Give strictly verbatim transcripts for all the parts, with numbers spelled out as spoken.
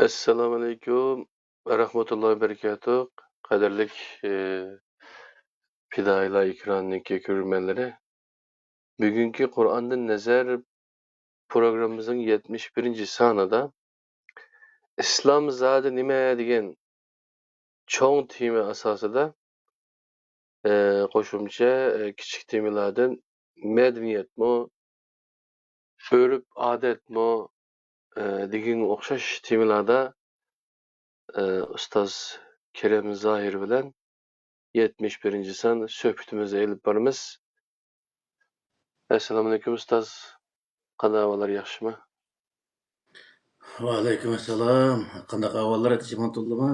ئەسسالامۇئەلەيكۇم ۋە رەھمەتۇللاھى ۋە بەرىكاتۇھ. قەدىرلىك، ئى، پىدائىيلار ئېكرانىنىڭكى كۆرۈرمەنلىرى، بۈگۈنكى قۇرئاندىن نەزەر پروگراممىمىزنىڭ يەتمىش بىرىنچى سانىدا «ئىسلام زادى نېمە؟» دېگەن چوڭ تېما ئاساسىدا، ئى، قوشۇمچە، ئى، كىچىك تېمىلاردىن مەدەنىيەتمۇ، ئۆرپ-ئادەتمۇ، ئى، دېگەنگە ئوخشاش تېمىلاردا، ئى، ئۇستاز كېرەم زاھىر بىلەن يەتمىش بىرىنچى سان سۆھبىتىمىزنى ئېلىپ بارىمىز. ئەسسالامۇئەلەيكۇم ئۇستاز. قانداق ئەھۋاللار، ياخشىمۇ؟ ۋەئەلەيكۇم ئەسسالام. قانداق ئەھۋاللار، ئەتىچىمۇن تولدىمۇ؟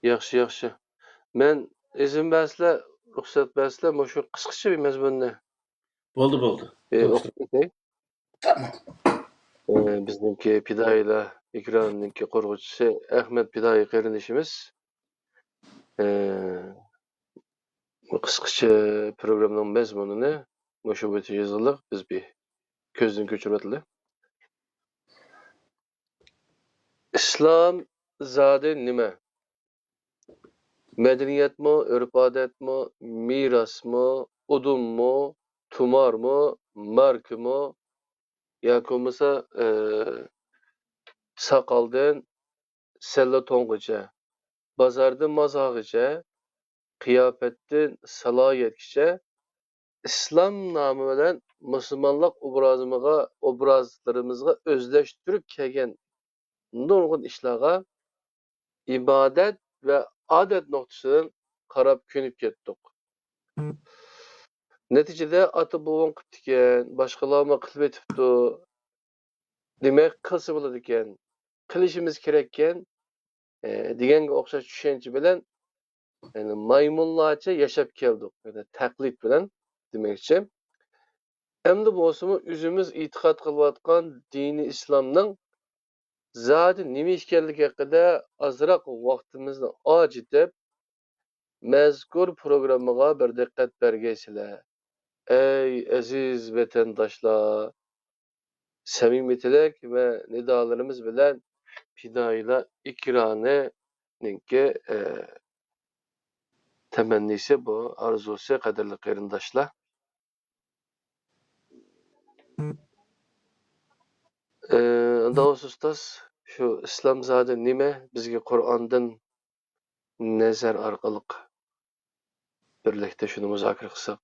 ياخشى، ياخشى. مەن ئىزىن بەرسىلە، رۇخسەت بەرسىلە، مۇشۇ قىسقىچە بىر مەزمۇننى، بولدى، بولدى. ئى، توغرا. ئوقۇپ كېتەي. تامام. ئى، بىزنىڭكى پىدائىيلار ئېكرانىنىڭكى قۇرغۇچىسى ئەخمەت پىدائىي قېرىندىشىمىز، ئى، بۇ قىسقىچە پروگراممىنىڭ مەزمۇنىنى مۇشۇ بويىچە يېزىلىق، بىز بىر كۆزدىن كۆچۈرۈۋەتىلى. ئىسلام زادى نېمە؟ مەدەنىيەتمۇ، ئۆرپ-ئادەتمۇ، مىراسمۇ، ئۇدۇممۇ، تۇمارمۇ، ماركىمۇ، ياكى بولمىسا، ئى، ساقالدىن سەللە تونغىچە، بازاردىن مازارغىچە، قىياپەتتىن سالاھىيەتكىچە، ئىسلام نامى بىلەن مۇسۇلمانلىق ئوبرازىمىغا، ئوبرازلىرىمىزغا ئۆزلەشتۈرۈپ كەلگەن نۇرغۇن ئىشلارغا ئىبادەت ۋە ئادەت نۇقتىسىدىن قاراپ كۆنۈپ كەتتۇق. نەتىجىدە ئاتا-بوۋاڭ قىپتىكەن، باشقىلارمۇ قىلىۋېتىپتۇ، دېمەك، قىلسا بولىدىكەن، قىلىشىمىز كېرەككەن، ئى، دېگەنگە ئوخشاش چۈشەنچە بىلەن، يەنى مايمۇنلارچە ياشاپ كەلدۇق. يەنى تەقلىد بىلەن دېمەكچى. ئەمدى بولسىمۇ ئۆزىمىز ئېتىقاد قىلىۋاتقان دىنى ئىسلامنىڭ زادى نېمە ئىكەنلىكى ھەققىدە ئازراق ۋاقتىمىزنى ئاجىتىپ، مەزكۇر پروگراممىغا بىر دىققەت بەرگەيسىلەر. ئەي ئەزىز ۋەتەنداشلار! سەمىمىي تىلەك ۋە نىدالىرىمىز بىلەن پىدائىيلار ئېكرانىنىڭكى، ئە، تەمەننىسى بۇ، ئارزۇسى، قەدىرلىك قېرىنداشلار. ئە، ئۇنداق بولسا ئۇستاز، شۇ ئىسلام زادى نېمە؟ بىزگە قۇرئاندىن نەزەر ئارقىلىق بىرلىكتە شۇنى مۇزاكىرە قىلساق.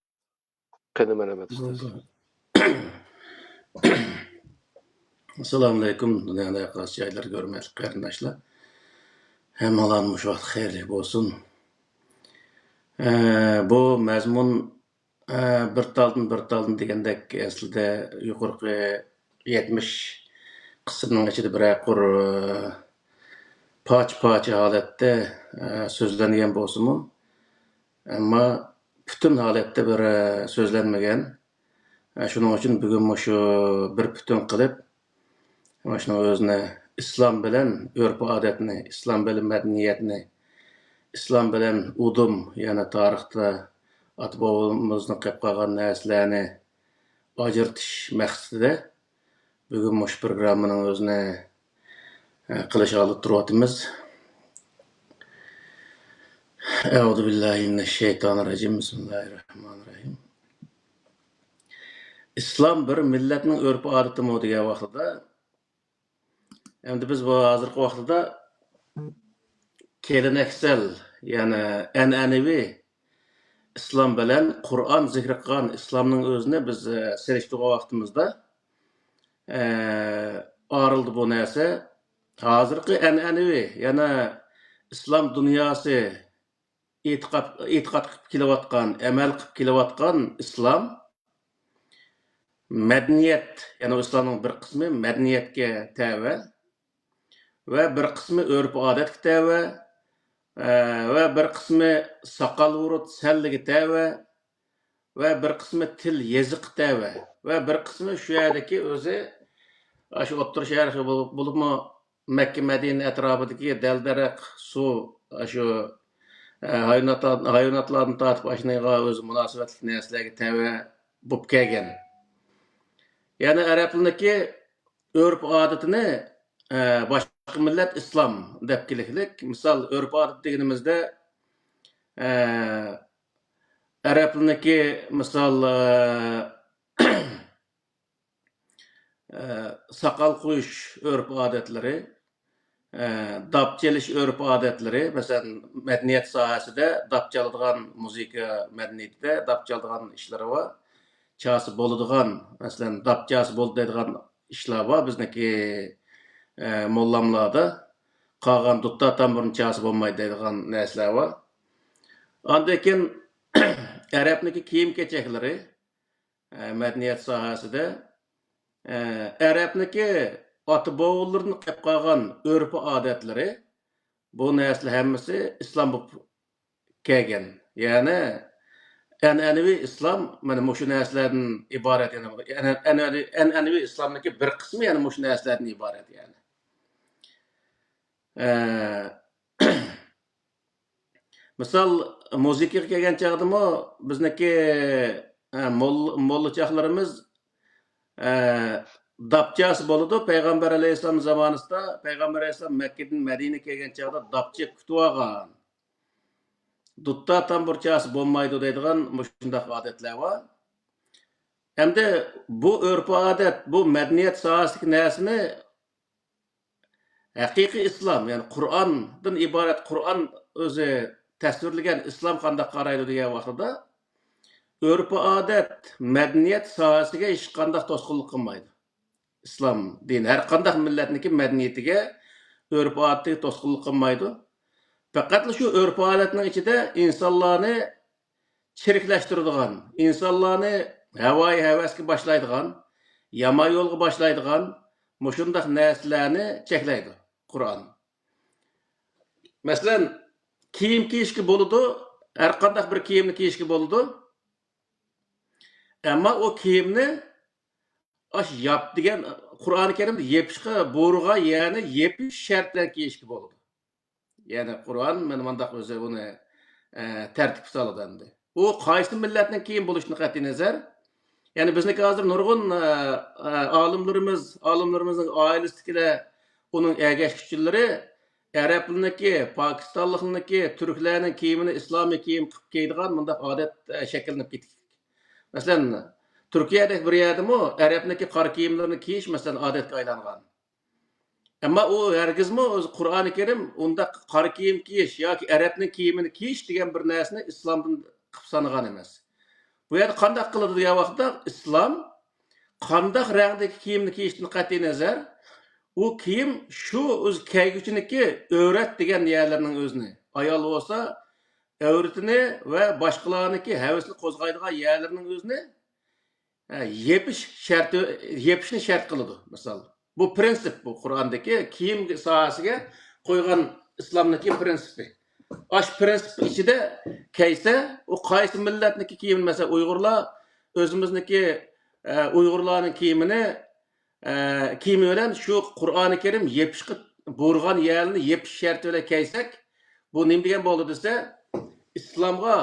قېنى، مەرھەمەت، ئۇستاز. بولدى. ئەسسالامۇئەلەيكۇم، دۇنيانىڭ ھەر قايسى جايلىرىدا ھۆرمەتلىك قېرىنداشلار. ھەممىڭلارنىڭ مۇشۇ ۋاقتى خەيرلىك بولسۇن. ئە، بۇ مەزمۇن، ئە، بىر تالدىن، بىر تالدىن دېگەندەك، ئەسلىدە يۇقىرىقى يەتمىش قىسىمنىڭ ئىچىدە بىرەر قۇر، ئە، پارچە-پارچە ھالەتتە، ئە، سۆزلەنگەن بولسىمۇ، ئەمما پۈتۈن ھالەتتە بىر، ئە، سۆزلەنمىگەن. ئە، شۇنىڭ ئۈچۈن بۈگۈن مۇشۇ بىر پۈتۈن قىلىپ، مانا شۇنىڭ ئۆزىنى ئىسلام بىلەن ئۆرپ-ئادەتنى، ئىسلام بىلەن مەدەنىيەتنى، ئىسلام بىلەن ئۇدۇم، يەنى تارىختا ئاتا-بوۋىمىزدىن قېلىپ قالغان نەرسىلەرنى ئاجرىتىش مەقسىتىدە بۈگۈن مۇشۇ پروگراممىنىڭ ئۆزىنى، ئە، قىلىش ھالىتىدە تۇرۇۋاتىمىز. ئەئۇزۇ بىللاھى مىنەششەيتانىررەجىم. بىسمىللاھىررەھمانىررەھىم. ئىسلام بىر مىللەتنىڭ ئۆرپ-ئادىتىمۇ دېگەن ۋاقتىدا، ئەمدى بىز بۇ ھازىرقى ۋاقتىدا كېلىنەكسەل، يەنى ئەنئەنىۋى ئىسلام بىلەن قۇرئان زىكىر قىلغان ئىسلامنىڭ ئۆزىنى بىز، ئە، سېلىشتۇرغان ۋاقتىمىزدا، ئە، ئارىلىدا بۇ نەرسە ھازىرقى ئەنئەنىۋى، يەنى ئىسلام دۇنياسى ئېتىقاد، ئېتىقاد قىلىپ كېلىۋاتقان، ئەمەل قىلىپ كېلىۋاتقان ئىسلام مەدەنىيەت، يەنى ئىسلامنىڭ بىر قىسمى مەدەنىيەتكە تەۋە ۋە بىر قىسمى ئۆرپ-ئادەتكە تەۋە، ئە، ۋە بىر قىسمى ساقال-بۇرۇت سەللىگە تەۋە ۋە بىر قىسمى تىل-يېزىققا تەۋە ۋە بىر قىسمى شۇ يەردىكى ئۆزى، ئاشۇ ئوتتۇرا شەرقى بولۇپ، بولۇپمۇ مەككە، مەدىنە ئەتراپىدىكى دەل-دەرەخ، سۇ، ئاشۇ، ئە، ھايۋانات-، ھايۋاناتلاردىن تارتىپ ئاشۇنىڭغا ئۆزى مۇناسىۋەتلىك نەرسىلەرگە تەۋە بولۇپ كەلگەن. يەنى ئەرەبلەرنىڭكى ئۆرپ-ئادىتىنى، ئە، باش-، باشقا مىللەت ئىسلام دەپ كېلىكلىك. مىسال، ئۆرپ-ئادەت دېگىنىمىزدە، ئە، ئەرەبلىرىنىڭكى، مىسال، ئە، ئە، ساقال قويۇش ئۆرپ-ئادەتلىرى، ئە، داپ چېلىش ئۆرپ-ئادەتلىرى، مەسىلەن، مەدەنىيەت ساھەسىدە داپ چالىدىغان، مۇزىكا مەدەنىيىتىدە داپ چالىدىغان ئىشلىرى بار. چالسا بولىدىغان، مەسىلەن، داپ چالسا بولىدۇ دەيدىغان ئىشلار بار بىزنىڭكى، ئە، موللاملاردا. قالغان دۇتار تامبۇرنى چالسا بولمايدۇ دەيدىغان نەرسىلەر بار. ئاندىن كېيىن ئەرەبنىڭكى كىيىم-كېچەكلىرى، ئە، مەدەنىيەت ساھەسىدە، ئە، ئەرەبنىڭكى ئاتا-بوۋىلىرىدىن قېلىپ قالغان ئۆرپ-ئادەتلىرى، بۇ نەرسىلەر ھەممىسى ئىسلام بولۇپ كەلگەن. يەنى ئەنئەنىۋى ئىسلام مانا مۇشۇ نەرسىلەردىن ئىبارەت. يەنى ئەنئەنىۋى، ئەنئەنىۋى ئىسلامنىڭكى بىر قىسمى يەنى مۇشۇ نەرسىلەردىن ئىبارەت يەنى. ئە، مىسال، مۇزىكىغا كەلگەن چاغدىمۇ بىزنىڭكى، ئە، مول-، موللىچاقلىرىمىز، ئە، داپ چالسا بولىدۇ. پەيغەمبەر ئەلەيھىسسالام زامانىسىدا، پەيغەمبەر ئەلەيھىسسالام مەككىدىن مەدىنىگە كەلگەن چاغدا داپ چېلىپ كۈتۈۋالغان. دۇتار تامبۇر چالسا بولمايدۇ دەيدىغان مۇشۇنداق ئادەتلەر بار. ئەمدى بۇ ئۆرپ-ئادەت، بۇ مەدەنىيەت ساھەسىدىكى نەرسىنى ھەقىقىي ئىسلام، يەنى قۇرئاندىن ئىبارەت، قۇرئان ئۆزى تەسۋىرلىگەن ئىسلام قانداق قارايدۇ دېگەن ۋاقتىدا، ئۆرپ-ئادەت، مەدەنىيەت ساھەسىگە ھېچقانداق توسقۇنلۇق قىلمايدۇ. ئىسلام دىنى ھەر قانداق مىللەتنىڭكى مەدەنىيىتىگە، ئۆرپ-ئادىتىگە توسقۇنلۇق قىلمايدۇ. پەقەتلا شۇ ئۆرپ-ئادەتنىڭ ئىچىدە ئىنسانلارنى چىرىكلەشتۈرىدىغان، ئىنسانلارنى ھاۋايى ھەۋەسكە باشلايدىغان، يامان يولغا باشلايدىغان مۇشۇنداق نەرسىلەرنى چەكلەيدۇ قۇرئان. مەسىلەن، كىيىم كىيىشكە بولىدۇ، ھەر قانداق بىر كىيىمنى كىيىشكە بولىدۇ. ئەمما ئۇ كىيىمنى ئاش ياپ دېگەن، قۇرئانى كەرىمدە يېپىشقا بۇيرۇغان يەرنى يېپىش شەرتى بىلەن كىيىشكە بولىدۇ. يەنى قۇرئان مانا مۇنداق ئۆزى ئۇنى، ئە، تەرتىپكە سالىدۇ ئەمدى. ئۇ قايسى مىللەتنىڭ كىيىمى بولۇشىدىن قەتئىينەزەر، يەنى بىزنىڭكى ھازىر نۇرغۇن، ئە، ئە، ئالىملىرىمىز، ئالىملىرىمىزنىڭ ئائىلىسىدىكىلەر، ئۇنىڭ ئەگەشكۈچىلىرى ئەرەبلىرىنىڭكى، پاكىستانلىقلىرىنىڭكى، تۈركلەرنىڭ كىيىمىنى ئىسلامىي كىيىم قىلىپ كىيىدىغان مۇنداق ئادەت، ئە، شەكىللىنىپ كېتىپتۇ. مەسىلەن، تۈركىيەدەك بىر يەردىمۇ ئەرەبنىڭكى قارا كىيىملىرىنى كىيىش، مەسىلەن، ئادەتكە ئايلانغان. ئەمما ئۇ ھەرگىزمۇ ئۆزى قۇرئانى كەرىم ئۇنداق قارا كىيىم كىيىش ياكى ئەرەبنىڭ كىيىمىنى كىيىش دېگەن بىر نەرسىنى ئىسلامدىن قىلىپ سانىغان ئەمەس. بۇ يەردە قانداق قىلىدۇ دېگەن ۋاقىتتا، ئىسلام قانداق رەڭدىكى كىيىمنى كىيىشتىن قەتئىينەزەر، ئۇ كىيىم شۇ ئۆزى كىيگۈچىنىڭكى ئۆرەت دېگەن يەرلىرىنىڭ ئۆزىنى، ئايال بولسا ئەۋرىتىنى ۋە باشقىلارنىڭكى ھەۋىسىنى قوزغايدىغان يەرلىرىنىڭ ئۆزىنى، ھە، يېپىش شەرتى، يېپىشنى شەرت قىلىدۇ، مىسال. بۇ پرىنسىپ، بۇ قۇرئاندىكى كىيىم ساھەسىگە قويغان ئىسلامنىڭكى پرىنسىپى. ئاش پرىنسىپ ئىچىدە كەيسە، ئۇ قايسى مىللەتنىڭكى كىيىمى، مەسىلەن، ئۇيغۇرلار ئۆزىمىزنىڭكى، ئە، ئۇيغۇرلارنىڭ كىيىمىنى، ئە، كىيىمى بىلەن شۇ قۇرئانى كەرىم يېپىشقا بۇيرۇغان يەرلىرىنى يېپىش شەرتى بىلەن كىيسەك، بۇ نېمە دېگەن بولدى دېسە، ئىسلامغا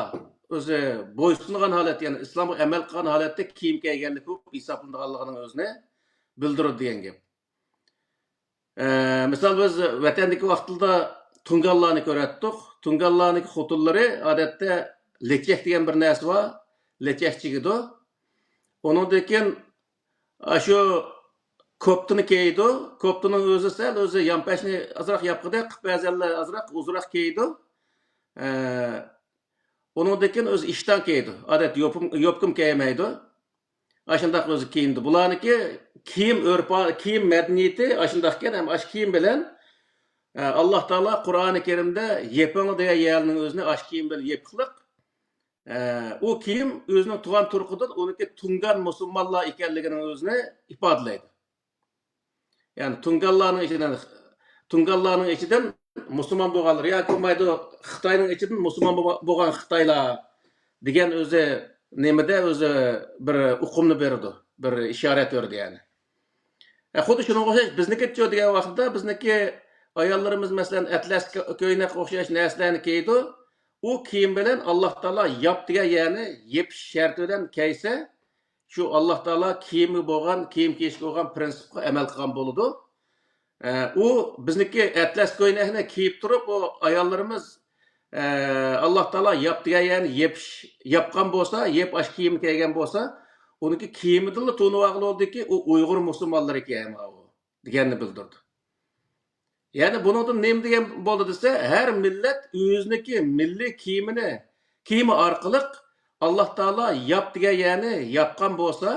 ئۆزى بويسۇنغان ھالەتتە، يەنى ئىسلامغا ئەمەل قىلغان ھالەتتە كىيىم كىيگەنلىك بولۇپ ھېسابلىنىدىغانلىقىنىڭ ئۆزىنى بىلدۈرىدۇ دېگەن گەپ. ئە، مىسال، بىز ۋەتەندىكى ۋاقتىدا تۇڭگانلارنى كۆرەتتۇق. تۇڭگانلارنىڭ خوتۇنلىرى ئادەتتە لېچەك دېگەن بىر نەرسە بار، لېچەك چىگىدۇ. ئۇنىڭدىن كېيىن ئاشۇ كوپتىنى كىيىدۇ. كوپتىنىڭ ئۆزى سەل ئۆزى يانپەشنى ئازراق ياپقۇدەك قىلىپ، بەزەنلەر ئازراق ئۇزۇنراق كىيىدۇ. ئە، ئۇنىڭدىن كېيىن ئۆزى ئىشتان كىيىدۇ. ئادەتتە يوپۇم-، يوپكىمۇ كىيمەيدۇ. ئاشۇنداق ئۆزى كىيىنىدۇ. بۇلارنىڭكى كىيىم ئۆرپى، كىيىم مەدەنىيىتى ئاشۇنداق ئىكەن. ھەم ئاشۇ كىيىم بىلەن، ئە، ئاللا تائالا قۇرئانى كەرىمدە يېپىڭ دېگەن يەرنىڭ ئۆزىنى ئاشۇ كىيىم بىلەن يېپىقلىق. ئە، ئۇ كىيىم ئۆزىنىڭ تۇغان تۇرقىدىن ئۇنىڭكى تۇڭگان مۇسۇلمانلار ئىكەنلىكىنىڭ ئۆزىنى ئىپادىلەيدۇ. يەنى تۇڭگانلارنىڭ ئىچىدىن، تۇڭگانلارنىڭ ئىچىدىن مۇسۇلمان بولغانلار ياكى بولمايدۇ، خىتاينىڭ ئىچىدىن مۇسۇلمان بولغا-، بولغان خىتايلار دېگەن ئۆزى نېمىدە ئۆزى بىر ئۇقۇمنى بېرىدۇ، بىر ئىشارەت بېرىدۇ يەنى. ئە، خۇددى شۇنىڭغا ئوخشاش بىزنىڭكىچۇ دېگەن ۋاقىتتا بىزنىڭكى ئاياللىرىمىز، مەسىلەن، ئەتلەس كۆ-، كۆينەككە ئوخشاش نەرسىلەرنى كىيىدۇ. ئۇ كىيىم بىلەن ئاللا تائالا ياپ دېگەن يەرنى يېپىش شەرتى بىلەن كىيسە، شۇ ئاللا تائالا كىيىمگە بولغان، كىيىم كىيىشكە بولغان پرىنسىپقا ئەمەل قىلغان بولىدۇ. ئە، ئۇ بىزنىڭكى ئەتلەس كۆينەكنى كىيىپ تۇرۇپ، ئۇ ئاياللىرىمىز، ئە، ئاللا تائالا ياپ دېگەن يەرنى يېپىش-، ياپقان بولسا، يېپ ئاش كىيىمى كىيگەن بولسا، ئۇنىڭكى كىيىمىدىنلا تونۇۋالغىلى بولدىكى، ئۇ ئۇيغۇر مۇسۇلمانلىرى ئىكەن، ئاۋۇ دېگەننى بىلدۈردى. يەنى بۇنىڭدىن نېمە دېگەن بولدى دېسە، ھەر مىللەت ئۆزىنىڭكى مىللىي كىيىمىنى، كىيىمى ئارقىلىق ئاللا تائالا ياپ دېگەن يەرنى ياپقان بولسا،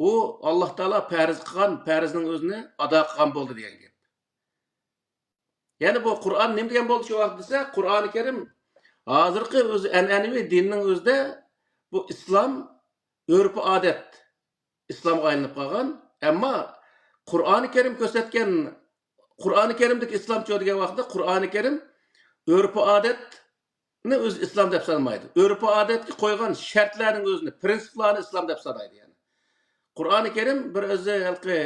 ئۇ ئاللا تائالا پەرز قىلغان پەرزنىڭ ئۆزىنى ئادا قىلغان بولدى دېگەن گەپ. يەنى بۇ قۇرئان نېمە دېگەن بولدى شۇ ۋاقىت دېسە، قۇرئانى كەرىم ھازىرقى ئۆزى ئەنئەنىۋى دىننىڭ ئۆزىدە بۇ ئىسلام ئۆرپ-ئادەت ئىسلامغا ئايلىنىپ قالغان. ئەمما قۇرئانى كەرىم كۆرسەتكەن، قۇرئانى كەرىمدىكى ئىسلامچۇ دېگەن ۋاقىتتا قۇرئانى كەرىم ئۆرپ-ئادەتنى ئۆزى ئىسلام دەپ سانىمايدۇ. ئۆرپ-ئادەتكە قويغان شەرتلەرنىڭ ئۆزىنى، پرىنسىپلارنى ئىسلام دەپ سانايدۇ. يەنى قۇرئانى كەرىم بىر ئۆزى ھېلىقى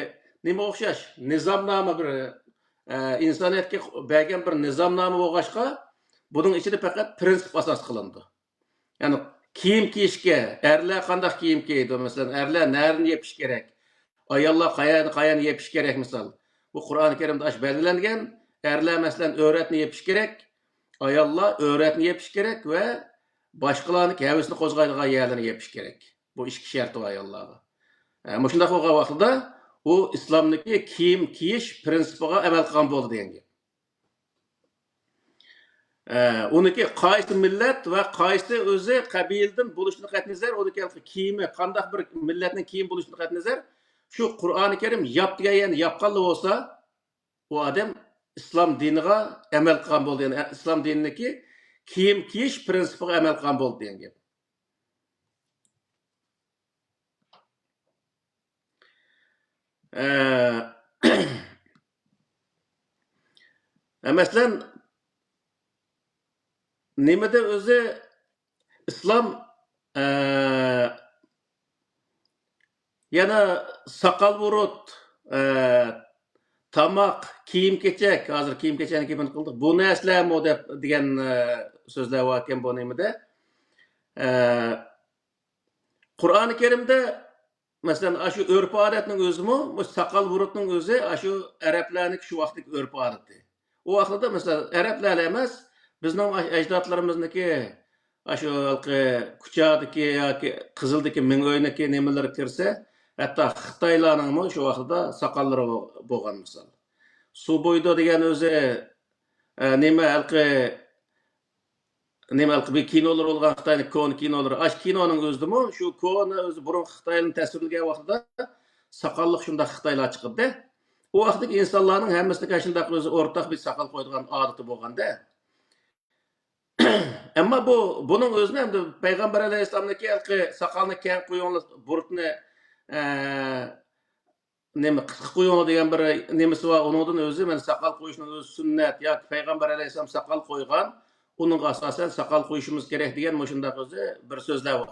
نېمىگە ئوخشاش، نىزامنامە بىر، ئە، ئىنسانىيەتكە بەرگەن بىر نىزامنامە بولغاچقا، بۇنىڭ ئىچىدە پەقەت پرىنسىپ ئاساس قىلىنىدۇ. يەنى كىيىم كىيىشكە، ئەرلەر قانداق كىيىم كىيىدۇ؟ مەسىلەن، ئەرلەر نەرىنى يېپىش كېرەك؟ ئاياللار قايەرنى، قايەرنى يېپىش كېرەك؟ مىسال، بۇ قۇرئانى كەرىمدە ئاشۇ بەلگىلەنگەن. ئەرلەر، مەسىلەن، ئۆرەتنى يېپىش كېرەك، ئاياللار ئۆرەتنى يېپىش كېرەك ۋە باشقىلارنىڭ ھەۋىسىنى قوزغايدىغان يەرلەرنى يېپىش كېرەك. بۇ ئىككى شەرتى بار ئاياللارغا. ئە، مۇشۇنداق بولغان ۋاقتىدا ئۇ ئىسلامدىكى كىيىم كىيىش پرىنسىپىغا ئەمەل قىلغان بولدى دېگەن گەپ. ئە، ئۇنىڭكى قايسى مىللەت ۋە قايسى ئۆزى قەبىلىدىن بولۇشىدىن قەتئىينەزەر، ئۇنىڭكى كىيىمى قانداق بىر مىللەتنىڭ كىيىمى بولۇشىدىن قەتئىينەزەر، شۇ قۇرئانى كەرىم ياپ دېگەن يەرنى ياپقانلا بولسا، ئۇ ئادەم ئىسلام دىنىغا ئەمەل قىلغان بولدى. يەنى ئىسلام دىنىدىكى كىيىم كىيىش پرىنسىپىغا ئەمەل قىلغان بولدى دېگەن گەپ. ئە، ئە، مەسىلەن، نېمىدە ئۆزى ئىسلام، ئە، يەنە ساقال بۇرۇت، ئە، تاماق، كىيىم-كېچەك، ھازىر كىيىم-كېچەكنى كىيىم قىلدۇق. بۇ نەرسىلەرمۇ دەپ دېگەن، ئە، سۆزلەر باركەن بۇ نېمىدە. ئە، قۇرئانى كەرىمدە، مەسىلەن، ئاشۇ ئۆرپ-ئادەتنىڭ ئۆزىمۇ، بۇ ساقال بۇرۇتنىڭ ئۆزى ئاشۇ ئەرەبلەرنىڭكى شۇ ۋاقىتتىكى ئۆرپ-ئادىتى. ئۇ ۋاقىتتا، مەسىلەن، ئەرەبلەرلا ئەمەس، بىزنىڭ ئاش-، ئەجدادلىرىمىزنىڭكى ئاشۇ ھېلىقى كۇچادىكى ياكى قىزىلدىكى مىڭئۆينىڭكى نېمىلىرى كىرسە، ھەتتا خىتايلارنىڭمۇ شۇ ۋاقىتتا ساقاللىرى بو-، بولغان مىسال. سۇبۇيدۇ دېگەن ئۆزى، ئە، نېمە، ھېلىقى نېمە، ھېلىقى بىر كىنولىرى بولغان خىتاينىڭ كونا كىنولىرى. ئاشۇ كىنونىڭ ئۆزىدىمۇ شۇ كونا ئۆزى بۇرۇنقى خىتايلارنى تەسۋىرلىگەن ۋاقتىدا ساقاللىق شۇنداق خىتايلار چىقىدۇ. ئۇ ۋاقىتتىكى ئىنسانلارنىڭ ھەممىسىنىڭكى شۇنداق ئۆزى ئورتاق بىر ساقال قويىدىغان ئادىتى بولغاندا. ئەمما بۇ، بۇنىڭ ئۆزىنى ئەمدى پەيغەمبەر ئەلەيھىسسالامنىڭكى ھېلىقى ساقالنى كەڭ قويۇڭلار، بۇرۇتنى، ئە، نېمە، قىسقا قويۇڭلار دېگەن بىر نېمىسى بار. ئۇنىڭدىن ئۆزى، مەن ساقال قويۇشنىڭ ئۆزى سۈننەت ياكى پەيغەمبەر ئەلەيھىسسالام ساقال قويغان، ئۇنىڭغا ئاساسەن ساقال قويۇشىمىز كېرەك دېگەن مۇشۇنداق ئۆزى بىر سۆزلەر بار.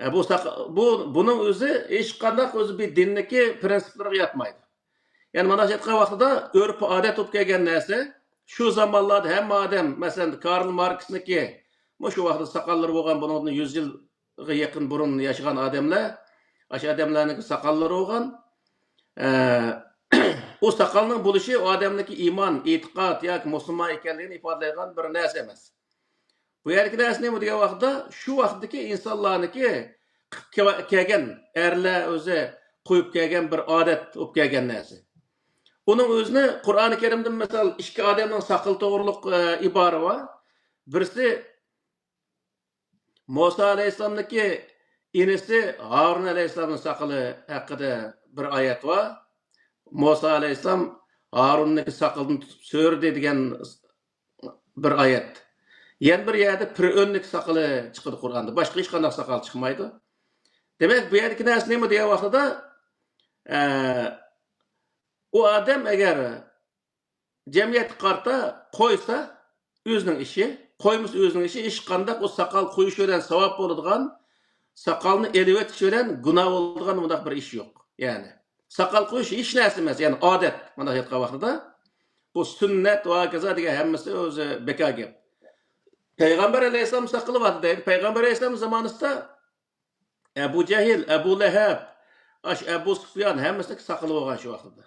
ئە، بۇ ساق-، بۇ، بۇنىڭ ئۆزى ھېچقانداق ئۆزى بىر دىننىڭكى پرىنسىپلىرىغا ياتمايدۇ. يەنى مانا شۇ ئېيتقان ۋاقتىدا ئۆرپ-ئادەت بولۇپ كەلگەن نەرسە، شۇ زامانلاردا ھەممە ئادەم، مەسىلەن، كارل ماركسنىڭكى مۇشۇ ۋاقىتتا ساقاللىرى بولغان، بۇنىڭدىن يۈز يىل يېقىن بۇرۇن ياشىغان ئادەملەر، ئاشۇ ئادەملەرنىڭ ساقاللىرى بولغان. ئە، ئۇ ساقالنىڭ بولۇشى ئۇ ئادەمنىڭكى ئىمان، ئېتىقاد ياكى مۇسۇلمان ئىكەنلىكىنى ئىپادىلەيدىغان بىر نەرسە ئەمەس. بۇ يەردىكى نەرسە نېمە دېگەن ۋاقىتتا، شۇ ۋاقىتتىكى ئىنسانلارنىڭكى قىلىپ كەلگەن، ئەرلەر ئۆزى قويۇپ كەلگەن بىر ئادەت بولۇپ كەلگەن نەرسە. ئۇنىڭ ئۆزىنى قۇرئانى كەرىمدە، مىسال، ئىككى ئادەمنىڭ ساقىلى توغرۇلۇق، ئە، ئىبارە بار. بىرسى مۇسا ئەلەيھىسسالامنىڭكى ئىنىسى ھارۇن ئەلەيھىسسالامنىڭ ساقىلى ھەققىدە بىر ئايەت بار. مۇسا ئەلەيھىسسالام ھارۇننىڭكى ساقىلىدىن تۇتۇپ سۆرىدى دېگەن بىر ئايەت. يەنە بىر يەردە پىرئۆننىڭكى ساقىلى چىقىدۇ قۇرئاندا. باشقا ھېچقانداق ساقال چىقمايدۇ. دېمەك، بۇ يەردىكى نەرسە نېمە دېگەن ۋاقتىدا، ئە، ئۇ ئادەم ئەگەر جەمئىيەتكە قارىتا قويسا، ئۆزىنىڭ ئىشى، قويمىسا، ئۆزىنىڭ ئىشى. ھېچقانداق ئۇ ساقال قويۇش بىلەن ساۋاب بولىدىغان، ساقالنى ئېلىۋېتىش بىلەن گۇناھ بولىدىغان مۇنداق بىر ئىش يوق. يەنى ساقال قويۇش ھېچ نەرسە ئەمەس، يەنى ئادەت. مانا ئېيتقان ۋاقتىدا بۇ سۈننەت ۋە ھاكازا دېگەن ھەممىسى ئۆزى بىكار گەپ. پەيغەمبەر ئەلەيھىسسالام ساقىلى بار دەيدۇ. پەيغەمبەر ئەلەيھىسسالام زامانىسىدا ئەبۇ جەھىل، ئەبۇ لەھەب، ئاش ئەبۇ سۇفيان ھەممىسىنىڭ ساقىلى بولغان شۇ ۋاقىتتا.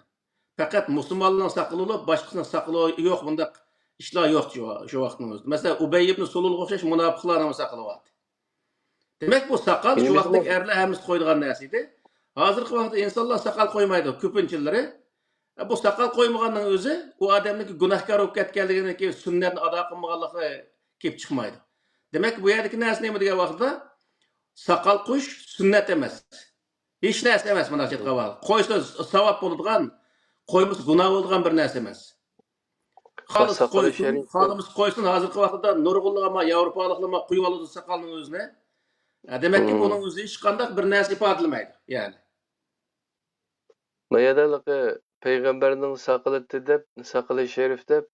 پەقەت مۇسۇلمانلارنىڭ ساقىلى بولۇپ، باشقىسىنىڭ ساقىلى يوق، بۇنداق ئىشلار يوق شۇ، شۇ ۋاقىتنىڭ ئۆزىدە. مەسىلەن، ئۇبەي ئىبن سۇلۇلغا ئوخشاش مۇناپىقلارنىڭ ساقىلى بار. دېمەك، بۇ ساقال شۇ ۋاقىتتىكى ئەرلەر ھەممىسى قويىدىغان نەرسە ئىدى. ھازىرقى ۋاقىتتا ئىنسانلار ساقال قويمايدۇ كۆپىنچىلىرى. بۇ ساقال قويمىغاننىڭ ئۆزى ئۇ ئادەمنىڭكى گۇناھكار بولۇپ كەتكەنلىكىدىن كېيىن سۈننەتنى ئادا قىلمىغانلىقى كېلىپ چىقمايدۇ. دېمەك، بۇ يەردىكى نەرسە نېمە دېگەن ۋاقىتتا، ساقال قويۇش سۈننەت ئەمەس. ھېچ نەرسە ئەمەس مۇنداق ئېيتقان ۋاقىتتا. قويسا ساۋاب بولىدىغان، قويمىسا گۇناھ بولىدىغان بىر نەرسە ئەمەس. خالىسا قويسۇن، خالىمىسا قويسۇن. ھازىرقى ۋاقىتتا نۇرغۇنلىغان ياۋروپالىقلار قويۇۋالىدۇ ساقالنىڭ ئۆزىنى. ھە، دېمەككى، بۇنىڭ ئۆزى ھېچقانداق بىر نەرسە ئىپادىلىمەيدۇ، يەنى. ما يەردە پەيغەمبەرنىڭ ساقىلى دەپ، ساقىلى شەرىپ دەپ،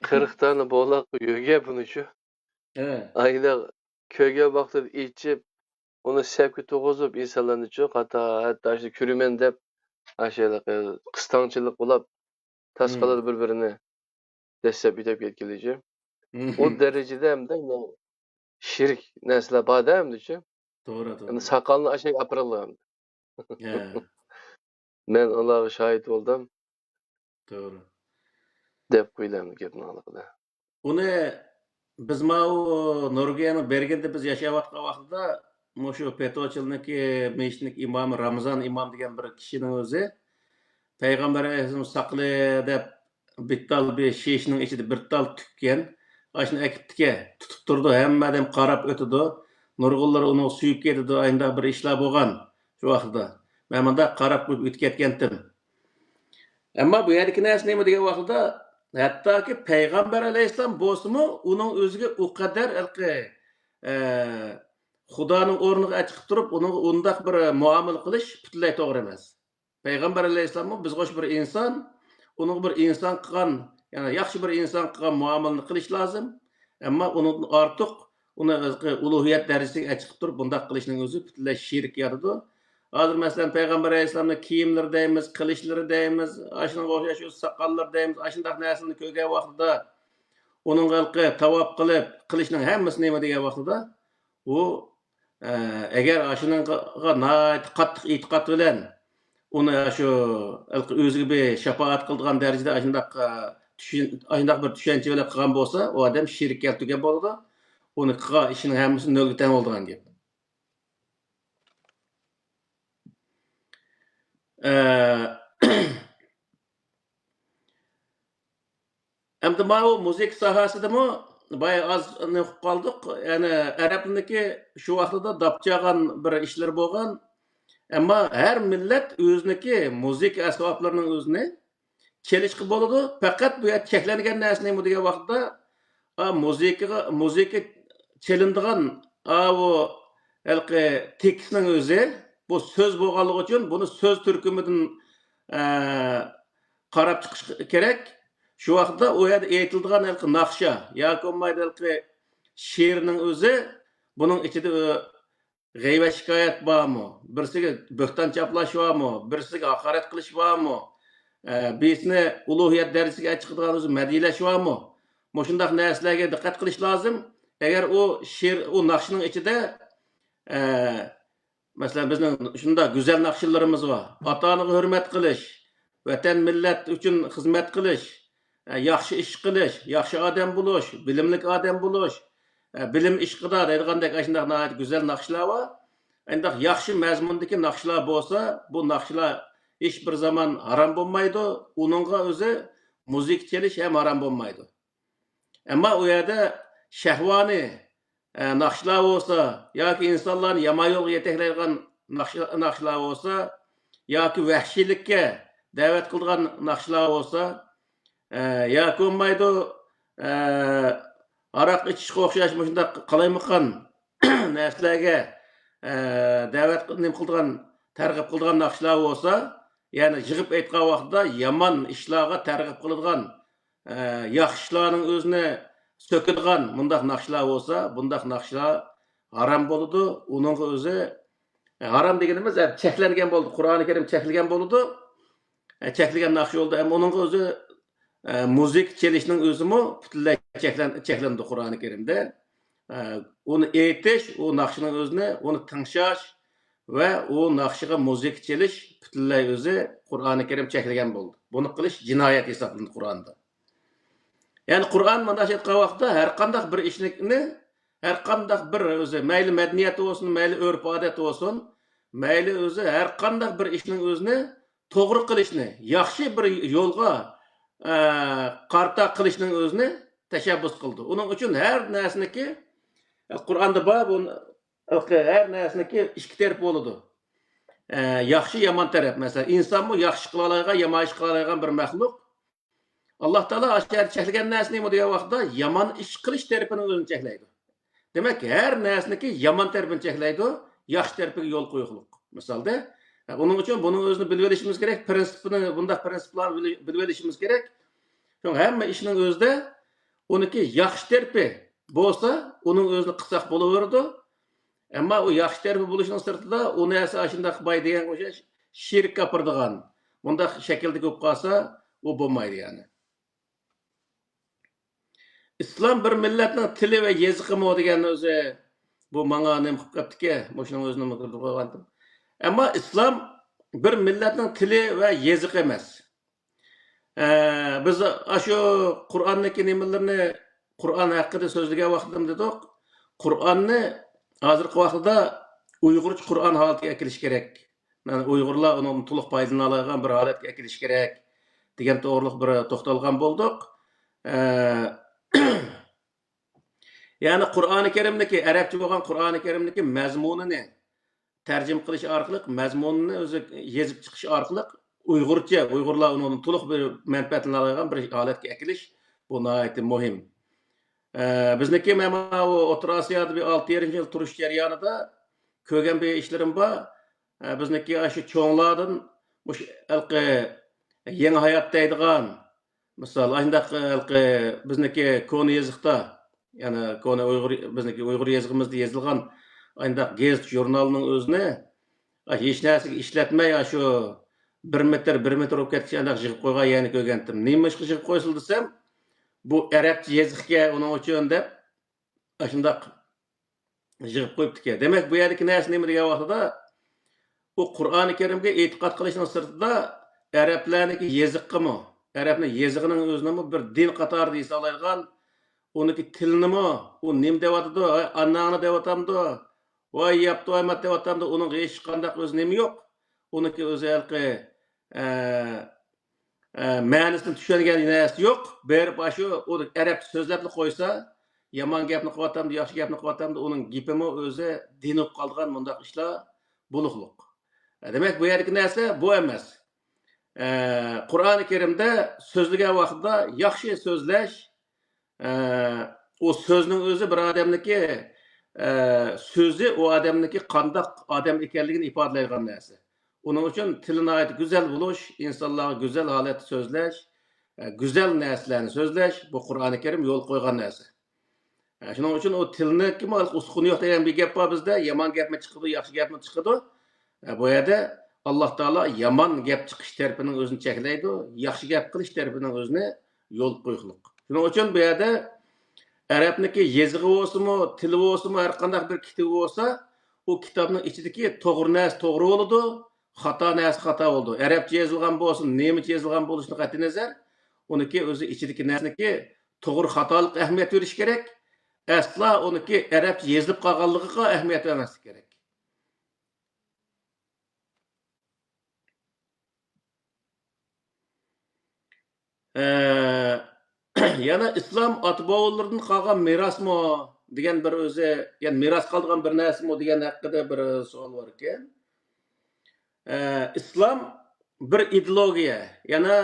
قىرىق دانە بولاق يۆگە بۇنىچۇ. ھە. ئايدا كۆرگەن ۋاقتىدا ئېچىپ، ئۇنى سەپكە تۇرغۇزۇپ، ئىنسانلارنىچۇ، قاتا، ھەتتا شۇ كۆرىمەن دەپ، ئاشۇ قىستاڭچىلىق بولاپ، تاسقىلىدى بىر-بىرىنى دەسسەپ يۆتەپ كەتكىلىچۇ. ئۇ دەرىجىدە ئەمدى شېرىك نەرسىلەر بار-دە ئەمدىچۇ. توغرا، توغرا. ئەمدى ساقالنى ئاشۇ ئاپىرىدۇ ئەمدى. ھە. مەن ئۇلارغا شاھىت بولدۇم. توغرا. دەپ قويىلى ئەمدى گەپنىڭ ھالقىدا. ئۇنى بىز ماۋۇ نورۋېگىيەنىڭ بېرگېندا بىز ياشاۋاتقان ۋاقتىدا مۇشۇ پېتوچىلنىڭكى مېشىتنىڭ ئىمامى رامزان ئىمام دېگەن بىر كىشىنىڭ ئۆزى پەيغەمبەر ئەلەيھىسسالام ساقىلى دەپ بىر تال بىر شېشىنىڭ ئىچىدە بىر تال تۈككەن. ئاشۇنى ئەكىپتىكەن، تۇتۇپ تۇرىدۇ، ھەممە ئادەم قاراپ ئۆتىدۇ. نۇرغۇنلىرى ئۇنىڭغا سۆيۈپ كېتىدۇ، ئاشۇنداق بىر ئىشلار بولغان شۇ ۋاقىتتا. مەن مۇنداق قاراپ قويۇپ ئۆتۈپ كەتكەنتىم. ئەمما بۇ يەردىكى نەرسە نېمە دېگەن ۋاقتىدا، ھەتتاكى پەيغەمبەر ئەلەيھىسسالام بولسىمۇ، ئۇنىڭ ئۆزىگە ئۇ قەدەر ھېلىقى، ئە، خۇدانىڭ ئورنىغا ئەچىقىپ تۇرۇپ، ئۇنىڭغا ئۇنداق بىر مۇئامىلە قىلىش پۈتۈنلەي توغرا ئەمەس. پەيغەمبەر ئەلەيھىسسالاممۇ بىزغا ئوخشاش بىر ئىنسان، ئۇنىڭغا بىر ئىنسان قىلغان، يەنى ياخشى بىر ئىنسان قىلغان مۇئامىلىنى قىلىش لازىم. ئەمما ئۇنىڭدىن ئارتۇق، ئۇنى ئۇلۇھىيەت دەرىجىسىگە ئەچىقىپ تۇرۇپ، بۇنداق قىلىشنىڭ ئۆزى پۈتۈنلەي شېرىك يارىتىدۇ. ھازىر مەسىلەن، پەيغەمبەر ئەلەيھىسسالامنىڭ كىيىملىرى دەيمىز، قىلىشلىرى دەيمىز، ئاشۇنىڭغا ئوخشاش ساقاللىرى دەيمىز، ئاشۇنداق نەرسىلەرنى كۆرگەن ۋاقتىدا، ئۇنىڭغا ھېلىقى تاۋاپ قىلىپ قىلىشنىڭ ھەممىسى نېمە دېگەن ۋاقتىدا، ئۇ، ئە، ئەگەر ئاشۇنىڭغا ناھايىتى قاتتىق ئېتىقاد بىلەن ئۇنى شۇ ھېلىقى ئۆزىگە بىر شاپائەت قىلىدىغان دەرىجىدە ئاشۇنداق، ئە، چۈشەن-، ئاشۇنداق بىر چۈشەنچە بىلەن قىلغان بولسا، ئۇ ئادەم شېرىك كەلتۈرگەن بولىدۇ. ئۇنى قىلغان ئىشىنىڭ ھەممىسى نۆلگە تەڭ بولىدىغان گەپ. ئە، ئەمدى ماۋۇ مۇزىكا ساھەسىدىمۇ بايا ئاز ئۇقۇپ قالدۇق. يەنى ئەرەبنىڭكى شۇ ۋاقتىدا داپ چالغان بىر ئىشلىرى بولغان. ئەمما ھەر مىللەت ئۆزىنىڭكى مۇزىكا ئەسۋابلىرىنىڭ ئۆزىنى چېلىشقا بولىدۇ. پەقەت بۇ يەردە چەكلەنگەن نەرسە نېمە دېگەن ۋاقىتتا، ئا، مۇزىكىغا، مۇزىكا چېلىنىدىغان، ئاۋۇ ھېلىقى تېكىستنىڭ ئۆزى، بۇ سۆز بولغانلىقى ئۈچۈن بۇنى سۆز تۈركۈمىدىن، ئە، قاراپ چىقىش كېرەك. شۇ ۋاقىتتا ئۇ يەردە ئېيتىلىدىغان ھېلىقى ناخشا ياكى بولمايدۇ ھېلىقى شېئىرنىڭ ئۆزى، بۇنىڭ ئىچىدە، ئۆ، غەيۋەت شىكايەت بارمۇ؟ بىرسىگە بۆھتان چاپلاش بارمۇ؟ بىرسىگە ھاقارەت قىلىش بارمۇ؟ ئە، بىرسىنى ئۇلۇھىيەت دەرىجىسىگە چىقىدىغان ئۆزى مەدھىيلەش بارمۇ؟ مۇشۇنداق نەرسىلەرگە دىققەت قىلىش لازىم. ئەگەر ئۇ شېئىر، ئۇ ناخشىنىڭ ئىچىدە، ئە، مەسىلەن، بىزنىڭ شۇنداق گۈزەل ناخشىلىرىمىز بار. ئاتا-ئانىغا ھۆرمەت قىلىش، ۋەتەن، مىللەت ئۈچۈن خىزمەت قىلىش، ئە، ياخشى ئىش قىلىش، ياخشى ئادەم بولۇش، بىلىملىك ئادەم بولۇش، ئە، بىلىم ئىشقىدا دەيدىغاندەك ئاشۇنداق ناھايىتى گۈزەل ناخشىلار بار. ئەنداق ياخشى مەزمۇندىكى ناخشىلار بولسا، بۇ ناخشىلار ھېچ بىر زامان ھارام بولمايدۇ. ئۇنىڭغا ئۆزى مۇزىكا چېلىش ھەم ھارام بولمايدۇ. ئەمما ئۇ يەردە شەھۋانىي، ئە، ناخشىلار بولسا ياكى ئىنسانلارنى يامان يولغا يېتەكلەيدىغان ناخشا-، ناخشىلار بولسا ياكى ۋەھشىيلىككە دەۋەت قىلىدىغان ناخشىلار بولسا، ئە، ياكى بولمايدۇ، ئە، ھاراق ئىچىشقا ئوخشاش مۇشۇنداق قالايمىقان نەرسىلەرگە، ئە، دەۋەت قىل-، نېمە قىلىدىغان، تەرغىب قىلىدىغان ناخشىلار بولسا، يەنى يىغىپ ئېيتقان ۋاقتىدا يامان ئىشلارغا تەرغىب قىلىدىغان، ئە، ياخشى ئىشلارنىڭ ئۆزىنى سۆكىدىغان مۇنداق ناخشىلار بولسا، بۇنداق ناخشىلار ھارام بولىدۇ. ئۇنىڭغا ئۆزى، ئە، ھارام دېگىنىمىز، ئە، چەكلەنگەن بولىدۇ. قۇرئانى كەرىم چەكلىگەن بولىدۇ. ئە، چەكلىگەن ناخشا بولىدۇ. ئەمما ئۇنىڭغا ئۆزى، ئە، مۇزىكا چېلىشنىڭ ئۆزىمۇ پۈتۈنلەي چەكلەن-، چەكلىنىدۇ قۇرئانى كەرىمدە. ئە، ئۇنى ئېيتىش، ئۇ ناخشىنىڭ ئۆزىنى، ئۇنى تىڭشاش، ۋە ئۇ ناخشىغا مۇزىكا چېلىش پۈتۈنلەي ئۆزى قۇرئانى كەرىم چەكلىگەن بولدى. بۇنى قىلىش جىنايەت ھېسابلىنىدۇ قۇرئاندا. يەنى قۇرئان مۇنداق ئېيتقان ۋاقىتتا، ھەر قانداق بىر ئىشنى، ھەر قانداق بىر ئۆزى، مەيلى مەدەنىيەت بولسۇن، مەيلى ئۆرپ-ئادەت بولسۇن، مەيلى ئۆزى، ھەر قانداق بىر ئىشنىڭ ئۆزىنى توغرا قىلىشنى، ياخشى بىر يولغا، ئە، قارىتا قىلىشنىڭ ئۆزىنى تەشەببۇس قىلىدۇ. ئۇنىڭ ئۈچۈن ھەر نەرسىنىڭكى، قۇرئاندا بار، بۇ، ھەر نەرسىنىڭكى ئىككى تەرىپى بولىدۇ. ئە، ياخشى، يامان تەرەپ. مەسىلەن، ئىنسانمۇ ياخشى قىلالايدىغان، يامان ئىش قىلالايدىغان بىر مەخلۇق. ئاللا تائالا ئاشۇ يەردە چەكلىگەن نەرسە نېمە دېگەن ۋاقىتتا، يامان ئىش قىلىش تەرىپىنىڭ ئۆزىنى چەكلەيدۇ. دېمەك، ھەر نەرسىنىڭكى يامان تەرىپىنى چەكلەيدۇ، ياخشى تەرىپىگە يول قويۇقلۇق. مىسالدا، ئۇنىڭ ئۈچۈن بۇنىڭ ئۆزىنى بىلىۋېلىشىمىز كېرەك، پىرىنسىپىنى، بۇنداق پىرىنسىپلارنى بىلىۋېلىشىمىز كېرەك. شۇڭا ھەممە ئىشنىڭ ئۆزىدە ئۇنىڭكى ياخشى تەرىپى بولسا، ئۇنىڭ ئۆزىنى قىلساق بولۇۋېرىدۇ. ئەمما ئۇ ياخشى تەرىپى بولۇشنىڭ سىرتىدا، ئۇ نەرسە ئاشۇنداق باي دېگەنگە ئوخشاش شىرك ئاپىرىدىغان، بۇنداق شەكىلدە بولۇپ قالسا، ئۇ بولمايدۇ يەنى. ئىسلام بىر مىللەتنىڭ تىلى ۋە يېزىقىمۇ دېگەن ئۆزى، بۇ ماڭا نېمە قىلىپ قاپتىكى، مۇشۇنىڭ ئۆزىنى كىرگۈزۈپ قويغانتىم. ئەمما ئىسلام بىر مىللەتنىڭ تىلى ۋە يېزىقى ئەمەس. ئە، بىز ئاشۇ قۇرئاننىڭكى نېمىلىرىنى، قۇرئان ھەققىدە سۆزلىگەن ۋاقتىدا دېدۇق، قۇرئاننى ھازىرقى ۋاقىتتا ئۇيغۇرچە قۇرئان ھالىتىگە ئەكېلىش كېرەك. يەنى ئۇيغۇرلار ئۇنىڭدىن تولۇق پايدىلىنالايدىغان بىر ھالەتكە ئەكېلىش كېرەك دېگەن توغرۇلۇق بىر توختالغان بولدۇق. ئە، يەنى قۇرئانى كەرىمنىكى، ئەرەبچە بولغان قۇرئانى كەرىمنىكى مەزمۇنىنى تەرجىمە قىلىش ئارقىلىق، مەزمۇنىنى ئۆزى يېزىپ چىقىش ئارقىلىق ئۇيغۇرچە، ئۇيغۇرلار ئۇنىڭدىن تولۇق بىر مەنپەئەتلىنەلەيدىغان بىر ھالەتكە ئەكېلىش، بۇ ناھايىتى مۇھىم. ئە، بىزنىڭكى مانا ئۇ ئوتتۇرا ئاسىيادا بىر ئالتە يېرىم يىل تۇرۇش جەريانىدا كۆرگەن بىر ئىشلىرىم بار. ئە، بىزنىڭكى ئاشۇ چوڭلاردىن مۇشۇ ھېلىقى يېڭى ھايات دەيدىغان، مىسال، ئاشۇنداق، ھېلىقى بىزنىڭكى كونا يېزىقتا، يەنى كونا ئۇيغۇر، بىزنىڭكى ئۇيغۇر يېزىقىمىزدا يېزىلغان ئاشۇنداق گېزىت، ژۇرنالنىڭ ئۆزىنى، ئا، ھېچ نەرسىگە ئىشلەتمەي، ئاشۇ بىر مېتىر، بىر مېتىر بولۇپ كەتكىچە ئانداق يىغىپ قويغان يەرنى كۆرگەنتىم. نېمىشقا يىغىپ قويسىلا دېسەم، بۇ ئەرەبچە يېزىقكەن ئۇنىڭ ئۈچۈن دەپ، ئاشۇنداق يىغىپ قويۇپتىكەن. دېمەك، بۇ يەردىكى نەرسە نېمە دېگەن ۋاقتىدا، ئۇ قۇرئانى كەرىمگە ئېتىقاد قىلىشنىڭ سىرتىدا ئەرەبلەرنىڭكى يېزىقىمۇ، ئەرەبنىڭ يېزىقىنىڭ ئۆزىنىمۇ بىر دىن قاتارىدا ھېسابلايدىغان، ئۇنىڭكى تىلىنىمۇ، ئۇ نېمە دەۋاتىدۇ، ۋاي ئاناڭنى دەۋاتامدۇ، ۋاي ياپتۇ ئايمات دەۋاتامدۇ، ئۇنىڭغا ھېچقانداق ئۆزى نېمە يوق. ئۇنىڭكى ئۆزى ھېلىقى، ئە، ئە، مەنىسىنى چۈشەنگەن نەرسە يوق. بېرىپ ئاشۇ ئۇ ئەرەبچە سۆزلەپلا قويسا، يامان گەپنى قىلىۋاتامدۇ، ياخشى گەپنى قىلىۋاتامدۇ، ئۇنىڭ گېپىمۇ ئۆزى دىن بولۇپ قالىدىغان مۇنداق ئىشلار بولۇقلۇق. دېمەك، بۇ يەردىكى نەرسە بۇ ئەمەس. ئە، قۇرئانى كەرىمدە سۆزلىگەن ۋاقتىدا ياخشى سۆزلەش، ئە، ئۇ سۆزنىڭ ئۆزى بىر ئادەمنىڭكى، ئە، سۆزى ئۇ ئادەمنىڭكى قانداق ئادەم ئىكەنلىكىنى ئىپادىلەيدىغان نەرسە. ئۇنىڭ ئۈچۈن تىلى ناھايىتى گۈزەل بولۇش، ئىنسانلارغا گۈزەل ھالەتتە سۆزلەش، ئە، گۈزەل نەرسىلەرنى سۆزلەش، بۇ قۇرئانى كەرىم يول قويغان نەرسە. ئە، شۇنىڭ ئۈچۈن ئۇ تىلنىڭكىمۇ ئۇسقۇنى يوق دېگەن بىر گەپ بار بىزدە، يامان گەپمۇ چىقىدۇ، ياخشى گەپمۇ چىقىدۇ. ئە، بۇ يەردە ئاللا تائالا يامان گەپ چىقىش تەرىپىنىڭ ئۆزىنى چەكلەيدۇ، ياخشى گەپ قىلىش تەرىپىنىڭ ئۆزىنى يول قويۇقلۇق. شۇنىڭ ئۈچۈن بۇ يەردە ئەرەبنىڭكى يېزىقى بولسىمۇ، تىلى بولسىمۇ، ھەر قانداق بىر كىتابى بولسا، ئۇ كىتابنىڭ ئىچىدىكى توغرا نەرسە توغرا بولىدۇ، خاتا نەرسە خاتا بولىدۇ. ئەرەبچە يېزىلغان بولسۇن، نېمىچە يېزىلغان بولۇشىدىن قەتئىينەزەر، ئۇنىڭكى ئۆزى ئىچىدىكى نەرسىنىڭكى توغرا خاتالىققا ئەھمىيەت بېرىش كېرەك. ئەسلا ئۇنىڭكى ئەرەبچە يېزىلىپ قالغانلىقىغا ئەھمىيەت بەرمەسلىك كېرەك. ئە، يەنە ئىسلام ئاتا-بوۋىلىرىدىن قالغان مىراسمۇ دېگەن بىر ئۆزى، يەنى مىراس قالىدىغان بىر نەرسىمۇ دېگەن ھەققىدە بىر سوئال بار ئىكەن. ئە، ئىسلام بىر ئىدېئولوگىيە، يەنى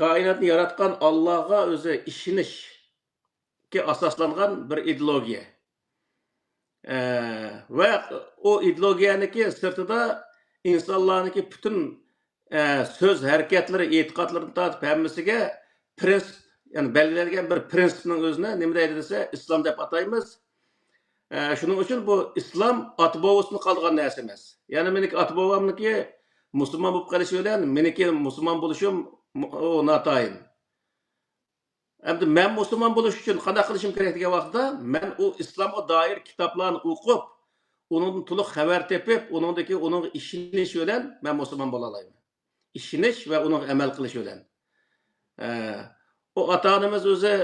كائىناتنى ياراتقان ئاللاغا ئۆزى ئىشىنىشكە ئاساسلانغان بىر ئىدېئولوگىيە. ئە، ۋە ئۇ ئىدېئولوگىيەنىڭكى سىرتىدا ئىنسانلارنىڭكى پۈتۈن، ئە، سۆز ھەرىكەتلىرى، ئېتىقادلىرىدىن تارتىپ ھەممىسىگە پرىنسىپ، يەنى بەلگىلەنگەن بىر پرىنسىپنىڭ ئۆزىنى نېمە دەيدۇ دېسە، ئىسلام دەپ ئاتايمىز. ئە، شۇنىڭ ئۈچۈن بۇ ئىسلام ئاتا-بوۋىسىدىن قالغان نەرسە ئەمەس. يەنى مېنىڭكى ئاتا-بوۋامنىڭكى مۇسۇلمان بولۇپ قېلىشى بىلەن مېنىڭكى مۇسۇلمان بولۇشۇم مۇ-، ئۇ ناتايىن. ئەمدى مەن مۇسۇلمان بولۇش ئۈچۈن قانداق قىلىشىم كېرەك دېگەن ۋاقىتتا، مەن ئۇ ئىسلامغا دائىر كىتابلارنى ئوقۇپ، ئۇنىڭدىن تولۇق خەۋەر تېپىپ، ئۇنىڭدىكى، ئۇنىڭغا ئىشىنىش بىلەن مەن مۇسۇلمان بولالايمەن. ئىشىنىش ۋە ئۇنىڭغا ئەمەل قىلىش بىلەن. ئە، ئۇ ئاتا-ئانىمىز ئۆزى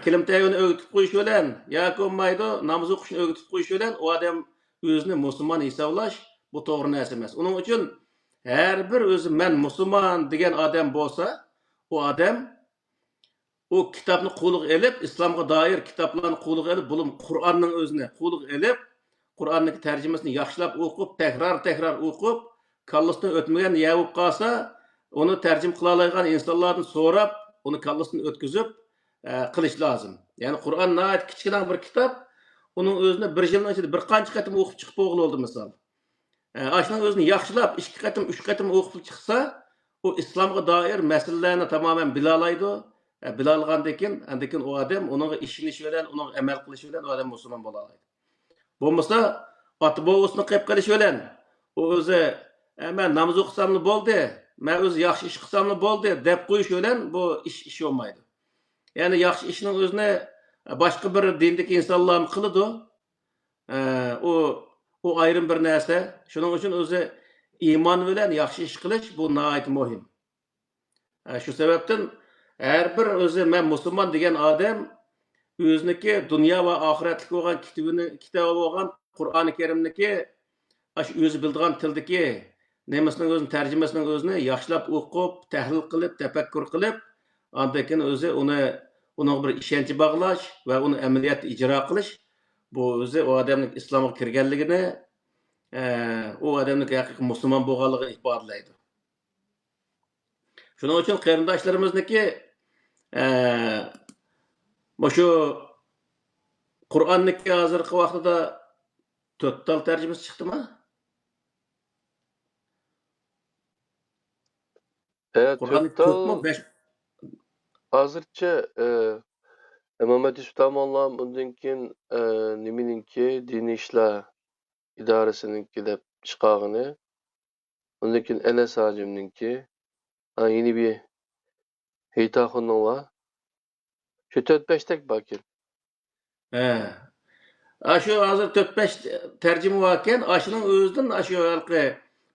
كىلىم تەييارنى ئۆگىتىپ قويۇش بىلەن ياكى بولمايدۇ، ناماز ئوقۇشنى ئۆگىتىپ قويۇش بىلەن ئۇ ئادەم ئۆزىنى مۇسۇلمان ھېسابلاش، بۇ توغرا نەرسە ئەمەس. ئۇنىڭ ئۈچۈن ھەر بىر ئۆزى مەن مۇسۇلمان دېگەن ئادەم بولسا، ئۇ ئادەم ئۇ كىتابنى قولىغا ئېلىپ، ئىسلامغا دائىر كىتابلارنى قولىغا ئېلىپ، بولۇپمۇ قۇرئاننىڭ ئۆزىنى قولىغا ئېلىپ، قۇرئاننىڭ تەرجىمىسىنى ياخشىلاپ ئوقۇپ، تەكرار-تەكرار ئوقۇپ، كاللىسىدىن ئۆتمىگەن يەر بولۇپ قالسا، ئۇنى تەرجىمە قىلالايدىغان ئىنسانلاردىن سوراپ، ئۇنى كاللىسىدىن ئۆتكۈزۈپ، ئە، قىلىش لازىم. يەنى قۇرئان ناھايىتى كىچىككىنە بىر كىتاب، ئۇنىڭ ئۆزىنى بىر يىلنىڭ ئىچىدە بىر قانچە قېتىم ئوقۇپ چىقىپ بولغىلى بولىدۇ، مىسال. ئە، ئاشۇنىڭ ئۆزىنى ياخشىلاپ، ئىككى قېتىم، ئۈچ قېتىم ئوقۇپ چىقسا، ئۇ ئىسلامغا دائىر مەسىلىلەرنى تامامەن بىلالايدۇ. ئە، بىلالىغاندىن كېيىن، ئاندىن كېيىن ئۇ ئادەم ئۇنىڭغا ئىشىنىش بىلەن، ئۇنىڭغا ئەمەل قىلىش بىلەن ئۇ ئادەم مۇسۇلمان بولالايدۇ. بولمىسا، ئاتا-بوۋىسىنى قىلىپ قېلىش بىلەن، ئۇ ئۆزى، ئە، مەن ناماز ئوقۇساملا بولدى، مەن ئۆزى ياخشى ئىش قىلساملا بولدى، دەپ قويۇش بىلەن بۇ ئىش، ئىش بولمايدۇ. يەنى ياخشى ئىشنىڭ ئۆزىنى باشقا بىر دىندىكى ئىنسانلارمۇ قىلىدۇ. ئە، ئۇ، ئۇ ئايرىم بىر نەرسە. شۇنىڭ ئۈچۈن ئۆزى ئىمان بىلەن ياخشى ئىش قىلىش، بۇ ناھايىتى مۇھىم. ئە، شۇ سەۋەبتىن ھەر بىر ئۆزى مەن مۇسۇلمان دېگەن ئادەم ئۆزىنىڭكى دۇنيا ۋە ئاخىرەتلىك بولغان كىتابىنى، كىتابى بولغان قۇرئانى كەرىمنىكى ئاشۇ ئۆزى بىلىدىغان تىلدىكى نېمىسىنىڭ ئۆزىنى، تەرجىمىسىنىڭ ئۆزىنى ياخشىلاپ ئوقۇپ، تەھلىل قىلىپ، تەپەككۇر قىلىپ، ئاندىن كېيىن ئۆزى ئۇنى، ئۇنىڭغا بىر ئىشەنچ باغلاش ۋە ئۇنى ئەمەلىيەتتە ئىجرا قىلىش، بۇ ئۆزى ئۇ ئادەمنىڭ ئىسلامغا كىرگەنلىكىنى، ئە، ئۇ ئادەمنىڭ ھەقىقىي مۇسۇلمان بولغانلىقىنى ئىپادىلەيدۇ. شۇنىڭ ئۈچۈن قېرىنداشلىرىمىزنىڭكى، ئە، مۇشۇ قۇرئاننىڭكى ھازىرقى ۋاقتىدا تۆت تال تەرجىمىسى چىقتىما؟ ئە، قۇرئاننىڭ تۆت تال تۆتمۇ، بەش؟ ھازىرچە، ئە، ئىمام يۈسۈپ تاموللام، ئۇندىن كېيىن، ئە، نېمىنىڭكى، دىنىي ئىشلار ئىدارىسىنىڭكى دەپ چىقارغىنى. ئۇندىن كېيىن ئەنەس ھاجىمنىڭكى، ھا، يەنە بىر ھېيت ئاخۇننىڭ بار. شۇ تۆت بەشتەك باركەن. ھە. ئاشۇ ھازىر تۆت بەش تەرجىمە باركەن، ئاشۇنىڭ ئۆزىدىن ئاشۇ ھېلىقى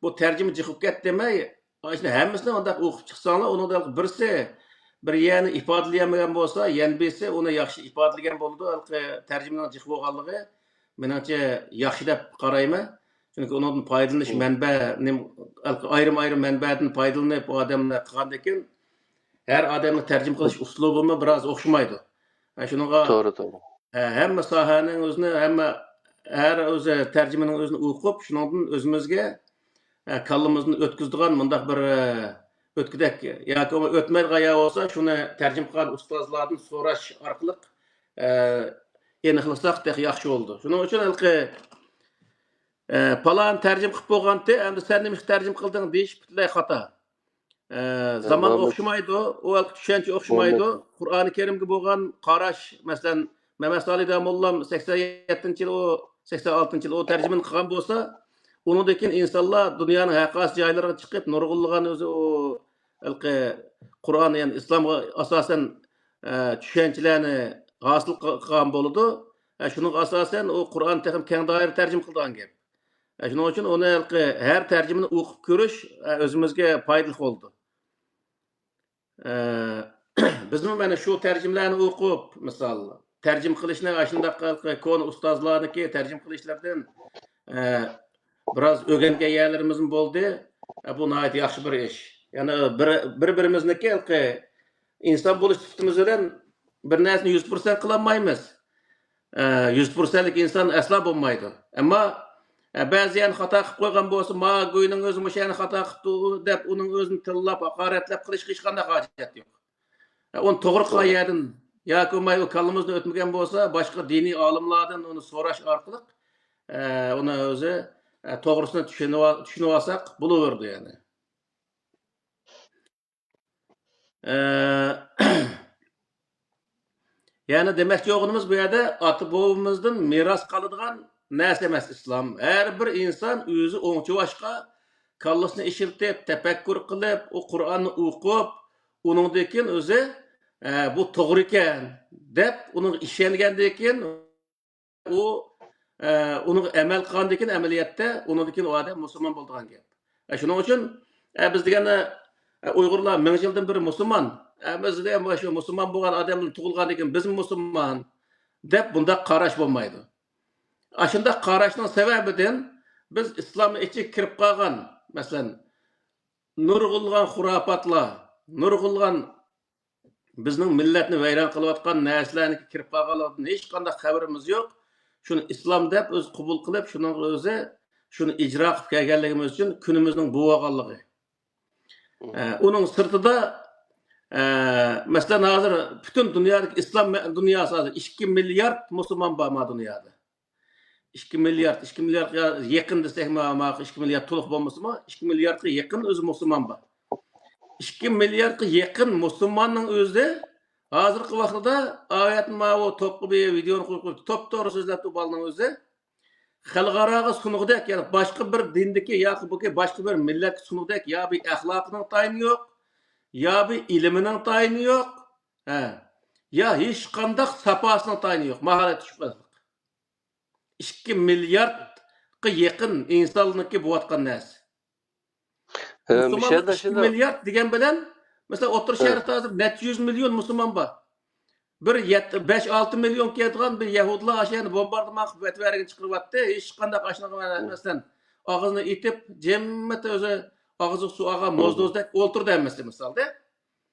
بۇ تەرجىمە جىق بولۇپ كەتتى دېمەي، ئاشۇنى ھەممىسىنى ئۇنداق ئوقۇپ چىقساڭلار، ئۇنىڭدا بىرسى بىر يەرنى ئىپادىلىيەلمىگەن بولسا، يەنە بىرسى ئۇنى ياخشى ئىپادىلىگەن بولىدۇ. ھېلىقى تەرجىمىنىڭ جىق بولغانلىقى مېنىڭچە ياخشى دەپ قارايمەن. چۈنكى ئۇنىڭدىن پايدىلىنىش مەنبە، نېمە، ئايرىم-ئايرىم مەنبەدىن پايدىلىنىپ، ئۇ ئادەملەر قىلغاندىكىن، ھەر ئادەمنىڭ تەرجىمە قىلىش ئۇسلۇبىمۇ بىراز ئوخشىمايدۇ. ھە، شۇنىڭغا، توغرا، توغرا. ھە، ھەممە ساھەنىڭ ئۆزىنى، ھەممە، ھەر ئۆزى تەرجىمىنىڭ ئۆزىنى ئوقۇپ، شۇنىڭدىن ئۆزىمىزگە، ھە، كاللىمىزدىن ئۆتكۈزىدىغان مۇنداق بىر، ھە، ئۆتكۈدەك ياكى ئۆتمەيدىغان يا بولسا، شۇنى تەرجىمە قىلغان ئۇستازلاردىن سوراش ئارقىلىق، ھە، ئېنىقلىساق تېخى ياخشى بولىدۇ. شۇنىڭ ئۈچۈن ھېلىقى، ئە، پالان تەرجىمە قىلىپ بولغانتى، ئەمدى سەن نېمىشقا تەرجىمە قىلدىڭ دېيىش پۈتۈنلەي خاتا. ئە، زامان ئوخشىمايدۇ، ئۇ ۋاقىت چۈشەنچە ئوخشىمايدۇ. قۇرئانى كەرىمگە بولغان قاراش، مەسىلەن، مەمەت سالى داموللام سەكسەن يەتتىنچى يىل، ئۇ سەكسەن ئالتىنچى يىل ئۇ تەرجىمىنى قىلغان بولسا، ئۇنىڭدىن كېيىن ئىنسانلار دۇنيانىڭ ھەر قايسى جايلىرىغا چىقىپ، نۇرغۇنلىغان ئۆزى ئۇ ھېلىقى قۇرئان، يەنى ئىسلامغا ئاساسەن، ئە، چۈشەنچىلەرنى ھاسىل قىلغان بولىدۇ. ئە، شۇنىڭغا ئاساسەن ئۇ قۇرئان تېخىمۇ كەڭ دائىرە تەرجىمە قىلىدىغان گەپ. ئە، شۇنىڭ ئۈچۈن ئۇنى ھېلىقى ھەر تەرجىمىنى ئوقۇپ كۆرۈش، ئە، ئۆزىمىزگە پايدىلىق بولىدۇ. ئە، بىزمۇ مانا شۇ تەرجىمىلەرنى ئوقۇپ، مىسال، تەرجىمە قىلىشنى ئاشۇنداق ھېلىقى كونا ئۇستازلارنىڭكى تەرجىمە قىلىشلىرىدىن، ئە، بىراز ئۆگەنگەن يەرلىرىمىزمۇ بولدى. ئە، بۇ ناھايىتى ياخشى بىر ئىش. يەنى بىر، بىر-بىرىمىزنىڭكى ھېلىقى ئىنسان بولۇش سۈپىتىمىز بىلەن بىر نەرسىنى يۈز پىرسەنت قىلالمايمىز. ئە، يۈز پىرسەنتلىك ئىنسان ئەسلا بولمايدۇ. ئەمما، ئە، بەزى يەرنى خاتا قىلىپ قويغان بولسا، ما گۇينىڭ ئۆزى مۇشۇ يەرنى خاتا قىپتۇ دەپ، ئۇنىڭ ئۆزىنى تىللاپ، ھاقارەتلەپ قىلىشقا ھېچقانداق ھاجەت يوق. ئە، ئۇنى توغرا قىلغان يەردىن ياكى بولماي ئۇ كاللىمىزدىن ئۆتمىگەن بولسا، باشقا دىنىي ئالىملاردىن ئۇنى سوراش ئارقىلىق، ئە، ئۇنى ئۆزى، ئە، توغرىسىنى چۈشىنىۋال-، چۈشىنىۋالساق بولۇۋېرىدۇ يەنى. ئە، يەنى دېمەكچى بولغىنىمىز، بۇ يەردە ئاتا-بوۋىمىزدىن مىراس قالىدىغان نەرسە ئەمەس ئىسلام. ھەر بىر ئىنسان ئۆزى ئوڭ-چۇۋاشقا كاللىسىنى ئىشلىتىپ، تەپەككۇر قىلىپ، ئۇ قۇرئاننى ئوقۇپ، ئۇنىڭدىن كېيىن ئۆزى، ئە، بۇ توغرا ئىكەن دەپ، ئۇنىڭغا ئىشەنگەندىن كېيىن، ئۇ، ئە، ئۇنىڭغا ئەمەل قىلغاندىن كېيىن، ئەمەلىيەتتە ئۇنىڭدىن كېيىن ئۇ ئادەم مۇسۇلمان بولىدىغان گەپ. ئە، شۇنىڭ ئۈچۈن، ئە، بىز دېگەندە، ئە، ئۇيغۇرلار مىڭ يىلدىن بېرى مۇسۇلمان. ئە، بىز دېگەن مۇشۇ مۇسۇلمان بولغان ئادەملەر تۇغۇلغاندىن كېيىن بىزمۇ مۇسۇلمان دەپ بۇنداق قاراش بولمايدۇ. ئاشۇنداق قاراشنىڭ سەۋەبىدىن بىز ئىسلامنىڭ ئىچىگە كىرىپ قالغان، مەسىلەن، نۇرغۇنلىغان خۇراپاتلار، نۇرغۇنلىغان بىزنىڭ مىللەتنى ۋەيران قىلىۋاتقان نەرسىلەرنىڭ كىرىپ قالغانلىقىدىن ھېچقانداق خەۋىرىمىز يوق. شۇنى ئىسلام دەپ ئۆزى قوبۇل قىلىپ، شۇنىڭ ئۆزى شۇنى ئىجرا قىلىپ كەلگەنلىكىمىز ئۈچۈن كۈنىمىزنىڭ بوۋالغانلىقى. ئە، ئۇنىڭ سىرتىدا، ئە، مەسىلەن، ھازىر پۈتۈن دۇنيادىكى ئىسلام مە-، دۇنياسى ھازىر ئىككى مىليارد مۇسۇلمان بار ما دۇنيادا. ئىككى مىليارد، ئىككى مىلياردقا يېقىن دېسەكمۇ، ماقۇل، ئىككى مىليارد تولۇق بولمىسىمۇ، ئىككى مىلياردقا يېقىن ئۆزى مۇسۇلمان بار. ئىككى مىلياردقا يېقىن مۇسۇلماننىڭ ئۆزى ھازىرقى ۋاقتىدا ئايەتنى ماۋۇ توپقا بىر ۋىدېونى قويۇپ قويۇپتۇ. توپتوغرا سۆزلەپتۇ بالىنىڭ ئۆزى. خەلقئاراغا سۇنغۇدەك، يەنى باشقا بىر دىندىكى ياكى بۇكى باشقا بىر مىللەتكە سۇنغۇدەك يا بىر ئەخلاقىنىڭ تايىنى يوق، يا بىر ئىلمىنىڭ تايىنى يوق. ھە. يا ھېچقانداق ساپاسىنىڭ تايىنى يوق. ماھالەت چۈشۈپ قالدۇق. ئىككى مىلياردقا يېقىن ئىنساننىڭكى بولۇۋاتقان نەرسە. ھە، مۇسۇلمانلار مۇشۇ يەردە ئىككى شۇنداق. مىليارد دېگەن بىلەن، مەسىلەن، ئوتتۇرا ھە. شەرقتە ھازىر نەچچە يۈز مىليون مۇسۇلمان بار. بىر يەتتە، بەش، ئالتە مىليون كېلىدىغان بىر يەھۇدىيلار ئاشۇ يەرنى بومباردىمان قىلىپ ئەتىۋەرگىنى چىقىرىۋەتتى. ھېچقانداق ئاشۇنىڭغا، ھە. مەسىلەن، ئاغزىنى ئېتىپ، جىممىتى ئۆزى ئاغزىغا سۇ ئالغان ھە. موزدوزدەك ئولتۇردى ھەممىسى مىسالدا.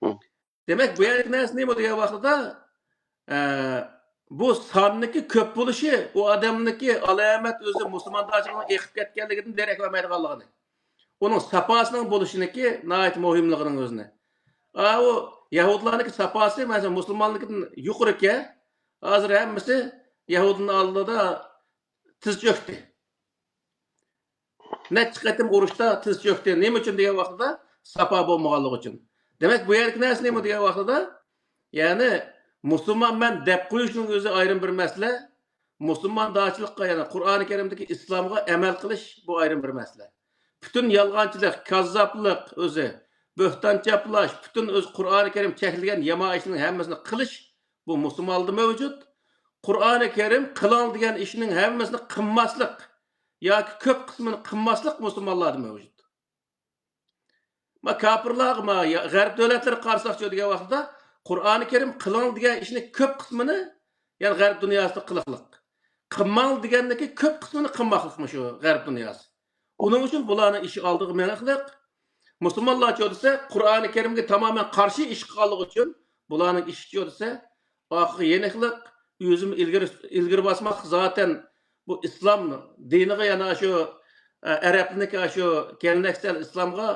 ھە. دېمەك، بۇ يەردىكى نەرسە نېمە دېگەن ۋاقتىدا، ئە، بۇ ساننىڭكى كۆپ بولۇشى ئۇ ئادەمنىڭكى ئالامەت ئۆزى مۇسۇلماندارچىلىقنىڭ ئېقىپ كەتكەنلىكىدىن دېرەك بەرمەيدىغانلىقىنى، ئۇنىڭ ساپاسىنىڭ بولۇشىنىڭكى ناھايىتى مۇھىملىقىنىڭ ئۆزىنى. ئا، ئۇ يەھۇدىيلارنىڭكى ساپاسى، مەسىلەن، مۇسۇلماننىڭكىدىن يۇقىرىكەن. ھازىر ھەممىسى يەھۇدىينىڭ ئالدىدا تىز چۆكتى. نەچچە قېتىم ئۇرۇشتا تىز چۆكتى. نېمە ئۈچۈن دېگەن ۋاقتىدا، ساپا بولمىغانلىقى ئۈچۈن. دېمەك، بۇ يەردىكى نەرسە نېمە دېگەن ۋاقتىدا، يەنى مۇسۇلمانمەن دەپ قويۇشنىڭ ئۆزى ئايرىم بىر مەسىلە. مۇسۇلماندارچىلىققا، يەنى قۇرئانى كەرىمدىكى ئىسلامغا ئەمەل قىلىش، بۇ ئايرىم بىر مەسىلە. پۈتۈن يالغانچىلىق، كاززاپلىق ئۆزى، بۆھتان چاپلاش، پۈتۈن ئۆزى قۇرئانى كەرىم چەكلىگەن يامان ئىشنىڭ ھەممىسىنى قىلىش، بۇ مۇسۇلمانلاردا مەۋجۇت. قۇرئانى كەرىم قىلىڭ دېگەن ئىشنىڭ ھەممىسىنى قىلماسلىق ياكى كۆپ قىسمىنى قىلماسلىق مۇسۇلمانلاردا مەۋجۇت. ما كاپىرلارغا، ما يا-، غەرب دۆلەتلىرىگە قارىساقچۇ دېگەن ۋاقتىدا، قۇرئانى كەرىم قىلىڭ دېگەن ئىشنى كۆپ قىسمىنى، يەنى غەرب دۇنياسىدا قىلىقلىق. قىلماڭ دېگەندىكى كۆپ قىسمىنى قىلماقلىقمۇ شۇ غەرب دۇنياسى. ئۇنىڭ ئۈچۈن بۇلارنىڭ ئىشى ئالدىغا مېڭىقلىق. مۇسۇلمانلارچۇ دېسە، قۇرئانى كەرىمگە تامامەن قارشى ئىش قىلغانلىقى ئۈچۈن بۇلارنىڭ ئىشىچۇ دېسە، ئارقىغا يېنىقلىق، ئۆزىمۇ ئىلگىرى، ئىلگىرى باسماق. زاتەن بۇ ئىسلام دىنىغا يەنە شۇ، ئە، ئەرەبنىڭكى شۇ گەلەنەكسەل ئىسلامغا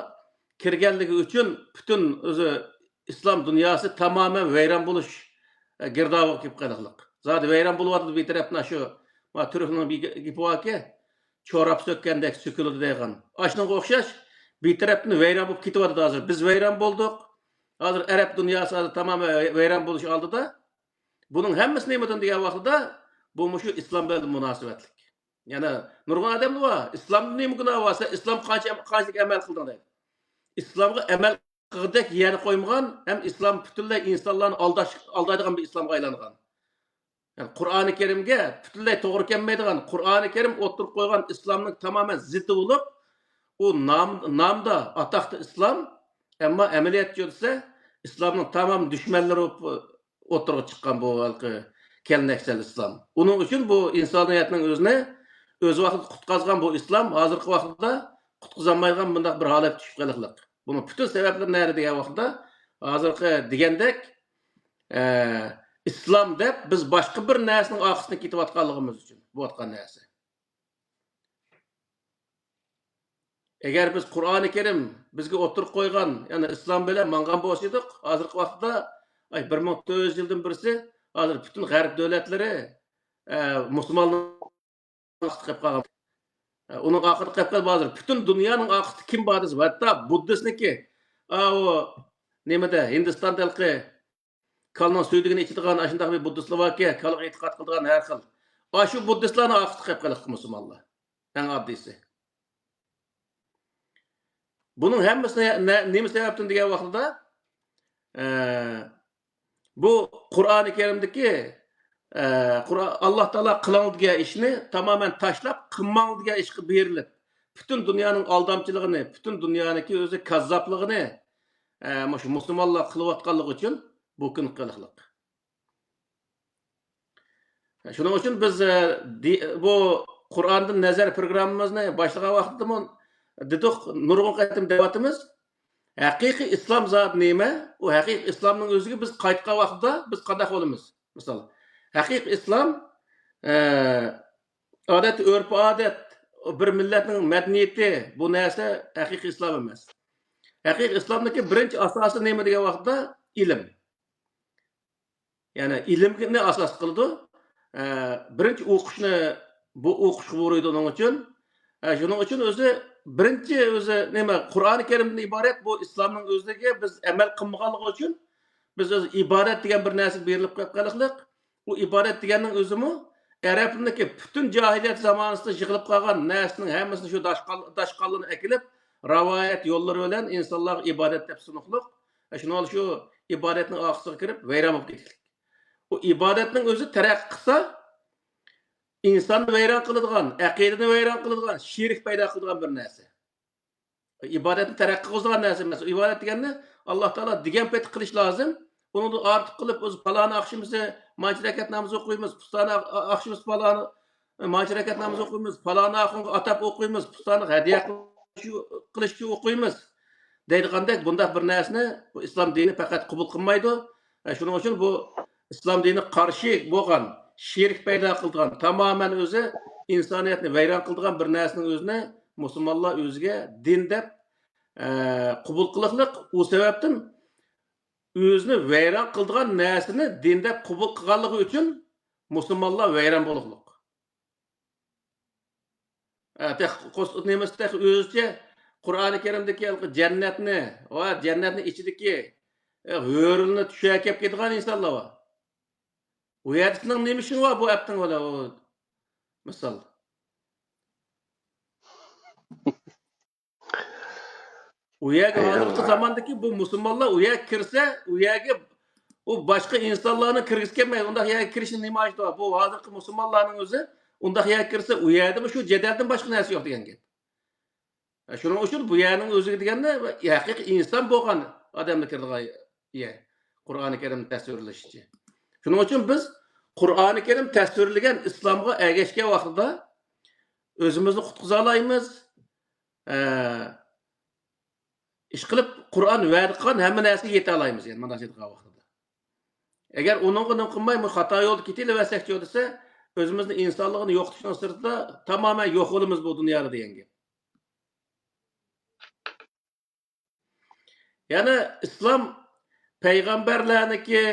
كىرگەنلىكى ئۈچۈن پۈتۈن ئۆزى ئىسلام دۇنياسى تامامەن ۋەيران بولۇش، ئە، گىردابىغا كىرىپ قالغانلىق. زادى ۋەيران بولۇۋاتىدۇ بىر تەرەپتىن شۇ، ما، تۈركنىڭ بىر گېپى باركى، چوراپ سۆككەندەك سۆكۈلىدۇ دەيدىغان. ئاشۇنىڭغا ئوخشاش بىر تەرەپتىن ۋەيران بولۇپ كېتىۋاتىدۇ ھازىر. بىز ۋەيران بولدۇق. ھازىر ئەرەب دۇنياسى ھازىر تامامەن ۋەيران بولۇش ئالدىدا. بۇنىڭ ھەممىسى نېمىدىن دېگەن ۋاقتىدا، بۇ مۇشۇ ئىسلام بىلەن مۇناسىۋەتلىك. يەنە نۇرغۇن ئادەملەر بار. ئىسلامدا نېمە گۇناھ بار؟ سەن ئىسلام قانچە، قانچىلىك ئەمەل قىلدىڭ دەيدۇ. ئىسلامغا ئەمەل قىلغۇدەك يەرنى قويمىغان ھەم ئىسلام پۈتۈنلەي ئىنسانلارنى ئالداش، ئالدايدىغان بىر ئىسلامغا ئايلانغان. يەنى قۇرئانى كەرىمگە پۈتۈنلەي توغرا كەلمەيدىغان، قۇرئانى كەرىم ئوتتۇرىغا قويغان ئىسلامنىڭ تامامەن زىتى بولۇپ، ئۇ نام، نامدا، ئاتاقتا ئىسلام، ئەمما ئەمەلىيەتتە يۈرسە، ئىسلامنىڭ تامام دۈشمەنلىرى بولۇپ ئوتتۇرىغا چىققان بۇ ھېلىقى گەلەنەكسەل ئىسلام. ئۇنىڭ ئۈچۈن بۇ ئىنسانىيەتنىڭ ئۆزىنى ئۆز ۋاقتىدا قۇتقازغان بۇ ئىسلام ھازىرقى ۋاقىتتا قۇتقۇزالمايدىغان بۇنداق بىر ھالەتكە چۈشۈپ قېلىقلىق. بۇنىڭ پۈتۈن سەۋەبلىرى نەدە دېگەن ۋاقىتتا، ھازىرقى دېگەندەك، ئە، ئىسلام دەپ بىز باشقا بىر نەرسىنىڭ ئارقىسىدىن كېتىۋاتقانلىقىمىز ئۈچۈن بولۇۋاتقان نەرسە. ئەگەر بىز قۇرئانى كەرىم بىزگە ئوتتۇرىغا قويغان، يەنى ئىسلام بىلەن ماڭغان بولسا ئىدۇق، ھازىرقى ۋاقىتتا، ئاي، بىر مىڭ تۆت يۈز يىلدىن بىرسى، ھازىر پۈتۈن غەرب دۆلەتلىرى، ئە، مۇسۇلمانلارنىڭ ئارقىسىدا قېلىپ قالغان. ئە، ئۇنىڭ ئارقىدا قېلىپ قالغان ھازىر پۈتۈن دۇنيانىڭ ئارقىسىدا كىم بار دېسە، ھەتتا بۇددىستنىڭكى، ئاۋۇ، نېمىدە، ھىندىستاندا ھېلىقى كالىنىڭ سۈيدۈكىنى ئىچىدىغان ئاشۇنداق بىر بۇددىستلار باركەن، كالىغا ئېتىقاد قىلىدىغان ھەر خىل. ئاشۇ بۇددىستلارنىڭ ئارقىسىدا قېلىپ قېلىقتى مۇسۇلمانلار. ئەڭ ئاددىيسى. بۇنىڭ ھەممىسى نە-، نە-، نېمە سەۋەبتىن دېگەن ۋاقتىدا، ئە، بۇ قۇرئانى كەرىمدىكى ئە، قۇرئان، ئاللا تائالا قىلىڭ دېگەن ئىشنى تامامەن تاشلاپ، قىلماڭ دېگەن ئىشقا بېرىلىپ، پۈتۈن دۇنيانىڭ ئالدامچىلىقىنى، پۈتۈن دۇنيانىڭكى ئۆزى كاززاپلىقىنى، ئە، مۇشۇ مۇسۇلمانلار قىلىۋاتقانلىقى ئۈچۈن بۇ كۈن قىلىقلىق. شۇنىڭ ئۈچۈن بىز، ئە، دى-، بۇ قۇرئاندىن نەزەر پروگراممىمىزنى باشلىغان ۋاقىتتىمۇ دېدۇق، نۇرغۇن قېتىم دەۋاتىمىز. ھەقىقىي ئىسلام زادى نېمە؟ ئۇ ھەقىقىي ئىسلامنىڭ ئۆزىگە بىز قايتقان ۋاقىتتا بىز قانداق بولىمىز؟ مىسال، ھەقىقىي ئىسلام، ئە، ئادەتتە ئۆرپ-ئادەت، بىر مىللەتنىڭ مەدەنىيىتى، بۇ نەرسە ھەقىقىي ئىسلام ئەمەس. ھەقىقىي ئىسلامنىڭكى بىرىنچى ئاساسى نېمە دېگەن ۋاقىتتا، ئىلىم. يەنى ئىلىمنى ئاساس قىلىدۇ. ئە، بىرىنچى ئوقۇشنى، بۇ ئوقۇشقا بۇيرۇيدۇ ئۇنىڭ ئۈچۈن. ئە، شۇنىڭ ئۈچۈن ئۆزى بىرىنچى ئۆزى نېمە، قۇرئانى كەرىمدىن ئىبارەت بۇ ئىسلامنىڭ ئۆزىگە بىز ئەمەل قىلمىغانلىقى ئۈچۈن بىز ئۆزى ئىبادەت دېگەن بىر نەرسىگە بېرىلىپ قېلىپ قېلىقلىق. ئۇ ئىبادەت دېگەننىڭ ئۆزىمۇ ئەرەبلىرىنىڭكى پۈتۈن جاھىلىيەت زامانىسىدا يىغىلىپ قالغان نەرسىنىڭ ھەممىسىنى شۇ داشقال-، داشقاللىرىنى ئەكېلىپ، رىۋايەت يوللىرى بىلەن ئىنسانلارغا ئىبادەت دەپ سۇنۇقلۇق. شۇنىڭ بىلەن شۇ ئىبادەتنىڭ ئارقىسىغا كىرىپ ۋەيران بولۇپ كېتىشلىك. ئۇ ئىبادەتنىڭ ئۆزى تەرەققىي قىلسا، ئىنساننى ۋەيران قىلىدىغان، ئەقىدىنى ۋەيران قىلىدىغان، شېرىك پەيدا قىلىدىغان بىر نەرسە. ئىبادەتنى تەرەققىي قىلغۇزىدىغان نەرسە ئەمەس. ئىبادەت دېگەننى ئاللا تائالا دېگەن پېتى قىلىش لازىم. ئۇنىڭدىن ئارتۇق قىلىپ، ئۆزى پالانى ئاخشىمىسى مانچە رەكەت نامىزى ئوقۇيمىز، پۇستانى ئا-، ئاخشىمىسى پالانى، مانچە رەكەت نامىزى ئوقۇيمىز، پالانى ئاخۇنغا ئاتاپ ئوقۇيمىز، پۇستانى ھەدىيە قىلىش، قىلىش ئۈچۈن ئوقۇيمىز دەيدىغاندەك بۇنداق بىر نەرسىنى بۇ ئىسلام دىنى پەقەت قوبۇل قىلمايدۇ. ئە، شۇنىڭ ئۈچۈن بۇ ئىسلام دىنىغا قارشى بولغان، شېرىك پەيدا قىلىدىغان، تامامەن ئۆزى ئىنسانىيەتنى ۋەيران قىلىدىغان بىر نەرسىنىڭ ئۆزىنى مۇسۇلمانلار ئۆزىگە دىن دەپ، ئە، قوبۇل قىلىقلىق. ئۇ سەۋەبتىن ئۆزىنى ۋەيران قىلىدىغان نەرسىنى دىن دەپ قوبۇل قىلغانلىقى ئۈچۈن مۇسۇلمانلار ۋەيران بولۇقلۇق. ئە، تېخى قوس-، نېمىسى تېخى ئۆزىچە قۇرئانى كەرىمدىكى ھېلىقى جەننەتنى ۋە جەننەتنىڭ ئىچىدىكى، ئە، ھۆرىلىنى چۈشەپ كەپ كېتىدىغان ئىنسانلار بار. ئۇ يەردە سېنىڭ نېمە ئىشىڭ بار بۇ ئەپتىڭ بىلەن ئۇ، مىسال. ئۇ يەرگە ھازىرقى زاماندىكى بۇ مۇسۇلمانلار ئۇ يەرگە كىرسە، ئۇ يەرگە ئۇ باشقا ئىنسانلارنى كىرگۈسى كەلمەيدۇ. ئۇنداق يەرگە كىرىشنىڭ نېمە ھاجىتى بار؟ بۇ ھازىرقى مۇسۇلمانلارنىڭ ئۆزى ئۇنداق يەرگە كىرسە، ئۇ يەردىمۇ شۇ جېدەلدىن باشقا نەرسە يوق دېگەن گەپ. شۇنىڭ ئۈچۈن بۇ يەرنىڭ ئۆزىگە دېگەندە ھەقىقىي ئىنسان بولغان ئادەملا كىرىدىغان يەر. قۇرئانى كەرىم تەسۋىرلىشىچە. شۇنىڭ ئۈچۈن بىز قۇرئانى كەرىم تەسۋىرلىگەن ئىسلامغا ئەگەشكەن ۋاقتىدا ئۆزىمىزنى قۇتقۇزالايمىز. ئە، ئىشقىلىپ قۇرئان ۋەدە قىلغان ھەممە نەرسىگە يېتەلايمىز، يەنى مانا شۇنداق ۋاقتىدا. ئەگەر ئۇنىڭغا نېمە قىلماي، بۇ خاتا يولدا كېتىلىۋەرسەكچۇ دېسە، ئۆزىمىزنىڭ ئىنسانلىقىنى يوقىتىشنىڭ سىرتىدا تامامەن يوق بولىمىز بۇ دۇنيادا دېگەن گەپ. يەنى ئىسلام پەيغەمبەرلەرنىڭكى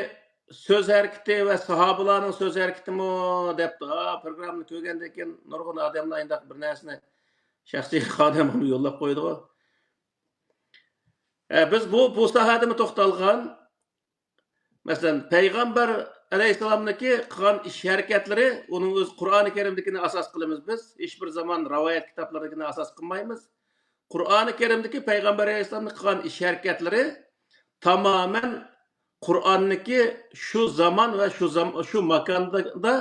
سۆز ھەرىكىتى ۋە ساھابىلارنىڭ سۆز ھەرىكىتىمۇ دەپتۇ. ئا، پروگراممىنى كۆرگەندىن كېيىن نۇرغۇن ئادەملەر ئۇنداق بىر نەرسىنى شەخسىي خادىمىمۇ يوللاپ قويدىغۇ. ئە، بىز بۇ، بۇ ساھەدىمۇ توختالغان. مەسىلەن، پەيغەمبەر ئەلەيھىسسالامنىڭكى قىلغان ئىش ھەرىكەتلىرى، ئۇنىڭ ئۆزى قۇرئانى كەرىمدىكىنى ئاساس قىلىمىز بىز. ھېچبىر زامان رىۋايەت كىتابلىرىدىكىنى ئاساس قىلمايمىز. قۇرئانى كەرىمدىكى پەيغەمبەر ئەلەيھىسسالامنىڭ قىلغان ئىش ھەرىكەتلىرى تامامەن قۇرئاننىكى شۇ زامان ۋە شۇ زام-، شۇ ماكاندا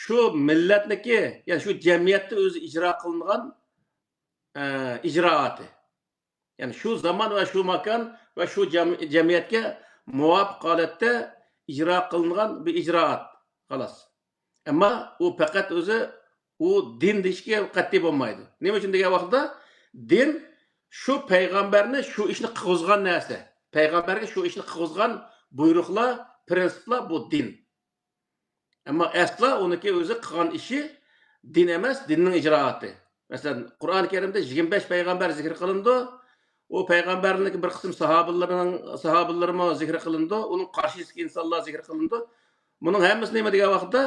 شۇ مىللەتنىكى، يەنى شۇ جەمئىيەتتە ئۆزى ئىجرا قىلىنغان، ئە، ئىجرائاتى. يەنى شۇ زامان ۋە شۇ ماكان ۋە شۇ جەم-، جەمئىيەتكە مۇۋاپىق ھالەتتە ئىجرا قىلىنغان بىر ئىجرائات. خالاس. ئەمما ئۇ پەقەت ئۆزى ئۇ دىن دېيىشكە قەتئىي بولمايدۇ. نېمە ئۈچۈن دېگەن ۋاقىتتا، دىن شۇ پەيغەمبەرنى شۇ ئىشنى قىلغۇزغان نەرسە. پەيغەمبەرگە شۇ ئىشنى قىلغۇزغان بۇيرۇقلار، پىرىنسىپلار بۇ دىن. ئەمما ئەسلا ئۇنىڭكى ئۆزى قىلغان ئىشى دىن ئەمەس، دىننىڭ ئىجرائاتى. مەسىلەن، قۇرئانى كەرىمدە يىگىرمە بەش پەيغەمبەر زىكىر قىلىنىدۇ. ئۇ پەيغەمبەرلەرنىڭ بىر قىسىم ساھابىلىرىنىڭ، ساھابىلىرىمۇ زىكىر قىلىنىدۇ. ئۇنىڭ قارشىسىدىكى ئىنسانلار زىكىر قىلىنىدۇ. بۇنىڭ ھەممىسى نېمە دېگەن ۋاقىتتا،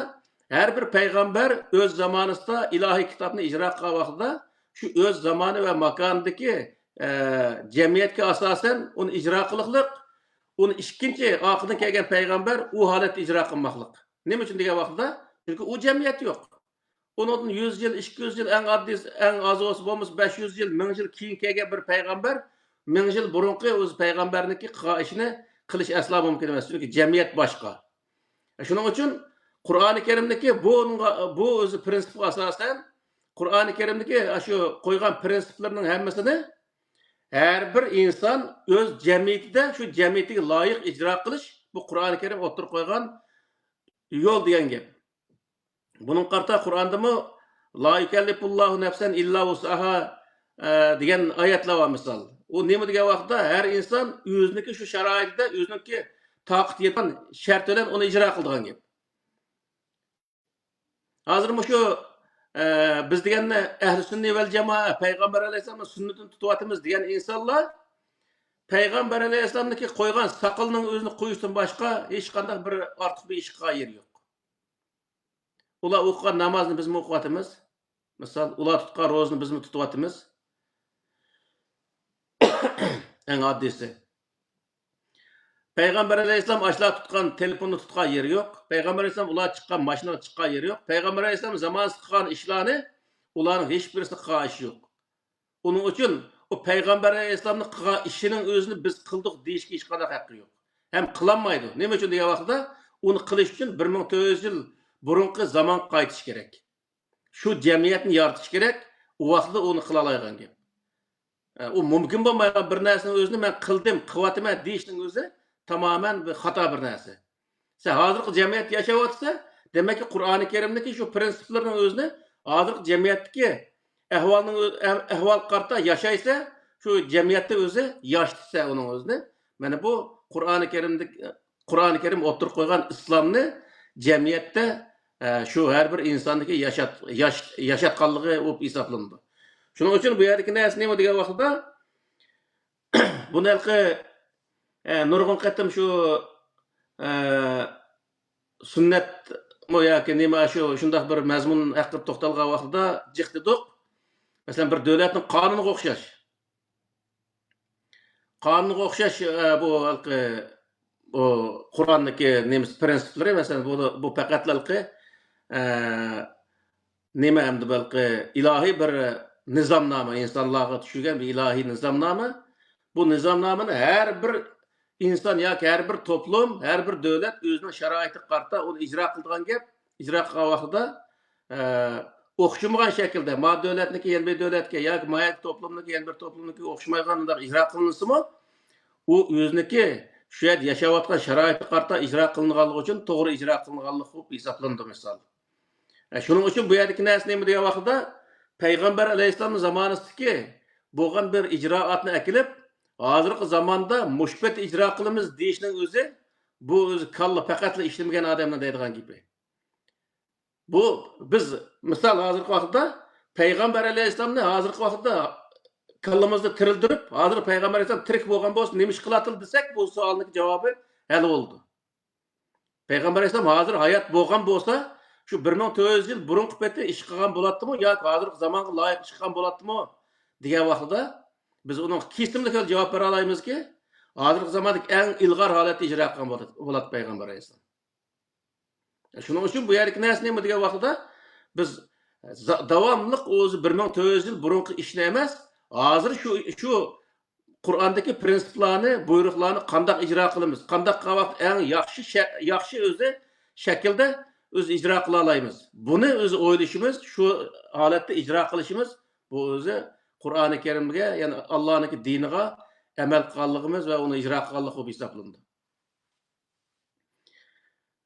ھەر بىر پەيغەمبەر ئۆز زامانىسىدا ئىلاھىي كىتابنى ئىجرا قىلغان ۋاقتىدا شۇ ئۆز زامانى ۋە ماكانىدىكى، ئە، جەمئىيەتكە ئاساسەن ئۇنى ئىجرا قىلىقلىق، ئۇنى ئىككىنچى ئارقىدىن كەلگەن پەيغەمبەر ئۇ ھالەتتە ئىجرا قىلماقلىق. نېمە ئۈچۈن دېگەن ۋاقتىدا، چۈنكى ئۇ جەمئىيەت يوق. ئۇنىڭدىن يۈز يىل، ئىككى يۈز يىل، ئەڭ ئاددىيسى، ئەڭ ئاز بولسا بولمىسا بەش يۈز يىل، مىڭ يىل كېيىن كەلگەن بىر پەيغەمبەر مىڭ يىل بۇرۇنقى ئۆزى پەيغەمبەرنىڭكى قىلغان ئىشىنى قىلىش ئەسلا مۇمكىن ئەمەس. چۈنكى جەمئىيەت باشقا. شۇنىڭ ئۈچۈن قۇرئانى كەرىمدىكى بۇنىڭغا، بۇ ئۆزى پرىنسىپقا ئاساسەن، قۇرئانى كەرىمدىكى شۇ قويغان پرىنسىپلىرىنىڭ ھەممىسىنى ھەر بىر ئىنسان ئۆز جەمئىيىتىدە شۇ جەمئىيىتىگە لايىق ئىجرا قىلىش، بۇ قۇرئانى كەرىم ئوتتۇرىغا قويغان يول دېگەن گەپ. بۇنىڭغا قارىتا قۇرئاندىمۇ «لا يۇكەللىفۇللاھۇ نەفسەن ئىللا ۋۇسئەھا» دېگەن ئايەتلەر بار مىسال. ئۇ نېمە دېگەن ۋاقىتتا، ھەر ئىنسان ئۆزىنىڭكى شۇ شارائىتىدا ئۆزىنىڭكى تاقىتى يەتكەن شەرت بىلەن ئۇنى ئىجرا قىلىدىغان گەپ. ھازىر مۇشۇ، ئە، بىز دېگەننى ئەھلى سۈننە ۋەل جامائە، پەيغەمبەر ئەلەيھىسسالامنىڭ سۈننىتىنى تۇتۇۋاتىمىز دېگەن ئىنسانلار پەيغەمبەر ئەلەيھىسسالامنىڭكى قويغان ساقىلىنىڭ ئۆزىنى قويۇشتىن باشقا ھېچقانداق بىر ئارتۇق بىر ئىش قىلغان يېرى يوق. ئۇلار ئوقۇغان نامازنى بىزمۇ ئوقۇۋاتىمىز. مىسال، ئۇلار تۇتقان روزىنى بىزمۇ تۇتۇۋاتىمىز. ئەڭ ئاددىيسى. پەيغەمبەر ئەلەيھىسسالام ئاشۇلار تۇتقان تېلېفوننى تۇتقان يېرى يوق. پەيغەمبەر ئەلەيھىسسالام ئۇلار چىققان ماشىنىغا چىققان يېرى يوق. پەيغەمبەر ئەلەيھىسسالام زامانىسىدا قىلغان ئىشلارنى ئۇلارنىڭ ھېچبىرسى قىلغان ئىشى يوق. ئۇنىڭ ئۈچۈن ئۇ پەيغەمبەر ئەلەيھىسسالامنىڭ قىلغان ئىشىنىڭ ئۆزىنى بىز قىلدۇق دېيىشكە ھېچقانداق ھەققى يوق. ھەم قىلالمايدۇ. نېمە ئۈچۈن دېگەن ۋاقتىدا، ئۇنى قىلىش ئۈچۈن بىر مىڭ تۆت يۈز يىل بۇرۇنقى زامانغا قايتىش كېرەك. شۇ جەمئىيەتنى يارىتىش كېرەك. ئۇ ۋاقتىدا ئۇنى قىلالايدىغان گەپ. ئە، ئۇ مۇمكىن بولمايدىغان بىر نەرسىنىڭ ئۆزىنى مەن قىلدىم، قىلىۋاتىمەن دېيىشنىڭ ئۆزى تامامەن بىر خاتا بىر نەرسە. سەن ھازىرقى جەمئىيەتتە ياشاۋاتىسەن، دېمەككى، قۇرئانى كەرىمدىكى شۇ پرىنسىپلىرىنىڭ ئۆزىنى ھازىرقى جەمئىيەتتىكى ئەھۋالنىڭ ئۆ-، ئەھ-، ئەھۋالغا قارىتا ياشايسەن، شۇ جەمئىيەتتە ئۆزى ياشىتىسەن ئۇنىڭ ئۆزىنى. مانا بۇ قۇرئانى كەرىمدىكى، قۇرئانى كەرىم ئوتتۇرىغا قويغان ئىسلامنى جەمئىيەتتە، ئە، شۇ ھەر بىر ئىنساندىكى ياشات-، ياش-، ياشاتقانلىقى بولۇپ ھېسابلىنىدۇ. شۇنىڭ ئۈچۈن بۇ يەردىكى نەرسە نېمە دېگەن ۋاقتىدا، بۇنى ھېلىقى، ئە، نۇرغۇن قېتىم شۇ، ئە، سۈننەتمۇ ياكى نېمە شۇ، شۇنداق بىر مەزمۇن ھەققىدە توختالغان ۋاقتىدا جىق دېدۇق. مەسىلەن، بىر دۆلەتنىڭ قانۇنىغا ئوخشاش. قانۇنغا ئوخشاش، ئە، بۇ ھېلىقى، بۇ قۇرئاندىكى نېمىسى، پرىنسىپلىرى، مەسىلەن، بۇ، بۇ پەقەتلا ھېلىقى، ئە، نېمە ئەمدى بەلكى ئىلاھىي بىر نىزامنامە، ئىنسانلارغا چۈشۈرگەن بىر ئىلاھىي نىزامنامە. بۇ نىزامنامىنى ھەر بىر ئىنسان ياكى ھەر بىر توپلۇم، ھەر بىر دۆلەت ئۆزىنىڭ شارائىتىغا قارىتا ئۇنى ئىجرا قىلىدىغان گەپ. ئىجرا قىلغان ۋاقتىدا، ئە، ئوخشىمىغان شەكىلدە، ما دۆلەتنىكى يەنە بىر دۆلەتكە ياكى ما توپلۇمنىكى يەنە بىر توپلۇمنىكى ئوخشىمايدىغان ئىجرا قىلىنسىمۇ، ئۇ ئۆزىنىڭكى شۇ يەردە ياشاۋاتقان شارائىتىغا قارىتا ئىجرا قىلىنغانلىقى ئۈچۈن توغرا ئىجرا قىلىنغانلىق بولۇپ ھېسابلىنىدۇ، مىسال. ئە، شۇنىڭ ئۈچۈن بۇ يەردىكى نەرسە نېمە دېگەن ۋاقتىدا، پەيغەمبەر ئەلەيھىسسالام زامانىسىدىكى بولغان بىر ئىجرائاتنى ئەكېلىپ، ھازىرقى زاماندا مۇشۇ پېتى ئىجرا قىلىمىز دېيىشنىڭ ئۆزى، بۇ ئۆزى كاللا پەقەتلا ئىشلىمىگەن ئادەمنىڭ دەيدىغان گېپى. بۇ، بىز، مىسال، ھازىرقى ۋاقىتتا پەيغەمبەر ئەلەيھىسسالامنى ھازىرقى ۋاقىتتا كاللىمىزدا تىرىلدۈرۈپ، ھازىر پەيغەمبەر ئەلەيھىسسالام تىرىك بولغان بولسا، نېمە ئىش قىلاتىدۇ دېسەك، بۇ سوئالنىڭ جاۋابى ھەل بولىدۇ. پەيغەمبەر ئەلەيھىسسالام ھازىر ھايات بولغان بولسا، شۇ بىر مىڭ تۆت يۈز يىل بۇرۇنقى پېتى ئىش قىلغان بولاتتىمۇ ياكى ھازىرقى زامانغا لايىق ئىش قىلغان بولاتتىمۇ دېگەن ۋاقتىدا، بىز ئۇنىڭغا كېسىملىك جاۋاب بېرەلەيمىزكى، ھازىرقى زاماندىكى ئەڭ ئىلغار ھالەتتە ئىجرا قىلغان بولاتتى، بولاتتى پەيغەمبەر ئەلەيھىسسالام. شۇنىڭ ئۈچۈن بۇ يەردىكى نەرسە نېمە دېگەن ۋاقتىدا، بىز زا-، داۋاملىق ئۆزى بىر مىڭ تۆت يۈز يىل بۇرۇنقى ئىشنى ئەمەس، ھازىر شۇ، شۇ قۇرئاندىكى پرىنسىپلارنى، بۇيرۇقلارنى قانداق ئىجرا قىلىمىز؟ قانداق قىلغان ۋاقىتتا ئەڭ ياخشى شە-، ياخشى ئۆزى شەكىلدە ئۆزى ئىجرا قىلالايمىز؟ بۇنى ئۆزى ئويلىشىمىز، شۇ ھالەتتە ئىجرا قىلىشىمىز، بۇ ئۆزى قۇرئانى كەرىمگە، يەنى ئاللانىڭكى دىنىغا ئەمەل قىلغانلىقىمىز ۋە ئۇنى ئىجرا قىلغانلىق بولۇپ ھېسابلىنىدۇ.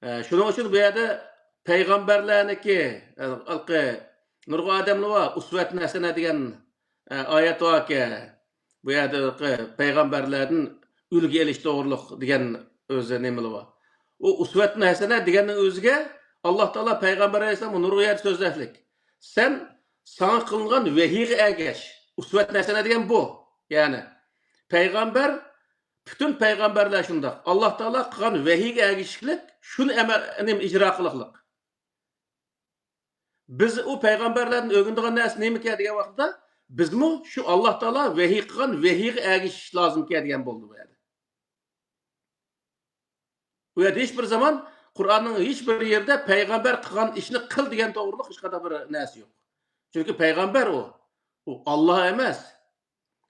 ئە، شۇنىڭ ئۈچۈن بۇ يەردە پەيغەمبەرلەرنىڭكى، ئە، ھېلىقى نۇرغۇن ئادەملەر بار، ئۇسۋەتۇن ھەسەنە دېگەن، ئە، ئايەت باركەن. بۇ يەردە ھېلىقى پەيغەمبەرلەردىن ئۈلگە ئېلىش توغرۇلۇق دېگەن ئۆزى نېمىلەر بار. ئۇ ئۇسۋەتۇن ھەسەنە دېگەننىڭ ئۆزىگە ئاللا تائالا پەيغەمبەر ئەلەيھىسسالام نۇرغۇن يەردە سۆزلەشلىك. سەن، ساڭا قىلىنغان ۋەھىيگە ئەگەش. ئۇسۋەتۇن ھەسەنە دېگەن بۇ. يەنى پەيغەمبەر پۈتۈن پەيغەمبەرلەر شۇنداق. ئاللا تائالا قىلغان ۋەھىيگە ئەگىشىشلىك، شۇنى ئەمەل، نېمە، ئىجرا قىلىقلىق. بىز ئۇ پەيغەمبەرلەردىن ئۆگىنىدىغان نەرسە نېمىكەن دېگەن ۋاقىتتا، بىزمۇ شۇ ئاللا تائالا ۋەھىي قىلغان ۋەھىيگە ئەگىشىش لازىمكەن دېگەن بولدى بۇ يەردە. بۇ يەردە ھېچ بىر زامان قۇرئاننىڭ ھېچ بىر يېرىدە پەيغەمبەر قىلغان ئىشنى قىل دېگەن توغرۇلۇق ھېچقانداق بىر نەرسە يوق. چۈنكى پەيغەمبەر ئۇ. ئۇ ئاللا ئەمەس.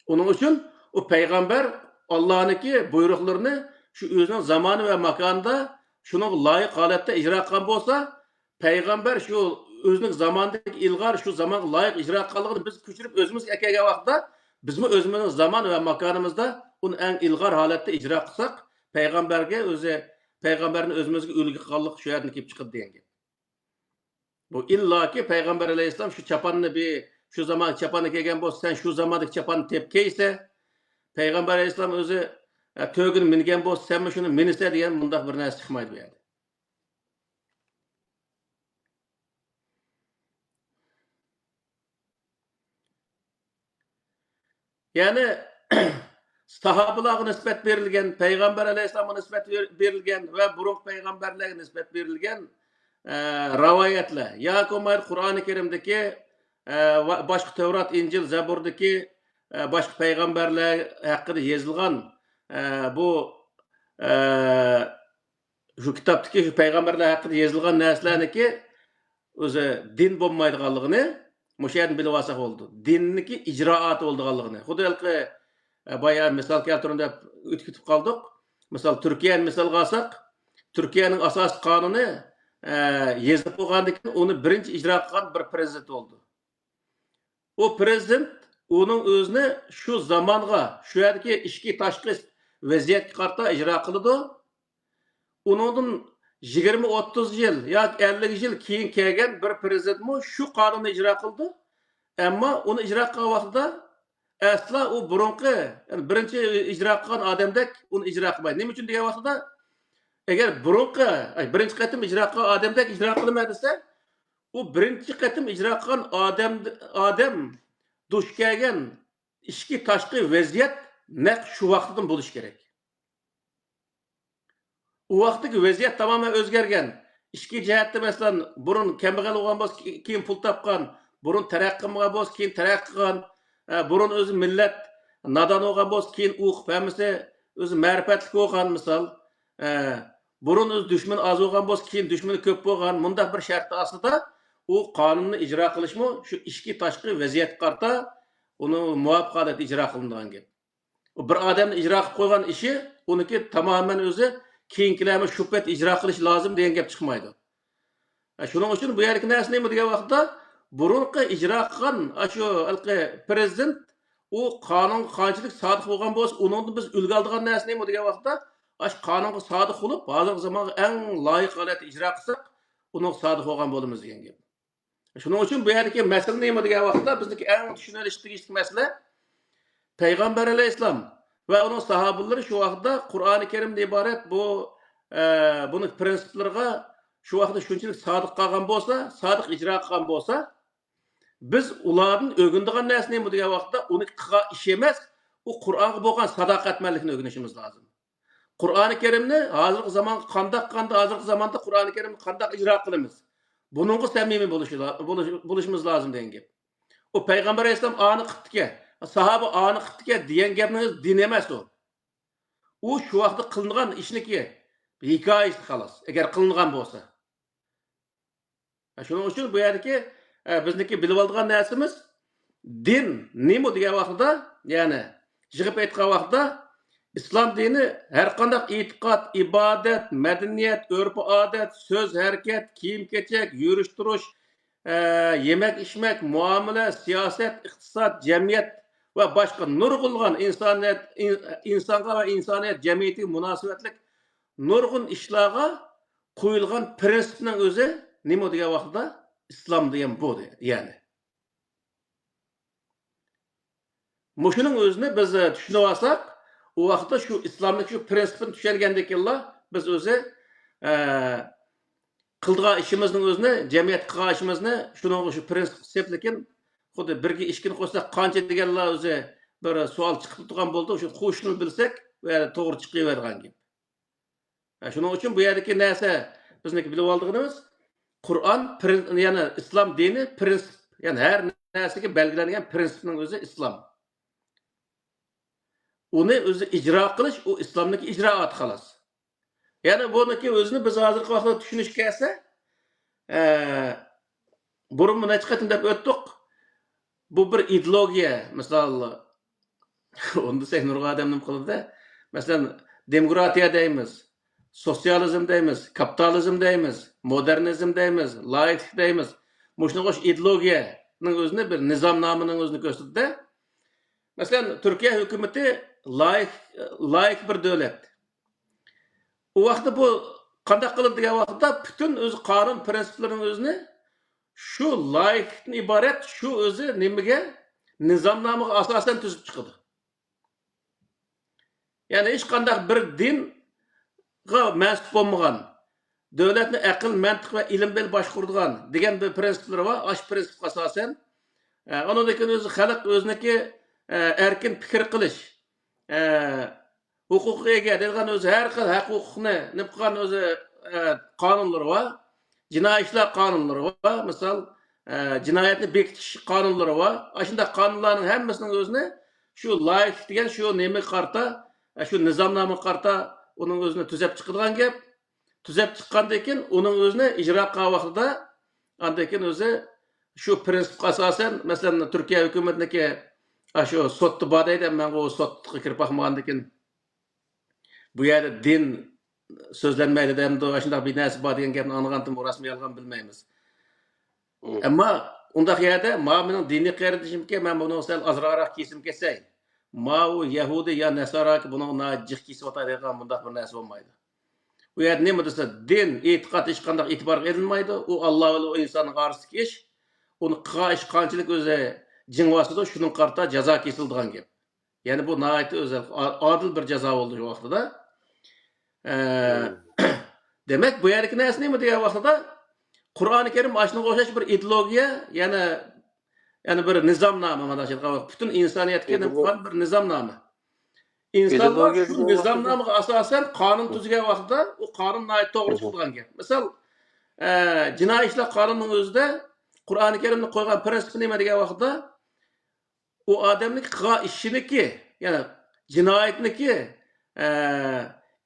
ئۇنىڭ ئۈچۈن ئۇ پەيغەمبەر ئاللانىڭكى بۇيرۇقلىرىنى شۇ ئۆزىنىڭ زامانى ۋە ماكانىدا شۇنىڭغا لايىق ھالەتتە ئىجرا قىلغان بولسا، پەيغەمبەر شۇ ئۆزىنىڭ زامانىدىكى ئىلغار، شۇ زامانغا لايىق ئىجرا قىلغانلىقىنى بىز كۆچۈرۈپ ئۆزىمىزگە ئەكەلگەن ۋاقىتتا، بىزمۇ ئۆزىمىزنىڭ زامان ۋە ماكانىمىزدا ئۇنى ئەڭ ئىلغار ھالەتتە ئىجرا قىلساق، پەيغەمبەرگە ئۆزى، پەيغەمبەرنى ئۆزىمىزگە ئۈلگە قىلغانلىق شۇ يەردىن كېلىپ چىقىدۇ دېگەن گەپ. بۇ ئىللاكى پەيغەمبەر ئەلەيھىسسالام شۇ چاپاننى بىر، شۇ زامان چاپان كىيگەن بولسا، سەن شۇ زاماندىكى چاپاننى تېپىپ كىيسە، پەيغەمبەر ئەلەيھىسسالام ئۆزى، ئە، تۆگىنى مىنگەن بولسا، سەنمۇ شۇنى مىنىسە دېگەن مۇنداق بىر نەرسە چىقمايدۇ بۇ يەردە. يەنى ساھابىلارغا نىسبەت بېرىلگەن، پەيغەمبەر ئەلەيھىسسالامغا نىسبەت بېر-، بېرىلگەن ۋە بۇرۇنقى پەيغەمبەرلەرگە نىسبەت بېرىلگەن، ئە، رىۋايەتلەر ياكى بولمىغاندا قۇرئانى كەرىمدىكى، ئە، ۋە باشقا تەۋرات، ئىنجىل، زەبۇردىكى، ئە، باشقا پەيغەمبەرلەر ھەققىدە يېزىلغان، ئە، بۇ، ئە، شۇ كىتابتىكى شۇ پەيغەمبەرلەر ھەققىدە يېزىلغان نەرسىلەرنىكى ئۆزى دىن بولمايدىغانلىقىنى مۇشۇ يەردىن بىلىۋالساق بولىدۇ. دىننىكى ئىجرائاتى بولىدىغانلىقىنى. خۇددى ھېلىقى، ئە، بايا مىسال كەلتۈردۈم دەپ ئۆتۈپ كېتىپ قالدۇق. مىسال، تۈركىيەنى مىسالغا ئالساق، تۈركىيەنىڭ ئاساسىي قانۇنى، ئە، يېزىلىپ بولغاندىن كېيىن ئۇنى بىرىنچى ئىجرا قىلغان بىر پىرېزىدېنت بولدى. ئۇ پىرېزىدېنت ئۇنىڭ ئۆزىنى شۇ زامانغا، شۇ يەردىكى ئىچكى تاشقى ۋەزىيەتكە قارىتا ئىجرا قىلىدۇ. ئۇنىڭدىن يىگىرمە، ئوتتۇز يىل ياكى ئەللىك يىل كېيىن كەلگەن بىر پىرېزىدېنتمۇ شۇ قانۇننى ئىجرا قىلىدۇ. ئەمما ئۇنى ئىجرا قىلغان ۋاقتىدا ئەسلا ئۇ بۇرۇنقى، يەنى بىرىنچى ئىجرا قىلغان ئادەمدەك ئۇنى ئىجرا قىلمايدۇ. نېمە ئۈچۈن دېگەن ۋاقتىدا، ئەگەر بۇرۇنقى، ئاي، بىرىنچى قېتىم ئىجرا قىلغان ئادەمدەك ئىجرا قىلىمەن دېسە، ئۇ بىرىنچى قېتىم ئىجرا قىلغان ئادەم، ئادەم دۇچ كەلگەن ئىچكى تاشقى ۋەزىيەت نەق شۇ ۋاقىتتىن بولۇشى كېرەك. ئۇ ۋاقىتتىكى ۋەزىيەت تامامەن ئۆزگەرگەن. ئىچكى جەھەتتە، مەسىلەن، بۇرۇن كەمبەغەل بولغان بولسا، كېيىن پۇل تاپقان، بۇرۇن تەرەققىي قىلمىغان بولسا، كېيىن تەرەققىي قىلغان، ئە، بۇرۇن ئۆزى مىللەت نادان بولغان بولسا، كېيىن ئوقۇپ ھەممىسى ئۆزى مەرىپەتلىك بولغان، مىسال. ئە، بۇرۇن ئۆزى دۈشمىنى ئاز بولغان بولسا، كېيىن دۈشمىنى كۆپ بولغان، مۇنداق بىر شەرت ئاستىدا ئۇ قانۇننى ئىجرا قىلىشمۇ شۇ ئىچكى تاشقى ۋەزىيەتكە قارىتا ئۇنى مۇۋاپىق ھالەتتە ئىجرا قىلىنىدىغان گەپ. ئۇ بىر ئادەمنىڭ ئىجرا قىلىپ قويغان ئىشى، ئۇنىڭكى تامامەن ئۆزى كېيىنكىلەرمۇ شۇ پەيت ئىجرا قىلىش لازىم دېگەن گەپ چىقمايدۇ. ھە، شۇنىڭ ئۈچۈن بۇ يەردىكى نەرسە نېمە دېگەن ۋاقىتتا، بۇرۇنقى ئىجرا قىلغان ئاشۇ ھېلىقى پىرېزىدېنت ئۇ قانۇنغا قانچىلىك سادىق بولغان بولسا، ئۇنىڭدىن بىز ئۈلگە ئالىدىغان نەرسە نېمە دېگەن ۋاقىتتا، ئاشۇ قانۇنغا سادىق بولۇپ، ھازىرقى زامانغا ئەڭ لايىق ھالەتتە ئىجرا قىلساق، ئۇنىڭغا سادىق بولغان بولىمىز دېگەن گەپ. شۇنىڭ ئۈچۈن بۇ يەردىكى مەسىلە نېمە دېگەن ۋاقىتتا، بىزنىڭكى ئەڭ چۈشىنىۋېلىش تېگىشلىك مەسىلە، پەيغەمبەر ئەلەيھىسسالام ۋە ئۇنىڭ ساھابىلىرى شۇ ۋاقىتتا قۇرئانى كەرىمدىن ئىبارەت بۇ، ئە، بۇنىڭ پىرىنسىپلىرىغا شۇ ۋاقىتتا شۇنچىلىك سادىق قالغان بولسا، سادىق ئىجرا قىلغان بولسا، بىز ئۇلاردىن ئۆگىنىدىغان نەرسە نېمە دېگەن ۋاقىتتا، ئۇنى قىلغان ئىش ئەمەس، ئۇ قۇرئانغا بولغان ساداقەتمەنلىكنى ئۆگىنىشىمىز لازىم. قۇرئانى كەرىمنى ھازىرقى زامانغا قانداق، قانداق، ھازىرقى زاماندا قۇرئانى كەرىمنى قانداق ئىجرا قىلىمىز؟ بۇنىڭغا سەمىمىي بولۇشى لا-، بولۇش-، بولۇشىمىز لازىم دېگەن گەپ. ئۇ پەيغەمبەر ئەلەيھىسسالام ئانى قىپتىكەن، ساھابە ئانى قىپتىكەن دېگەن گەپنىڭ ئۆزى دىن ئەمەس ئۇ. ئۇ شۇ ۋاقىتتا قىلىنغان ئىشنىكى ھېكايىسى خالاس، ئەگەر قىلىنغان بولسا. شۇنىڭ ئۈچۈن بۇ يەردىكى، ئە، بىزنىڭكى بىلىۋالىدىغان نەرسىمىز، دىن نېمە دېگەن ۋاقتىدا، يەنى يىغىپ ئېيتقان ۋاقتىدا، ئىسلام دىنى ھەر قانداق ئېتىقاد، ئىبادەت، مەدەنىيەت، ئۆرپ-ئادەت، سۆز، ھەرىكەت، كىيىم-كېچەك، يۈرۈش-تۇرۇش، ئە، يېمەك-ئىچمەك، مۇئامىلە، سىياسەت، ئىقتىساد، جەمئىيەت ۋە باشقا نۇرغۇنلىغان ئىنسانىيەت، ئىن-، ئىنسانغا ۋە ئىنسانىيەت جەمئىيىتىگە مۇناسىۋەتلىك نۇرغۇن ئىشلارغا قويۇلغان پىرىنسىپنىڭ ئۆزى نېمە دېگەن ۋاقتىدا، ئىسلام دېگەن بۇ، يەنى. مۇشۇنىڭ ئۆزىنى بىز، ئە، چۈشىنىۋالساق، ئۇ ۋاقىتتا شۇ ئىسلامنىڭ شۇ پىرىنسىپىنى چۈشەنگەندىن كېيىنلا بىز ئۆزى، ئە، قىلىدىغان ئىشىمىزنىڭ ئۆزىنى، جەمئىيەتتە قىلغان ئىشىمىزنى شۇنىڭغا شۇ پىرىنسىپقا سېلىپ، لېكىن خۇددى بىرگە ئىككىنى قوشساق قانچە دېگەنلا ئۆزى بىر سوئال چىقىپ تۇرغان بولىدۇ. شۇ قوشۇشنى بىلسەك، بۇ يەردە توغرا چىقىۋېرىدىغان گەپ. ھە، شۇنىڭ ئۈچۈن بۇ يەردىكى نەرسە بىزنىڭكى بىلىۋالىدىغىنىمىز، قۇرئان پرىن-، يەنى ئىسلام دىنى پرىنسىپ، يەنى ھەر نەرسىگە بەلگىلەنگەن پرىنسىپنىڭ ئۆزى ئىسلام. ئۇنى ئۆزى ئىجرا قىلىش، ئۇ ئىسلامنىڭكى ئىجرائاتى خالاس. يەنى بۇنىڭكى ئۆزىنى بىز ھازىرقى ۋاقىتتا چۈشىنىشكە كەلسە، ئە، بۇرۇنمۇ نەچچە قېتىم دەپ ئۆتتۇق. بۇ بىر ئىدېئولوگىيە، مىسال، ئۇنى دېسەك نۇرغۇن ئادەم نېمە قىلىدۇ-دە. مەسىلەن، دېموكراتىيە دەيمىز. سوتسىيالىزم دەيمىز، كاپىتالىزم دەيمىز، مودېرنىزم دەيمىز، لايىكلىق دەيمىز. مۇشۇنىڭغا ئوخشاش ئىدېئولوگىيەنىڭ ئۆزىنى، بىر نىزامنامىنىڭ ئۆزىنى كۆرسىتىدۇ. مەسىلەن، تۈركىيە ھۆكۈمىتى لايىك، لايىك بىر دۆلەت. ئۇ ۋاقىتتا بۇ قانداق قىلىدۇ دېگەن ۋاقىتتا، پۈتۈن ئۆزى قانۇن پىرىنسىپلىرىنىڭ ئۆزىنى شۇ لايىكلىقتىن ئىبارەت شۇ ئۆزى نېمىگە، نىزامنامىغا ئاساسەن تۈزۈپ چىقىدۇ. يەنى ھېچقانداق بىر دىنغا مەنسۇپ بولمىغان، دۆلەتنى ئەقىل، مەنتىق ۋە ئىلىم بىلەن باشقۇرىدىغان دېگەن بىر پىرىنسىپلىرى بار. ئاشۇ پىرىنسىپقا ئاساسەن، ئە، ئۇنىڭدىن كېيىن ئۆزى خەلق ئۆزىنىڭكى، ئە، ئەركىن پىكىر قىلىش، ئە، ھوقۇققا ئىگە دەيدىغان ئۆزى ھەر خىل ھەق ھوقۇقنى نېمە قىلغان ئۆزى، ئە، قانۇنلىرى بار. جىنايى ئىشلار قانۇنلىرى بار. مىسال، ئە، جىنايەتنى بېكىتىش قانۇنلىرى بار. ئاشۇنداق قانۇنلارنىڭ ھەممىسىنىڭ ئۆزىنى شۇ لايىكلىق دېگەن شۇ نېمىگە قارىتا، ئە، شۇ نىزامنامىغا قارىتا ئۇنىڭ ئۆزىنى تۈزەپ چىقىدىغان گەپ. تۈزەپ چىققاندىن كېيىن ئۇنىڭ ئۆزىنى ئىجرا قىلغان ۋاقتىدا ئاندىن كېيىن ئۆزى شۇ پىرىنسىپقا ئاساسەن، مەسىلەن، تۈركىيە ھۆكۈمىتىنىڭكى ئاشۇ سوتتا بار دەيدۇ، مەن ئۇ سوتقا كىرىپ باقمىغاندىن كېيىن بۇ يەردە دىن سۆزلەنمەيدۇ دەمدۇ، ئاشۇنداق بىر نەرسە بار دېگەن گەپنى ئاڭلىغانتىم، ئۇ راستمۇ يالغان بىلمەيمىز. ئەمما ئۇنداق يەردە، ما مېنىڭ دىنىي قېرىندىشىمكەن، مەن بۇنىڭغا سەل ئازراقراق كېسىم كەسەي، ماۋۇ يەھۇدىي يا نەساراكى بۇنىڭغا ناھايىتى جىق كېسىۋاتاي دەيدىغان بۇنداق بىر نەرسە بولمايدۇ. ئۇ يەردە نېمە دېسە، دىن، ئېتىقاد ھېچقانداق ئېتىبارغا ئېلىنمايدۇ. ئۇ ئاللا بىلەن ئۇ ئىنساننىڭ ئارىسىدىكى ئىش. ئۇنى قىلغان ئىشى قانچىلىك ئۆزى جىڭ باسىدۇ، شۇنىڭغا قارىتا جازا كېسىلىدىغان گەپ. يەنى بۇ ناھايىتى ئۆزى ئا-، ئادىل بىر جازا بولدى شۇ ۋاقتىدا. ئە، دېمەك، بۇ يەردىكى نەرسە نېمە دېگەن ۋاقتىدا، قۇرئانى كەرىم ئاشۇنىڭغا ئوخشاش بىر ئىدېئولوگىيە، يەنى، يەنى بىر نىزامنامە، مانا شۇنداق پۈتۈن ئىنسانىيەتكە نېمە قىلغان بىر نىزامنامە. ئىنسانلار شۇ نىزامنامىغا ئاساسەن قانۇن تۈزگەن ۋاقتىدا ئۇ قانۇن ناھايىتى توغرا چىقىدىغان گەپ. مىسال، ئە، جىنايى ئىشلار قانۇنىنىڭ ئۆزىدە قۇرئانى كەرىمدە قويغان پىرىنسىپ نېمە دېگەن ۋاقتىدا، ئۇ ئادەمنىڭ قىلغان ئىشىنىكى، يەنى جىنايەتنىكى، ئە،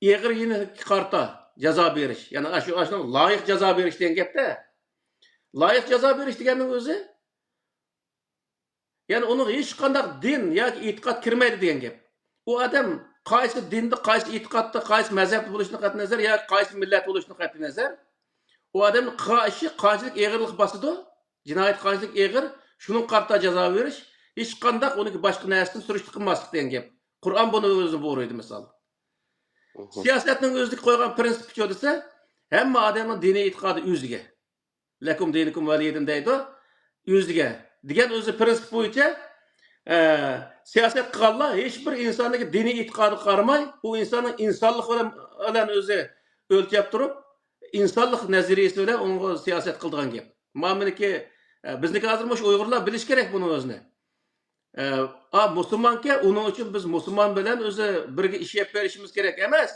ئېغىرىنىكى قارىتا جازا بېرىش. يەنى ئاشۇ، ئاشۇنىڭ لايىق جازا بېرىش دېگەن گەپتە. لايىق جازا بېرىش دېگەننىڭ ئۆزى، يەنى ئۇنىڭغا ھېچقانداق دىن ياكى ئېتىقاد كىرمەيدۇ دېگەن گەپ. ئۇ ئادەم قايسى دىندا، قايسى ئېتىقادتا، قايسى مەزھەپتە بولۇشىدىن قەتئىينەزەر ياكى قايسى مىللەت بولۇشىدىن قەتئىينەزەر، ئۇ ئادەمنىڭ قىلغان ئىشى قانچىلىك ئېغىرلىق باسىدۇ، جىنايەت قانچىلىك ئېغىر، شۇنىڭغا قارىتا جازا بېرىش، ھېچقانداق ئۇنىڭكى باشقا نەرسىدىن سۈرۈشتە قىلماسلىق دېگەن گەپ. قۇرئان بۇنى ئۆزىنى بۇيرۇيدۇ، مىسال. سىياسەتنىڭ ئۆزىدىكى قويغان پىرىنسىپى شۇ دېسە، ھەممە ئادەمنىڭ دىنىي ئېتىقادى ئۆزىگە. لەكۇم دىنۇكۇم ۋەلىييە دىن دەيدۇ. ئۆزىگە دېگەن ئۆزى پىرىنسىپ بويىچە، ئە، سىياسەت قىلغانلار ھېچ بىر ئىنساننىڭكى دىنىي ئېتىقادىغا قارىماي، ئۇ ئىنساننىڭ ئىنسانلىقى بىلەن، بىلەن ئۆزى ئۆلچەپ تۇرۇپ، ئىنسانلىق نەزەرىيىسى بىلەن ئۇنىڭغا سىياسەت قىلىدىغان گەپ. مانا مېنىڭكى، ئە، بىزنىڭكى ھازىر مۇشۇ ئۇيغۇرلار بىلىش كېرەك بۇنىڭ ئۆزىنى. ئە، ئا، مۇسۇلمانكەن، ئۇنىڭ ئۈچۈن بىز مۇسۇلمان بىلەن ئۆزى بىرگە ئىش ئېلىپ بېرىشىمىز كېرەك ئەمەس.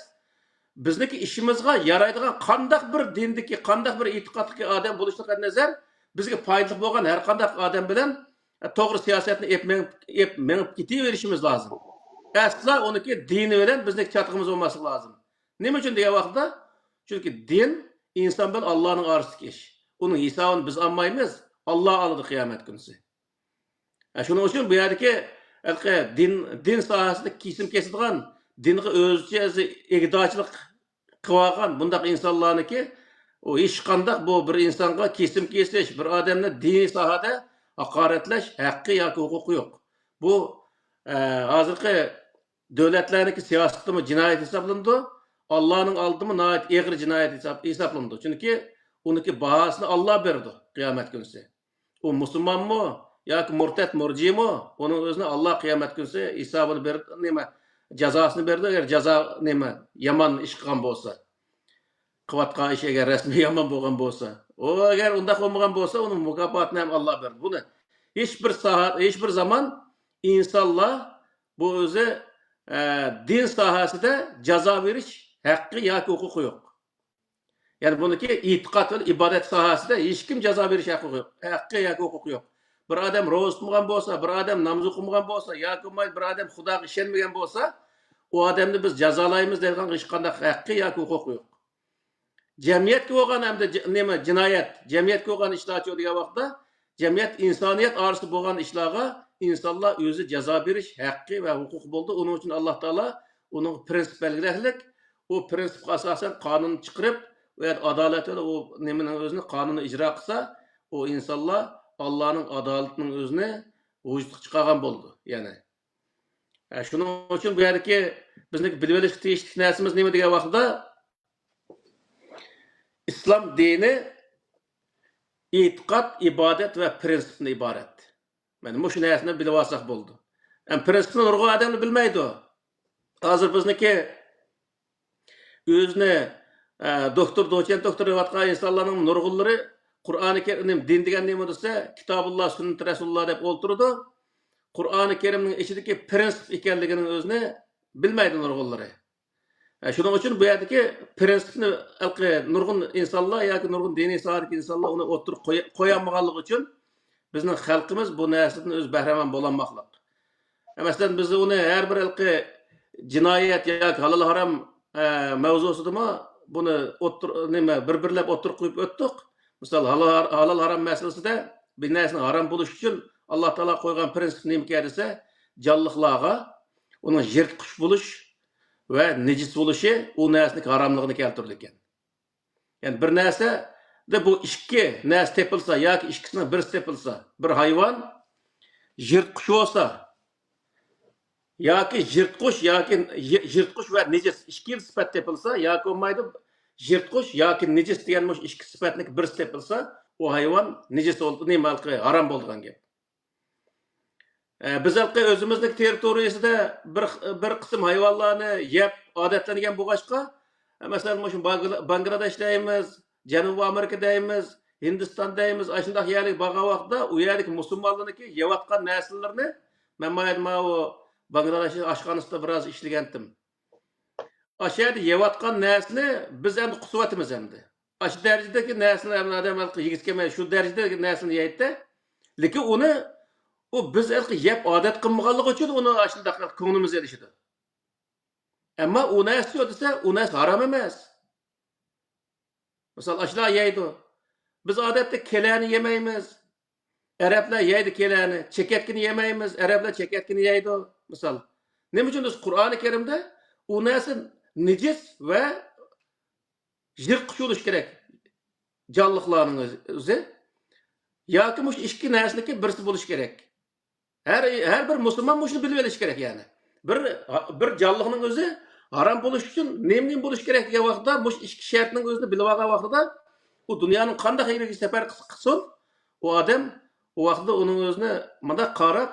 بىزنىڭكى ئىشىمىزغا يارايدىغان قانداق بىر دىندىكى، قانداق بىر ئېتىقادتىكى ئادەم بولۇشىدىن قەتئىينەزەر، بىزگە پايدىلىق بولغان ھەر قانداق ئادەم بىلەن، ئە، توغرا سىياسەتنى ئېلىپ مېڭىپ، ئېلىپ مېڭىپ كېتىۋېرىشىمىز لازىم. ئەسلا ئۇنىڭكى دىنى بىلەن بىزنىڭكى چاتىقىمىز بولماسلىقى لازىم. نېمە ئۈچۈن دېگەن ۋاقىتتا، چۈنكى دىن ئىنسان بىلەن ئاللانىڭ ئارىسىدىكى ئىش. ئۇنىڭ ھېسابىنى بىز ئالمايمىز، ئاللا ئالىدۇ قىيامەت كۈنىسى. ھە، شۇنىڭ ئۈچۈن بۇ يەردىكى ھېلىقى دىن، دىن ساھەسىدە كېسىم كېسىدىغان، دىنغا ئۆزىچە ئۆزى ئىگىدارچىلىق قىلىۋالغان بۇنداق ئىنسانلارنىڭكى، ئۇ ھېچقانداق بۇ بىر ئىنسانغا كېسىم كېسىش، بىر ئادەمنى دىنىي ساھەدە ھاقارەتلەش ھەققى ياكى ھوقۇقى يوق. بۇ، ئە، ھازىرقى دۆلەتلەرنىڭكى سىياسىتىمۇ جىنايەت ھېسابلىنىدۇ، ئاللانىڭ ئالدىدىمۇ ناھايىتى ئېغىر جىنايەت ھېساب-، ھېسابلىنىدۇ. چۈنكى ئۇنىڭكى باھاسىنى ئاللا بېرىدۇ قىيامەت كۈنىسى. ئۇ مۇسۇلمانمۇ ياكى مۇرتەت مۇرجىمۇ، ئۇنىڭ ئۆزىنى ئاللا قىيامەت كۈنىسى ھېسابىنى بېرىدۇ، نېمە، جازاسىنى بېرىدۇ، ئەگەر جازا، نېمە، يامان ئىش قىلغان بولسا. قىلىۋاتقان ئىشى ئەگەر رەسمىي يامان بولغان بولسا. ئۇ ئەگەر ئۇنداق بولمىغان بولسا، ئۇنىڭ مۇكاپاتىنى ھەم ئاللا بېرىدۇ. بۇنى ھېچ بىر ساھە، ھېچ بىر زامان ئىنسانلار بۇ ئۆزى، ئە، دىن ساھەسىدە جازا بېرىش ھەققى ياكى ھوقۇقى يوق. يەنى بۇنىڭكى ئېتىقاد ۋە ئىبادەت ساھەسىدە ھېچكىم جازا بېرىش ھەققى يوق، ھەققى ياكى ھوقۇقى يوق. بىر ئادەم روزا تۇتمىغان بولسا، بىر ئادەم ناماز ئوقۇمىغان بولسا، ياكى بولمايدۇ بىر ئادەم خۇداغا ئىشەنمىگەن بولسا، ئۇ ئادەمنى بىز جازالايمىز دەيدىغان ھېچقانداق ھەققى ياكى ھوقۇقى يوق. جەمئىيەتكە بولغان ئەمدى ج-، نېمە، جىنايەت، جەمئىيەتكە بولغان ئىشلارچۇ دېگەن ۋاقىتتا، جەمئىيەت، ئىنسانىيەت ئارىسىدا بولغان ئىشلارغا ئىنسانلار ئۆزى جازا بېرىش ھەققى ۋە ھوقۇقى بولىدۇ. ئۇنىڭ ئۈچۈن ئاللا تائالا ئۇنىڭغا پىرىنسىپ بەلگىلەكلىك، ئۇ پرىنسىپقا ئاساسەن قانۇن چىقىرىپ، ئۇ يەردە ئادالەت بىلەن ئۇ نېمىنىڭ ئۆزىنى، قانۇننى ئىجرا قىلسا، ئۇ ئىنسانلار ئاللانىڭ ئادالىتىنىڭ ئۆزىنى ۋۇجۇدقا چىقارغان بولىدۇ. يەنى، ھە، شۇنىڭ ئۈچۈن بۇ يەردىكى بىزنىڭ بىلىۋېلىشقا تېگىشلىك نەرسىمىز نېمە دېگەن ۋاقتىدا، ئىسلام دىنى ئېتىقاد، ئىبادەت ۋە پرىنسىپتىن ئىبارەت. مانا مۇشۇ نەرسىنى بىلىۋالساق بولىدۇ. ئەمما پرىنسىپنى نۇرغۇن ئادەملەر بىلمەيدۇ. ھازىر بىزنىڭكى ئۆزىنى، ئە، دوكتور، دوچېنت دوكتور دەۋاتقان ئىنسانلارنىڭ نۇرغۇنلىرى قۇرئانى كەرىم، دىن دېگەن نېمە دېسە، كىتابۇللا، سۈننىتى رەسۇلۇللا دەپ ئولتۇرىدۇ. قۇرئانى كەرىمنىڭ ئىچىدىكى پرىنسىپ ئىكەنلىكىنىڭ ئۆزىنى بىلمەيدۇ نۇرغۇنلىرى. ئە، شۇنىڭ ئۈچۈن بۇ يەردىكى پرىنسىپنى ھېلىقى نۇرغۇن ئىنسانلار ياكى نۇرغۇن دىنىي ساھەدىكى ئىنسانلار ئۇنى ئوتتۇرىغا قوي-، قويالمىغانلىقى ئۈچۈن بىزنىڭ خەلقىمىز بۇ نەرسىدىن ئۆزى بەھرىمەن بولالماسلىق. مەسىلەن، بىز ئۇنى ھەر بىر ھېلىقى جىنايەت ياكى ھالال ھارام، ئە، مەۋزۇسىدىمۇ بۇنى ئوتتۇر-، نېمە، بىر-بىرلەپ ئوتتۇرىغا قويۇپ ئۆتتۇق. مىسال، ھالا-، ھالال ھارام مەسىلىسىدە بىر نەرسىنىڭ ھارام بولۇشى ئۈچۈن ئاللا تائالا قويغان پرىنسىپ نېمىكەن دېسە، جانلىقلارغا ئۇنىڭ يىرتقۇچ بولۇش ۋە نىجىس بولۇشى ئۇ نەرسىنىڭ ھاراملىقىنى كەلتۈرىدىكەن. يەنى بىر نەرسىدە بۇ ئىككى نەرسە تېپىلسا ياكى ئىككىسىنىڭ بىرسى تېپىلسا، بىر ھايۋان يىرتقۇچ بولسا، ياكى يىرتقۇچ، ياكى يى-، يىرتقۇچ ۋە نىجىس ئىككى خىل سۈپەت تېپىلسا، ياكى بولمايدۇ، يىرتقۇچ ياكى نىجىس دېگەن مۇشۇ ئىككى سۈپەتنىڭ بىرسى تېپىلسا، ئۇ ھايۋان نىجىس بولدى، نېمە، ھارام بولىدىغان گەپ. ئە، بىز ھېلىقى ئۆزىمىزنىڭ تېررىتورىيىسىدە بىر، بىر قىسىم ھايۋانلارنى يەپ ئادەتلەنگەن بولغاچقا، مەسىلەن، مۇشۇ بانگلا-، باڭگلادېش دەيمىز، جەنۇبىي ئامېرىكا دەيمىز، ھىندىستان دەيمىز، ئاشۇنداق يەرلەرگە بارغان ۋاقىتتا ئۇ يەردىكى مۇسۇلمانلارنىڭكى يەۋاتقان نەرسىلىرىنى، مەن مايا ماۋۇ باڭگلادېش ئاشخانىسىدا بىراز ئىشلىگەنتىم. ئاشۇ يەردە يەۋاتقان نەرسىنى بىز ئەمدى قۇسۇۋاتىمىز ئەمدى. ئاشۇ دەرىجىدىكى نەرسىنى ئەمدى ئادەم ھېلىقى يېگۈسى كەلمەي، شۇ دەرىجىدىكى نەرسىنى يەيدۇ. لېكىن ئۇنى، ئۇ بىز ھېلىقى يەپ ئادەت قىلمىغانلىقى ئۈچۈن ئۇنى ئاشۇنداق كۆڭلىمىز ئېلىشىدۇ. ئەمما ئۇ نەرسە يوق دېسە، ئۇ نەرسە ھارام ئەمەس. مىسال، ئاشۇلار يەيدۇ. بىز ئادەتتە كېلەنى يېمەيمىز. ئەرەبلەر يەيدۇ كېلەنى. چېكەتكىنى يېمەيمىز. ئەرەبلەر چېكەتكىنى يەيدۇ. مىسال. نېمە ئۈچۈن دېسە، قۇرئانى كەرىمدە ئۇ نەرسە نىجىس ۋە يىرتقۇچ بولۇشى كېرەك. جانلىقلارنىڭ ئۆزى. ياكى مۇشۇ ئىككى نەرسىنىڭكى بىرسى بولۇشى كېرەك. ھەر، ھەر بىر مۇسۇلمان مۇشۇنى بىلىۋېلىشى كېرەك، يەنى. بىر، بىر جانلىقنىڭ ئۆزى ھارام بولۇش ئۈچۈن نېمە، نېمە بولۇش كېرەك دېگەن ۋاقىتتا، مۇشۇ ئىككى شەرتنىڭ ئۆزىنى بىلىۋالغان ۋاقتىدا، ئۇ دۇنيانىڭ قانداق يېرىگە سەپەر قىلسا قىلسۇن، ئۇ ئادەم ئۇ ۋاقتىدا ئۇنىڭ ئۆزىنى مۇنداق قاراپ،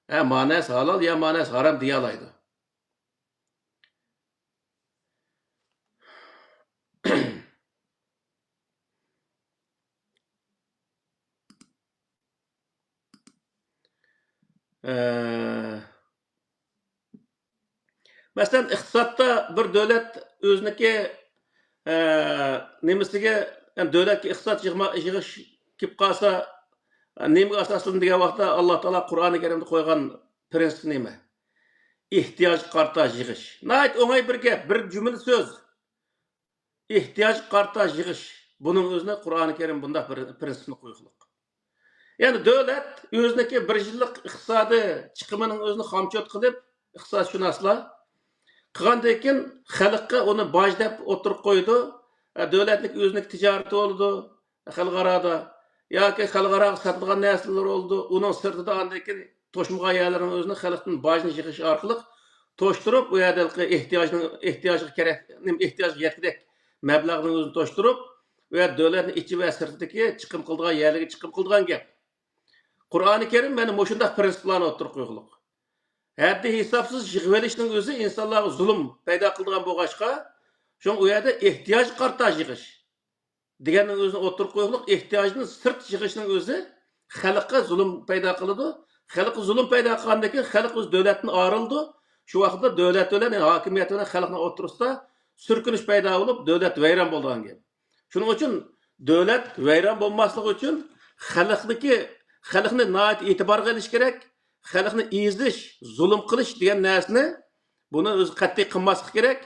ھە، مانەسى ھالال يا مانەسى ھارام دېيەلەيدۇ. ئە، مەسىلەن، ئىقتىسادتا بىر دۆلەت ئۆزىنىڭكى، ئە، نېمىسىگە، يەنى دۆلەتكە ئىقتىساد يىغما-، يىغىش كېلىپ قالسا، نېمىگە ئاساسلىنىدۇ دېگەن ۋاقىتتا، ئاللا تائالا قۇرئانى كەرىمدە قويغان پرىنسىپ نېمە؟ ئېھتىياجغا قارىتا يىغىش. ناھايىتى ئوڭاي بىر گەپ، بىر جۈملە سۆز. ئېھتىياجغا قارىتا يىغىش. بۇنىڭ ئۆزىنى قۇرئانى كەرىم بۇنداق بىر پرىنسىپنى قويغۇلۇق. يەنى دۆلەت ئۆزىنىڭكى بىر يىللىق ئىقتىسادىي چىقىمىنىڭ ئۆزىنى خامچوت قىلىپ، ئىقتىسادشۇناسلار قىلغاندىن كېيىن خەلققە ئۇنى باج دەپ ئوتتۇرىغا قويىدۇ. ئە، دۆلەتنىڭ ئۆزىنىڭ تىجارىتى بولىدۇ خەلقئارادا. ياكى خەلقئاراغا ساتىدىغان نەرسىلەر بولىدۇ. ئۇنىڭ سىرتىدا ئاندىن كېيىن توشمىغان يەرلەرنىڭ ئۆزىنى خەلقتىن باجنى يىغىش ئارقىلىق توشتۇرۇپ، ئۇ يەردە ھېلىقى ئېھتىياجنىڭ، ئېھتىياجغا كېرەك، نېمە، ئېھتىياجغا يەتكۈدەك مەبلەغنىڭ ئۆزىنى توشتۇرۇپ، ئۇ يەردە دۆلەتنىڭ ئىچى ۋە سىرتىدىكى چىقىم قىلىدىغان يەرلىرىگە چىقىم قىلىدىغان گەپ. قۇرئانى كەرىم مانا مۇشۇنداق پرىنسىپلارنى ئوتتۇرىغا قويغۇلۇق. ھەددى ھېسابسىز يىغىۋېلىشنىڭ ئۆزى ئىنسانلارغا زۇلۇم پەيدا قىلىدىغان بولغاچقا، شۇڭا ئۇ يەردە ئېھتىياجغا قارىتا يىغىش دېگەننىڭ ئۆزىنى ئوتتۇرىغا قويغۇلۇق، ئېھتىياجدىن سىرت يىغىشنىڭ ئۆزى خەلققە زۇلۇم پەيدا قىلىدۇ. خەلققە زۇلۇم پەيدا قىلغاندىن كېيىن خەلق ئۆز دۆلەتتىن ئايرىلىدۇ. شۇ ۋاقىتتا دۆلەت بىلەن، ھاكىمىيەت بىلەن خەلقنىڭ ئوتتۇرىسىدا سۈركۈنۈش پەيدا بولۇپ، دۆلەت ۋەيران بولىدىغان گەپ. شۇنىڭ ئۈچۈن دۆلەت ۋەيران بولماسلىقى ئۈچۈن خەلقنىڭكى، خەلقنى ناھايىتى ئېتىبارغا ئېلىش كېرەك. خەلقنى ئېزىش، زۇلۇم قىلىش دېگەن نەرسىنى بۇنى ئۆزى قەتئىي قىلماسلىق كېرەك.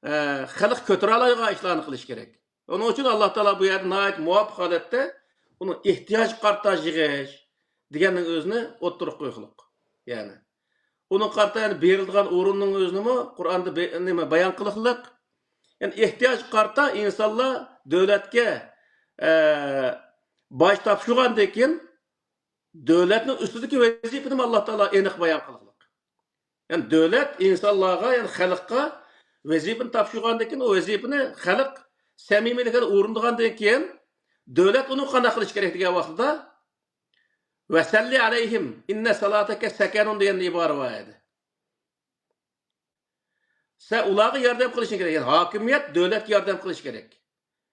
ئە، خەلق كۆتۈرەلەيدىغان ئىشلارنى قىلىش كېرەك. ئۇنىڭ ئۈچۈن ئاللا تائالا بۇ يەردە ناھايىتى مۇۋاپىق ھالەتتە ئۇنى ئېھتىياجغا قارىتا يىغىش دېگەننىڭ ئۆزىنى ئوتتۇرىغا قويغۇلۇق. يەنى ئۇنىڭغا قارىتا يەنە بېرىلىدىغان ئورۇننىڭ ئۆزىنىمۇ قۇرئاندا بە-، نېمە، بايان قىلغلىق. يەنى ئېھتىياجغا قارىتا ئىنسانلار دۆلەتكە، ئە، باج تاپشۇرغاندىن كېيىن، دۆلەتنىڭ ئۈستىدىكى ۋەزىپىنىمۇ ئاللا تائالا ئېنىق بايان قىلغان. يەنى دۆلەت ئىنسانلارغا، يەنى خەلققە ۋەزىپىنى تاپشۇرغاندىن كېيىن، ئۇ ۋەزىپىنى خەلق سەمىمىيلىك بىلەن ئورۇندىغاندىن كېيىن، دۆلەت ئۇنىڭغا قانداق قىلىش كېرەك دېگەن ۋاقتىدا، «ۋەسەللى ئەلەيھىم، ئىننە سالاتەكە سەكەنۇن» دېگەن ئىبارە بار ئىدى. سەن ئۇلارغا ياردەم قىلىشىڭ كېرەك. يەنى ھاكىمىيەت دۆلەتكە ياردەم قىلىشى كېرەك.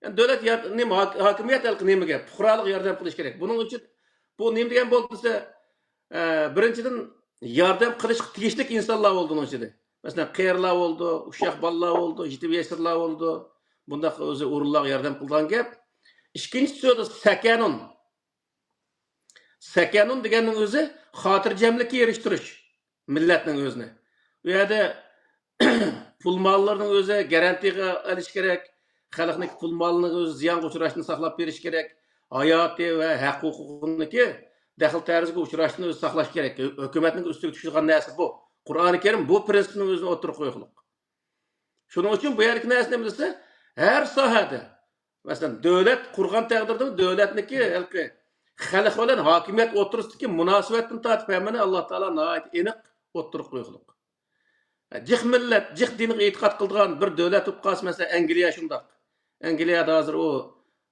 يەنى دۆلەت يار-، نېمە، ھاك-، ھاكىمىيەت ھېلىقى نېمىگە؟ پۇقرالىققا ياردەم قىلىشى كېرەك. بۇنىڭ ئۈچۈن بۇ نېمە دېگەن بولدى دېسە، ئە، بىرىنچىدىن، ياردەم قىلىشقا تېگىشلىك ئىنسانلار بولدى ئۇنىڭ ئىچىدە. مەسىلەن، قېرىلار بولدى، ئۇششاق بالىلار بولدى، يېتىم يېسىرلار بولدى. بۇنداق ئۆزى ئورۇنلارغا ياردەم قىلىدىغان گەپ. ئىككىنچى سۆزى سەكەنۇن. سەكەنۇن دېگەننىڭ ئۆزى خاتىرجەملىككە ئېرىشتۈرۈش مىللەتنىڭ ئۆزىنى. ئۇ يەردە پۇل ماللىرىنىڭ ئۆزى گارانتىغا ئېلىش كېرەك. خەلقنىڭ پۇل ماللىرىنىڭ ئۆزى زىيانغا ئۇچراشتىن ساقلاپ بېرىش كېرەك. ھاياتى ۋە ھەق ھوقۇقىنىڭكى دەخلى تەرۇزىگە ئۇچراشتىن ئۆزى ساقلاش كېرەك. ھۆ-، ھۆكۈمەتنىڭ ئۈستىگە چۈشىدىغان نەرسە بۇ. قۇرئانى كەرىم بۇ پىرىنسىپنىڭ ئۆزىنى ئوتتۇرىغا قويغۇلۇق. شۇنىڭ ئۈچۈن بۇ يەردىكى نەرسە نېمە دېسە، ھەر ساھەدە، مەسىلەن، دۆلەت قۇرغان تەقدىردىمۇ دۆلەتنىكى ھېلىقى خەلق بىلەن ھاكىمىيەت ئوتتۇرىسىدىكى مۇناسىۋەتتىن تارتىپ ھەممىنى ئاللا تائالا ناھايىتى ئېنىق ئوتتۇرىغا قويغۇلۇق. جىق مىللەت، جىق دىنغا ئېتىقاد قىلىدىغان بىر دۆلەت بولۇپ قالسا، مەسىلەن، ئەنگلىيە شۇنداق. ئەنگلىيەدە ھازىر ئۇ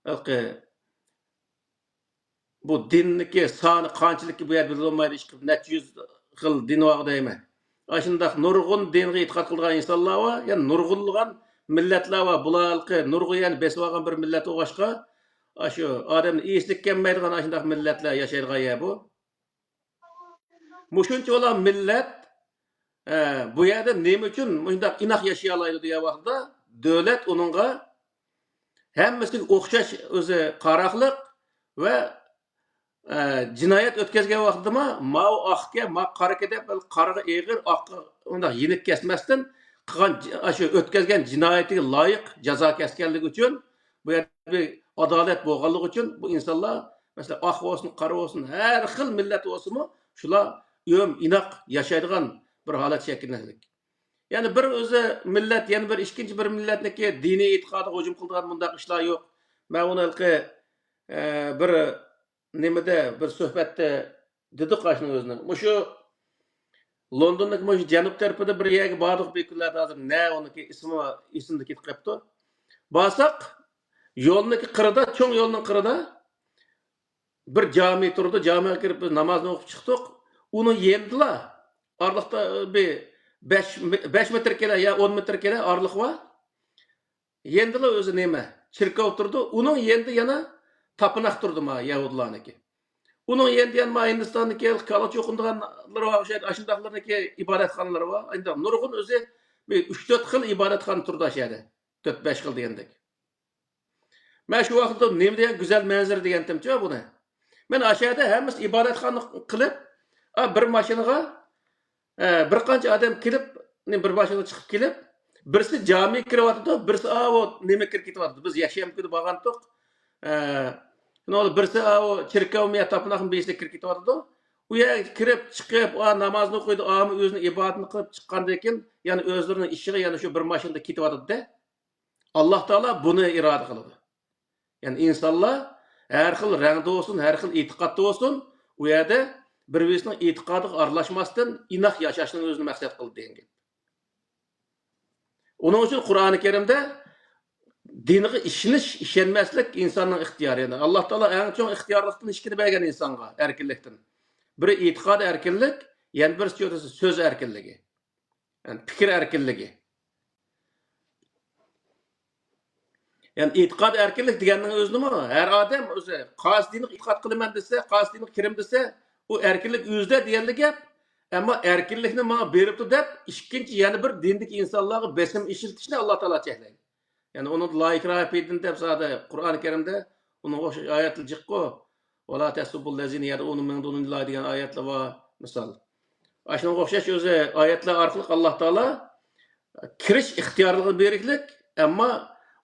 ھېلىقى بۇ دىننىكى سانى قانچىلىكى بۇ يەردە بىلىۋالمايدۇ، ئىشقىلىپ نەچچە يۈز خىل دىن بار دەيمەن. ئاشۇنداق نۇرغۇن دىنغا ئېتىقاد قىلىدىغان ئىنسانلار بار، يەنى نۇرغۇنلىغان مىللەتلەر بار. بۇلار ھېلىقى نۇرغۇن يەرنى بېسىۋالغان بىر مىللەت بولغاچقا، ئاشۇ ئادەمنى ئېسىگە كەلمەيدىغان ئاشۇنداق مىللەتلەر ياشايدىغان يەر بۇ. مۇشۇنچىۋالا مىللەت، ئە، بۇ يەردە نېمە ئۈچۈن مۇشۇنداق ئىناق ياشىيالايدۇ دېگەن ۋاقىتتا، دۆلەت ئۇنىڭغا ھەممىسىگە ئوخشاش ئۆزى قاراقلىق ۋە، ئە، جىنايەت ئۆتكەزگەن ۋاقتىدىمۇ ماۋۇ ئاقكەن، ما قارىكەن دەپ، قارىغا ئېغىر، ئاققا ئۇنداق يېنىك كەسمەستىن، قىلغان جى-، ئاشۇ ئۆتكەزگەن جىنايىتىگە لايىق جازا كەسكەنلىكى ئۈچۈن، بۇ يەردە بىر ئادالەت بولغانلىقى ئۈچۈن بۇ ئىنسانلار، مەسىلەن، ئاق بولسۇن، قارا بولسۇن، ھەر خىل مىللەت بولسىمۇ، شۇلار ئۆم ئىناق ياشايدىغان بىر ھالەت شەكىللەنگەن. يەنى بىر ئۆزى مىللەت، يەنە بىر ئىككىنچى بىر مىللەتنىڭكى دىنىي ئېتىقادىغا ھۇجۇم قىلىدىغان بۇنداق ئىشلار يوق. مەن ئۇنى ھېلىقى، ئە، بىر نېمىدە، بىر سۆھبەتتە دېدۇق ئاشۇنىڭ ئۆزىنى. مۇشۇ لوندوندىكى مۇشۇ جەنۇب تەرىپىدە بىر يەرگە باردۇق بىر كۈنلەردە، ھازىر نە ئۇنىڭكى ئىسمى ئېسىمدىن كېتىپ قاپتۇ. بارساق، يولنىڭكى قىرىدا، چوڭ يولنىڭ قىرىدا بىر جامى تۇرىدۇ. جامىغا كىرىپ بىز نامازنى ئوقۇپ چىقتۇق. ئۇنىڭ يېنىدىلا ئارىلىقتا بىر بەش، بەش مېتىر كېلە يا ئون مېتىر كېلە ئارىلىق بار. يېنىدىلا ئۆزى نېمە؟ چېركاۋ تۇرىدۇ. ئۇنىڭ يېنىدا يەنە تاپىناق تۇرىدۇ، ما يەھۇدىيلارنىڭكى. ئۇنىڭ يېنىدا يەنە ما ھىندىستاندىكى كالا چوقۇنىدىغانلىرى بار ئوخشايدۇ. ئاشۇنداقلىرىنىڭكى ئىبادەتخانىلىرى بار. ئاشۇنداق نۇرغۇن ئۆزى بىر ئۈچ تۆت خىل ئىبادەتخانا تۇرىدۇ ئاشۇ يەردە. تۆت بەش خىل دېگەندەك. مەن شۇ ۋاقىتتا نېمە دېگەن گۈزەل مەنزىرە دېگەنتىمچۇ بۇنى. مەن ئاشۇ يەردە ھەممىسى ئىبادەتخانا قىلىپ، ئا، بىر ماشىنىغا، ئە، بىر قانچە ئادەم كېلىپ، نېمە، بىر ماشىنىغا چىقىپ كېلىپ، بىرسى جامىگە كىرىۋاتىدۇ، بىرسى ئاۋۇ نېمە كىرىپ كېتىۋاتىدۇ. بىز يەكشەنبە كۈنى بارغانتۇق. ئە، شۇنىڭ بىلەن بىرسى ئاۋۇ چېركاۋمۇ يا تاپىناقمۇ بىرسى كىرىپ كېتىۋاتىدۇ. ئۇ يەرگە كىرىپ چىقىپ، ئا، نامازنى ئوقۇيدۇ، ئامۇ ئۆزىنىڭ ئىبادىتىنى قىلىپ چىققاندىن كېيىن، يەنە ئۆزلىرىنىڭ ئىشىغا يەنە شۇ بىر ماشىنىدا كېتىۋاتىدۇ-دە. ئاللا تائالا بۇنى ئىرادە قىلىدۇ. يەنى ئىنسانلار ھەر خىل رەڭدە بولسۇن، ھەر خىل ئېتىقادتا بولسۇن، ئۇ يەردە بىر-بىرسىنىڭ ئېتىقادىغا ئارىلاشماستىن ئىناق ياشاشنىڭ ئۆزىنى مەقسەت قىلدى دېگەن گەپ. ئۇنىڭ ئۈچۈن قۇرئانى كەرىمدە دىنغا ئىشىنىش، ئىشەنمەسلىك ئىنساننىڭ ئىختىيارى. يەنى ئاللا تائالا ئەڭ چوڭ ئىختىيارلىقتىن ئىككىنى بەرگەن ئىنسانغا، ئەركىنلىكتىن. بىرى ئېتىقاد ئەركىنلىك، يەنە بىرسى سۆز ئەركىنلىكى. يەنى پىكىر ئەركىنلىكى. يەنى ئېتىقاد ئەركىنلىك دېگەننىڭ ئۆزىنىمۇ ھەر ئادەم ئۆزى قايسى دىنغا ئېتىقاد قىلىمەن دېسە، قايسى دىنغا كىرىمەن دېسە، ئۇ ئەركىنلىك ئۆزىدە دېگەنلا گەپ. ئەمما ئەركىنلىكنى ماڭا بېرىپتۇ دەپ، ئىككىنچى يەنە بىر دىندىكى ئىنسانلارغا بېسىم ئىشلىتىشنى ئاللا تائالا چەكلەيدۇ. يەنى ئۇنىڭدا لا ئىكراھە فىددىن دەپ زادى قۇرئانى كەرىمدە ئۇنىڭغا ئوخشاش ئايەتلەر جىققۇ. ۋەلا تەسسۇببۇل لەزىنە يەدئۇنە مىن دۇنىللاھ دېگەن ئايەتلەر بار، مىسال. ئاشۇنىڭغا ئوخشاش ئۆزى ئايەتلەر ئارقىلىق ئاللا تائالا كىرىش ئىختىيارلىقىنى بېرىكلىك، ئەمما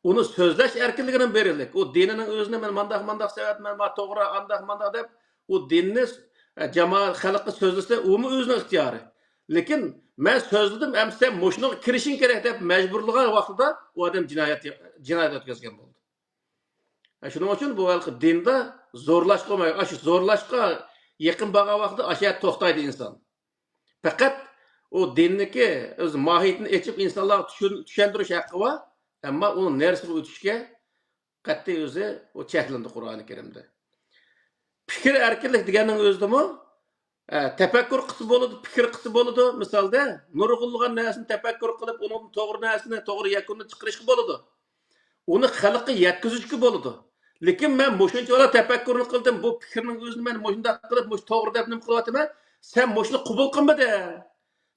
ئۇنى سۆزلەش ئەركىنلىكىنى بېرىكلىك. ئۇ دىنىنىڭ ئۆزىنى مەن مانداق، مانداق سەۋەب، مەن ما توغرا، ئانداق، مانداق دەپ، ئۇ دىننى، ئە، جامائەت، خەلققە سۆزلىسە، ئۇمۇ ئۆزىنىڭ ئىختىيارى. لېكىن مەن سۆزلىدىم، ئەمدى سەن مۇشۇنىڭغا كىرىشىڭ كېرەك دەپ مەجبۇرلىغان ۋاقتىدا ئۇ ئادەم جىنايەت، جىنايەت ئۆتكۈزگەن بولدى. شۇنىڭ ئۈچۈن بۇ ھېلىقى دىندا زورلاش قىلمايدۇ. ئاشۇ زورلاشقا يېقىن بارغان ۋاقتىدا ئاشۇ يەردە توختايدۇ ئىنسان. پەقەت ئۇ دىننىكى ئۆز ماھىيىتىنى ئېچىپ ئىنسانلارغا چۈشۈن-، چۈشەندۈرۈش ھەققى بار. ئەمما ئۇنىڭ نېرىسىغا ئۆتۈشكە قەتئىي ئۆزى ئۇ چەكلىنىدۇ قۇرئانى كەرىمدە. پىكىر ئەركىنلىك دېگەننىڭ ئۆزىدىمۇ، ئە، تەپەككۇر قىلسا بولىدۇ، پىكىر قىلسا بولىدۇ. مىسالدا، نۇرغۇنلىغان نەرسىنى تەپەككۇر قىلىپ، ئۇنىڭدىن توغرا نەرسىنى، توغرا يەكۈننى چىقىرىشقا بولىدۇ. ئۇنى خەلققە يەتكۈزۈشكە بولىدۇ. لېكىن مەن مۇشۇنچىۋالا تەپەككۇرنى قىلدىم، بۇ پىكىرنىڭ ئۆزىنى مەن مۇشۇنداق قىلىپ، مۇشۇ توغرا دەپ نېمە قىلىۋاتىمەن؟ سەن مۇشۇنى قوبۇل قىلمىدىڭ.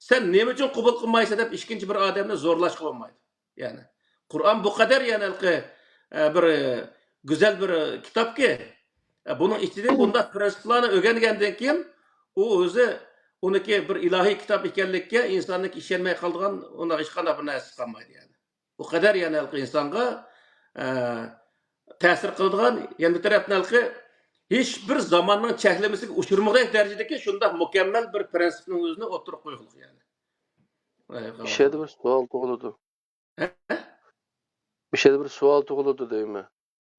سەن نېمە ئۈچۈن قوبۇل قىلمايسەن دەپ ئىككىنچى بىر ئادەمنى زورلاشقا بولمايدۇ. يەنى قۇرئان بۇ قەدەر يەنى ھېلىقى، ئە، بىر، ئە، گۈزەل بىر، ئە، كىتابكى، ئە، بۇنىڭ ئىچىدە بۇنداق پرىنسىپلارنى ئۆگەنگەندىن كېيىن ئۇ ئۆزى ئۇنىڭكى بىر ئىلاھىي كىتاب ئىكەنلىكىگە ئىنساننىڭكى ئىشەنمەي قالىدىغان ئۇنداق ھېچقانداق بىر نەرسىسى قالمايدۇ يەنى. ئۇ قەدەر يەنى ھېلىقى ئىنسانغا، ئە، تەسىر قىلىدىغان، يەنە بىر تەرەپتىن ھېلىقى ھېچبىر زاماننىڭ چەكلىمىسىگە ئۇچرىمىغۇدەك دەرىجىدىكى شۇنداق مۇكەممەل بىر پرىنسىپنىڭ ئۆزىنى ئوتتۇرىغا قويغانلىق يەنى. ئاياغ مۇشۇ يەردە بىر سوئال تۇغۇلىدۇ. ھە؟ مۇشۇ يەردە بىر سوئال تۇغۇلىدۇ دەيمەن.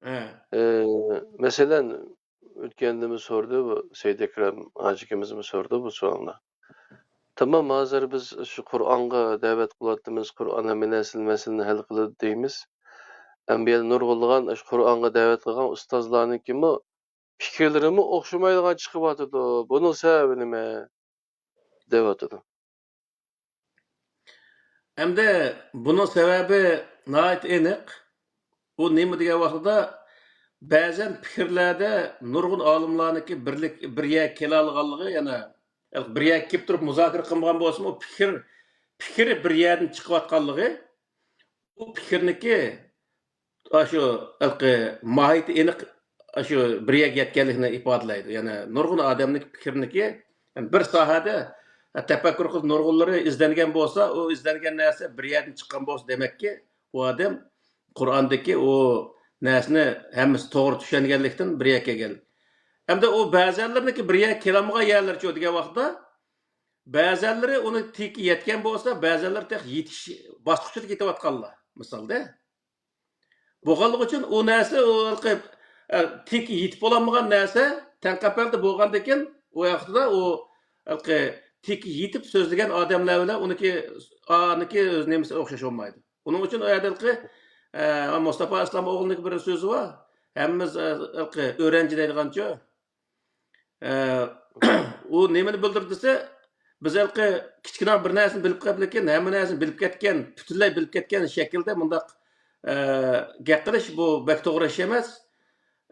ھە. ئى، مەسىلەن، ئۆتكەندىمۇ سورىدى بۇ سەيدەكرەم ھاجىكىمىزمۇ سورىدى بۇ سوئالنى. تامام، ھازىر بىز شۇ قۇرئانغا دەۋەت قىلىۋاتىمىز، قۇرئان ھەممە نەرسىنى، مەسىلىنى ھەل قىلىدۇ دەيمىز. ئەمما بۇ يەردە نۇرغۇنلىغان شۇ قۇرئانغا دەۋەت قىلغان ئۇستازلارنىڭكىمۇ پىكىرلىرىمۇ ئوخشىمايدىغان چىقىۋاتىدۇ. بۇنىڭ سەۋەبى نېمە؟ دەۋاتىدۇ. ئەمدى بۇنىڭ سەۋەبى ناھايىتى ئېنىق. ئۇ نېمە دېگەن ۋاقتىدا، بەزەن پىكىرلەردە نۇرغۇن ئالىملارنىڭكى بىرلىك، بىر يەرگە كېلەلىگەنلىكى، يەنى بىر يەرگە كېلىپ تۇرۇپ مۇزاكىرە قىلمىغان بولسىمۇ، پىكىر، پىكىرى بىر يەردىن چىقىۋاتقانلىقى، ئۇ پىكىرنىكى ئاشۇ ھېلىقى ماھىيىتى ئېنىق، ئاشۇ بىر يەرگە يەتكەنلىكىنى ئىپادىلەيدۇ. يەنى نۇرغۇن ئادەمنىڭ پىكرىنىكى، يەنى بىر ساھەدە تەپەككۇر قىلىپ نۇرغۇنلىرى ئىزدەنگەن بولسا، ئۇ ئىزدەنگەن نەرسە بىر يەردىن چىققان بولسا، دېمەككى، ئۇ ئادەم قۇرئاندىكى ئۇ نەرسىنى ھەممىسى توغرا چۈشەنگەنلىكتىن بىر يەرگە كەلگەن. ئەمدى ئۇ بەزەنلىرىنىڭكى بىر يەرگە كېلەلمىگەن يەرلىرىچۇ دېگەن ۋاقىتتا، بەزەنلىرى ئۇنى تېگى يەتكەن بولسا، بەزەنلىرى تېخى يېتىش باسقۇچىدا كېتىۋاتقانلار، مىسالدا. بولغانلىقى ئۈچۈن ئۇ نەرسە، ئۇ ھېلىقى، ئە، تېگى يېتىپ بولالمىغان نەرسە، تەڭ قەپەلدە بولغاندىكىن، ئۇ ۋاقتىدا ئۇ ھېلىقى تېگى يېتىپ سۆزلىگەن ئادەملەر بىلەن ئۇنىڭكى، ئانىڭكى ئۆز نېمىسى ئوخشاش بولمايدۇ. ئۇنىڭ ئۈچۈن ئۇ يەردە ھېلىقى، ئە، مۇستاپا ئىسلام ئوغلىنىڭكى بىر سۆزى بار. ھەممىمىز، ئە، ھېلىقى ئۆرەنچى دەيدىغانچۇ. ئە، ئۇ نېمىنى بىلدۈردى دېسە، بىز ھېلىقى كىچىككىنە بىر نەرسىنى بىلىپ قېلىپ، لېكىن ھەممە نەرسىنى بىلىپ كەتكەن، پۈتۈنلەي بىلىپ كەتكەن شەكىلدە مۇنداق، ئە، گەپ قىلىش، بۇ بەك توغرا ئىش ئەمەس.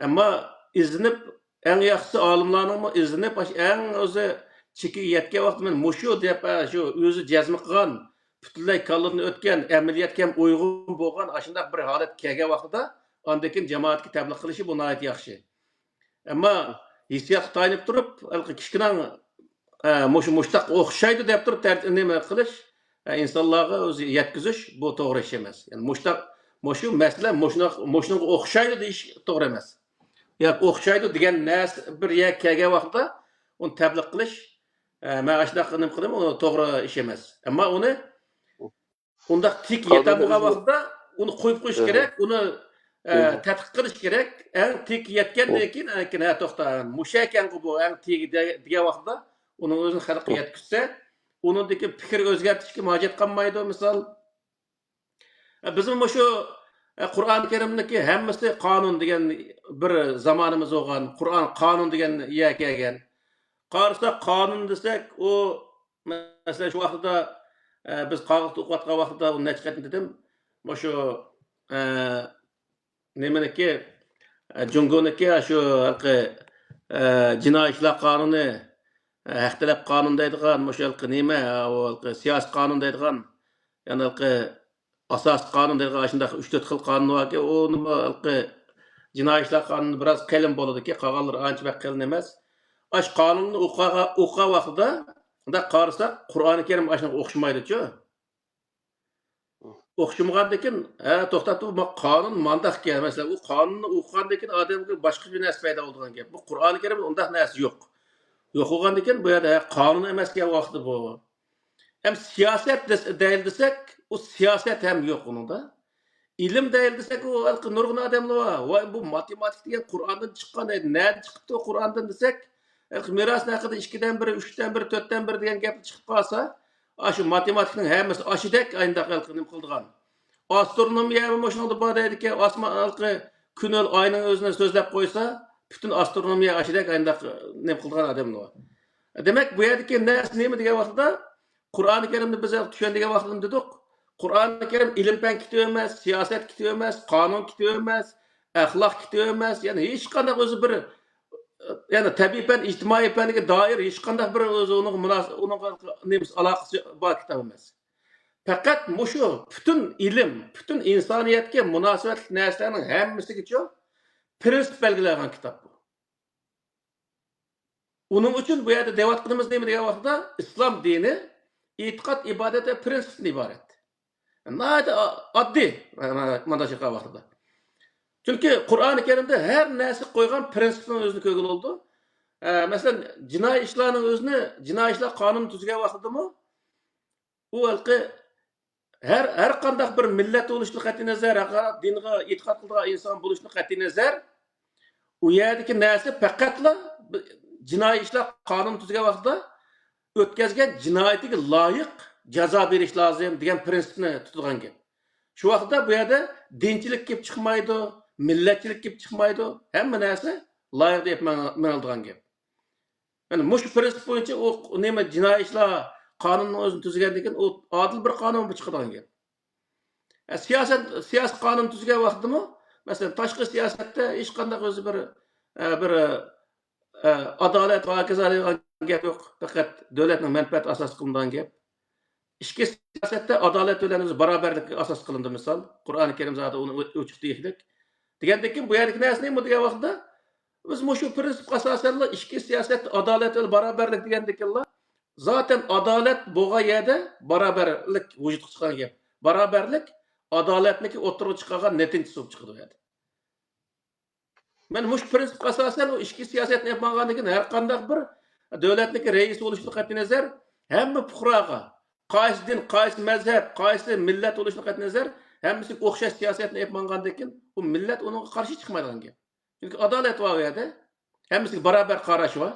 ئەمما ئىزدىنىپ، ئەڭ ياخشىسى ئالىملارنىڭمۇ ئىزدىنىپ، ئاشۇ ئەڭ ئۆزى چېكىگە يەتكەن ۋاقتى مەن مۇشۇ دەپ، ئە، شۇ ئۆزى جەزم قىلغان، پۈتۈنلەي كاللىدىن ئۆتكەن، ئەمەلىيەتكە ھەم ئۇيغۇن بولغان ئاشۇنداق بىر ھالەتكە كەلگەن ۋاقتىدا، ئاندىن كېيىن جامائەتكە تەبلىغ قىلىشى بۇ ناھايىتى ياخشى. ئەمما ھېسسىياتقا تايىنىپ تۇرۇپ، ھېلىقى كىچىككىنە، ئە، مۇشۇ، مۇشتاق ئوخشايدۇ دەپ تۇرۇپ تەر-، نېمە قىلىش، ئە، ئىنسانلارغا ئۆزى يەتكۈزۈش، بۇ توغرا ئىش ئەمەس. يەنى مۇشتاق، مۇشۇ مەسىلە مۇشۇنىڭ، مۇشۇنىڭغا ئوخشايدۇ دېيىش توغرا ئەمەس. ياكى ئوخشايدۇ دېگەن نەرسە بىر يەرگە كەلگەن ۋاقىتتا ئۇنى تەبلىغ قىلىش، ئە، مەن ئاشۇنداق نېمە قىلدىم، ئۇ توغرا ئىش ئەمەس. ئەمما ئۇنى ئۇنداق تېگى يېتەلمىگەن ۋاقىتتا ئۇنى قويۇپ قويۇش كېرەك، ئۇنى، ئە، تەتقىق قىلىش كېرەك. ئەڭ تېگى يەتكەندىن كېيىن، ئەنكىن، ھە، توختا، مۇشۇ ئىكەنغۇ بۇ ئەڭ تېگى دە-، دېگەن ۋاقىتتا ئۇنىڭ ئۆزىنى خەلققە يەتكۈزسە، ئۇنىڭدىكى پىكىر ئۆزگەرتىشكە ھاجەت قالمايدۇ، مىسال. ئە، بىزمۇ مۇشۇ، ئە، قۇرئان كەرىمنىڭكى ھەممىسى قانۇن دېگەن بىر زامانىمىز بولغان، قۇرئان قانۇن دېگەن يەرگە كەلگەن. قارىساق، قانۇن دېسەك، ئۇ، مەسىلەن، شۇ ۋاقتىدا، ئە، بىز قاغىلىقتا ئوقۇۋاتقان ۋاقتىدا ئۇنى نەچچە قېتىم دېدىم. مۇشۇ، ئە، نېمىنىكى، ئە، جۇڭگونىڭكى شۇ ھېلىقى، ئە، جىنايى ئىشلار قانۇنى، ئە، ھەق تەلەپ قانۇن دەيدىغان، مۇشۇ ھېلىقى نېمە، ئە، ئۇ ھېلىقى سىياسىي قانۇن دەيدىغان، يەنى ھېلىقى ئاساسىي قانۇن دەيدىغان ئاشۇنداق ئۈچ تۆت خىل قانۇن باركى، ئۇنىمۇ ھېلىقى جىنايى ئىشلار قانۇنى بىراز قېلىن بولىدىكى، قالغانلىرى ئانچە بەك قېلىن ئەمەس. ئاشۇ قانۇننى ئوقۇغان، ئوقۇغان ۋاقتىدا، مۇنداق قارىساق، قۇرئانى كەرىم ئاشۇنىڭغا ئوخشىمايدۇچۇ. ئوخشىمىغاندىكىن، ھە، توختاپ تۇر، ما-، قانۇن مانداقكەن. مەسىلەن، ئۇ قانۇننى ئوقۇغاندىكىن ئادەمگە باشقىچە بىر نەرسە پەيدا بولىدىغان گەپ. بۇ قۇرئانى كەرىمدە ئۇنداق نەرسە يوق. يوق بولغاندىكىن، بۇ يەردە، ھە، قانۇن ئەمەسكەن ۋاقتى بۇ. ئەمدى سىياسەت دەس-، دەيلى دېسەك، ئۇ سىياسەت ھەم يوق ئۇنىڭدا. ئىلىم دەيلى دېسەك، ئۇ ھېلىقى نۇرغۇن ئادەملەر بار. ۋاي، بۇ ماتېماتىك دېگەن قۇرئاندىن چىققان، ئەي، نەدە چىقىپتۇ قۇرئاندىن دېسەك، ھېلىقى مىراسنىڭ ھەققىدە ئىككىدىن بىرى، ئۈچتىن بىرى، تۆتتىن بىرى دېگەن گەپ چىقىپ قالسا، ئاشۇ ماتېماتىكىنىڭ ھەممىسى ئاشۇدەك ئاينداق ھېلىقى نېمە قىلىدىغان. ئاسترونومىيە مۇشۇنىڭدا بار دەيدىكەن، ئاسمان ھېلىقى كۈن ۋە ئاينىڭ ئۆزىنى سۆزلەپ قويسا، پۈتۈن ئاسترونومىيە ئاشۇدەك ئاينداق نېمە قىلىدىغان ئادەملەر بار. دېمەك، بۇ يەردىكى نەرسە نېمە دېگەن ۋاقتىدا، قۇرئانى كەرىمنى بىز چۈشەندۈرگەن ۋاقتىدا دېدۇق. قۇرئانى كەرىم ئىلىم-پەن كىتابى ئەمەس، سىياسەت كىتابى ئەمەس، قانۇن كىتابى ئەمەس، ئەخلاق كىتابى ئەمەس، يەنى ھېچقانداق ئۆزى بىر، يەنى تەبىئىي پەن، ئىجتىمائىي پەنگە دائىر ھېچقانداق بىر ئۆزى ئۇنىڭغا مۇناس-، ئۇنىڭغا نېمىسى، ئالاقىسى بار كىتاب ئەمەس. پەقەت مۇشۇ پۈتۈن ئىلىم، پۈتۈن ئىنسانىيەتكە مۇناسىۋەتلىك نەرسىلەرنىڭ ھەممىسىگىچۇ پىرىنسىپ بەلگىلەنگەن كىتاب بۇ. ئۇنىڭ ئۈچۈن بۇ يەردە دەۋاتقىنىمىز نېمە دېگەن ۋاقىتتا، ئىسلام دىنى ئېتىقاد، ئىبادەت ۋە پىرىنسىپتىن ئىبارەت. ناھايىتى ئا-، ئاددىي، مانا شۇ ۋاقىتتا. چۈنكى قۇرئانى كەرىمدە ھەر نەرسە قويغان پىرىنسىپنىڭ ئۆزىنى كۆرگىلى بولىدۇ. ئە، مەسىلەن، جىنايى ئىشلارنىڭ ئۆزىنى، جىنايى ئىشلار قانۇنى تۈزگەن ۋاقتىدىمۇ، ئۇ ھېلىقى ھەر، ھەر قانداق بىر مىللەت بولۇشىدىن قەتئىينەزەر، ھەر قانداق دىنغا ئېتىقاد قىلىدىغان ئىنسان بولۇشىدىن قەتئىينەزەر، ئۇ يەردىكى نەرسە پەقەتلا بىر جىنايى ئىشلار قانۇنى تۈزگەن ۋاقتىدا ئۆتكەزگەن جىنايىتىگە لايىق جازا بېرىش لازىم دېگەن پىرىنسىپنى تۇتىدىغان گەپ. شۇ ۋاقىتتا بۇ يەردە دىنچىلىك كېلىپ چىقمايدۇ، مىللەتچىلىك كېلىپ چىقمايدۇ، ھەممە نەرسە لايىقىدا ئېلىپ مېڭىلىدىغان گەپ. يەنى مۇشۇ پىرىنسىپ بويىچە ئۇ نېمە جىنايى ئىشلار قانۇنىنىڭ ئۆزىنى تۈزگەندىن كېيىن ئۇ ئادىل بىر قانۇن بولۇپ چىقىدىغان گەپ. ئە، سىياسەت، سىياسىي قانۇن تۈزگەن ۋاقتىمۇ، مەسىلەن، تاشقى سىياسەتتە ھېچقانداق ئۆزى بىر، ئە، بىر، ئە، ئادالەت ۋە ھاكازا دەيدىغان گەپ يوق. پەقەت دۆلەتنىڭ مەنپەئەتى ئاساس قىلىنىدىغان گەپ. ئىچكى سىياسەتتە ئادالەت بىلەن ئۆزى باراۋەرلىك ئاساس قىلىنىدۇ، مىسال. قۇرئانى كەرىم زادى ئۇنى ئوچۇق دېيىشلىك. دېگەندىن كېيىن بۇ يەردىكى نەرسە نېمە دېگەن ۋاقىتتا، بىز مۇشۇ پىرىنسىپقا ئاساسەنلا ئىچكى سىياسەتتە ئادالەت ۋە باراۋەرلىك دېگەندىكىنلا، زاتەن ئادالەت بولغان يەردە باراۋەرلىك ۋۇجۇدقا چىققان گەپ. باراۋەرلىك ئادالەتنىكى ئوتتۇرىغا چىقارغان نەتىجىسى بولۇپ چىقىدۇ ئۇ يەردە. مەن مۇشۇ پىرىنسىپقا ئاساسەن ئۇ ئىچكى سىياسەتنى ئېلىپ ماڭغاندىن كېيىن ھەر قانداق بىر دۆلەتنىڭكى رەئىسى بولۇشىدىن قەتئىينەزەر، ھەممە پۇقراغا، قايسى دىن، قايسى مەزھەپ، قايسى مىللەت بولۇشىدىن قەتئىينەزەر، ھەممىسىگە ئوخشاش سىياسەتنى ئېلىپ ماڭغاندىن كېيىن، ئۇ مىللەت ئۇنىڭغا قارشى چىقمايدىغان گەپ. چۈنكى ئادالەت بار ئۇ يەردە. ھەممىسىگە باراۋەر قاراش بار.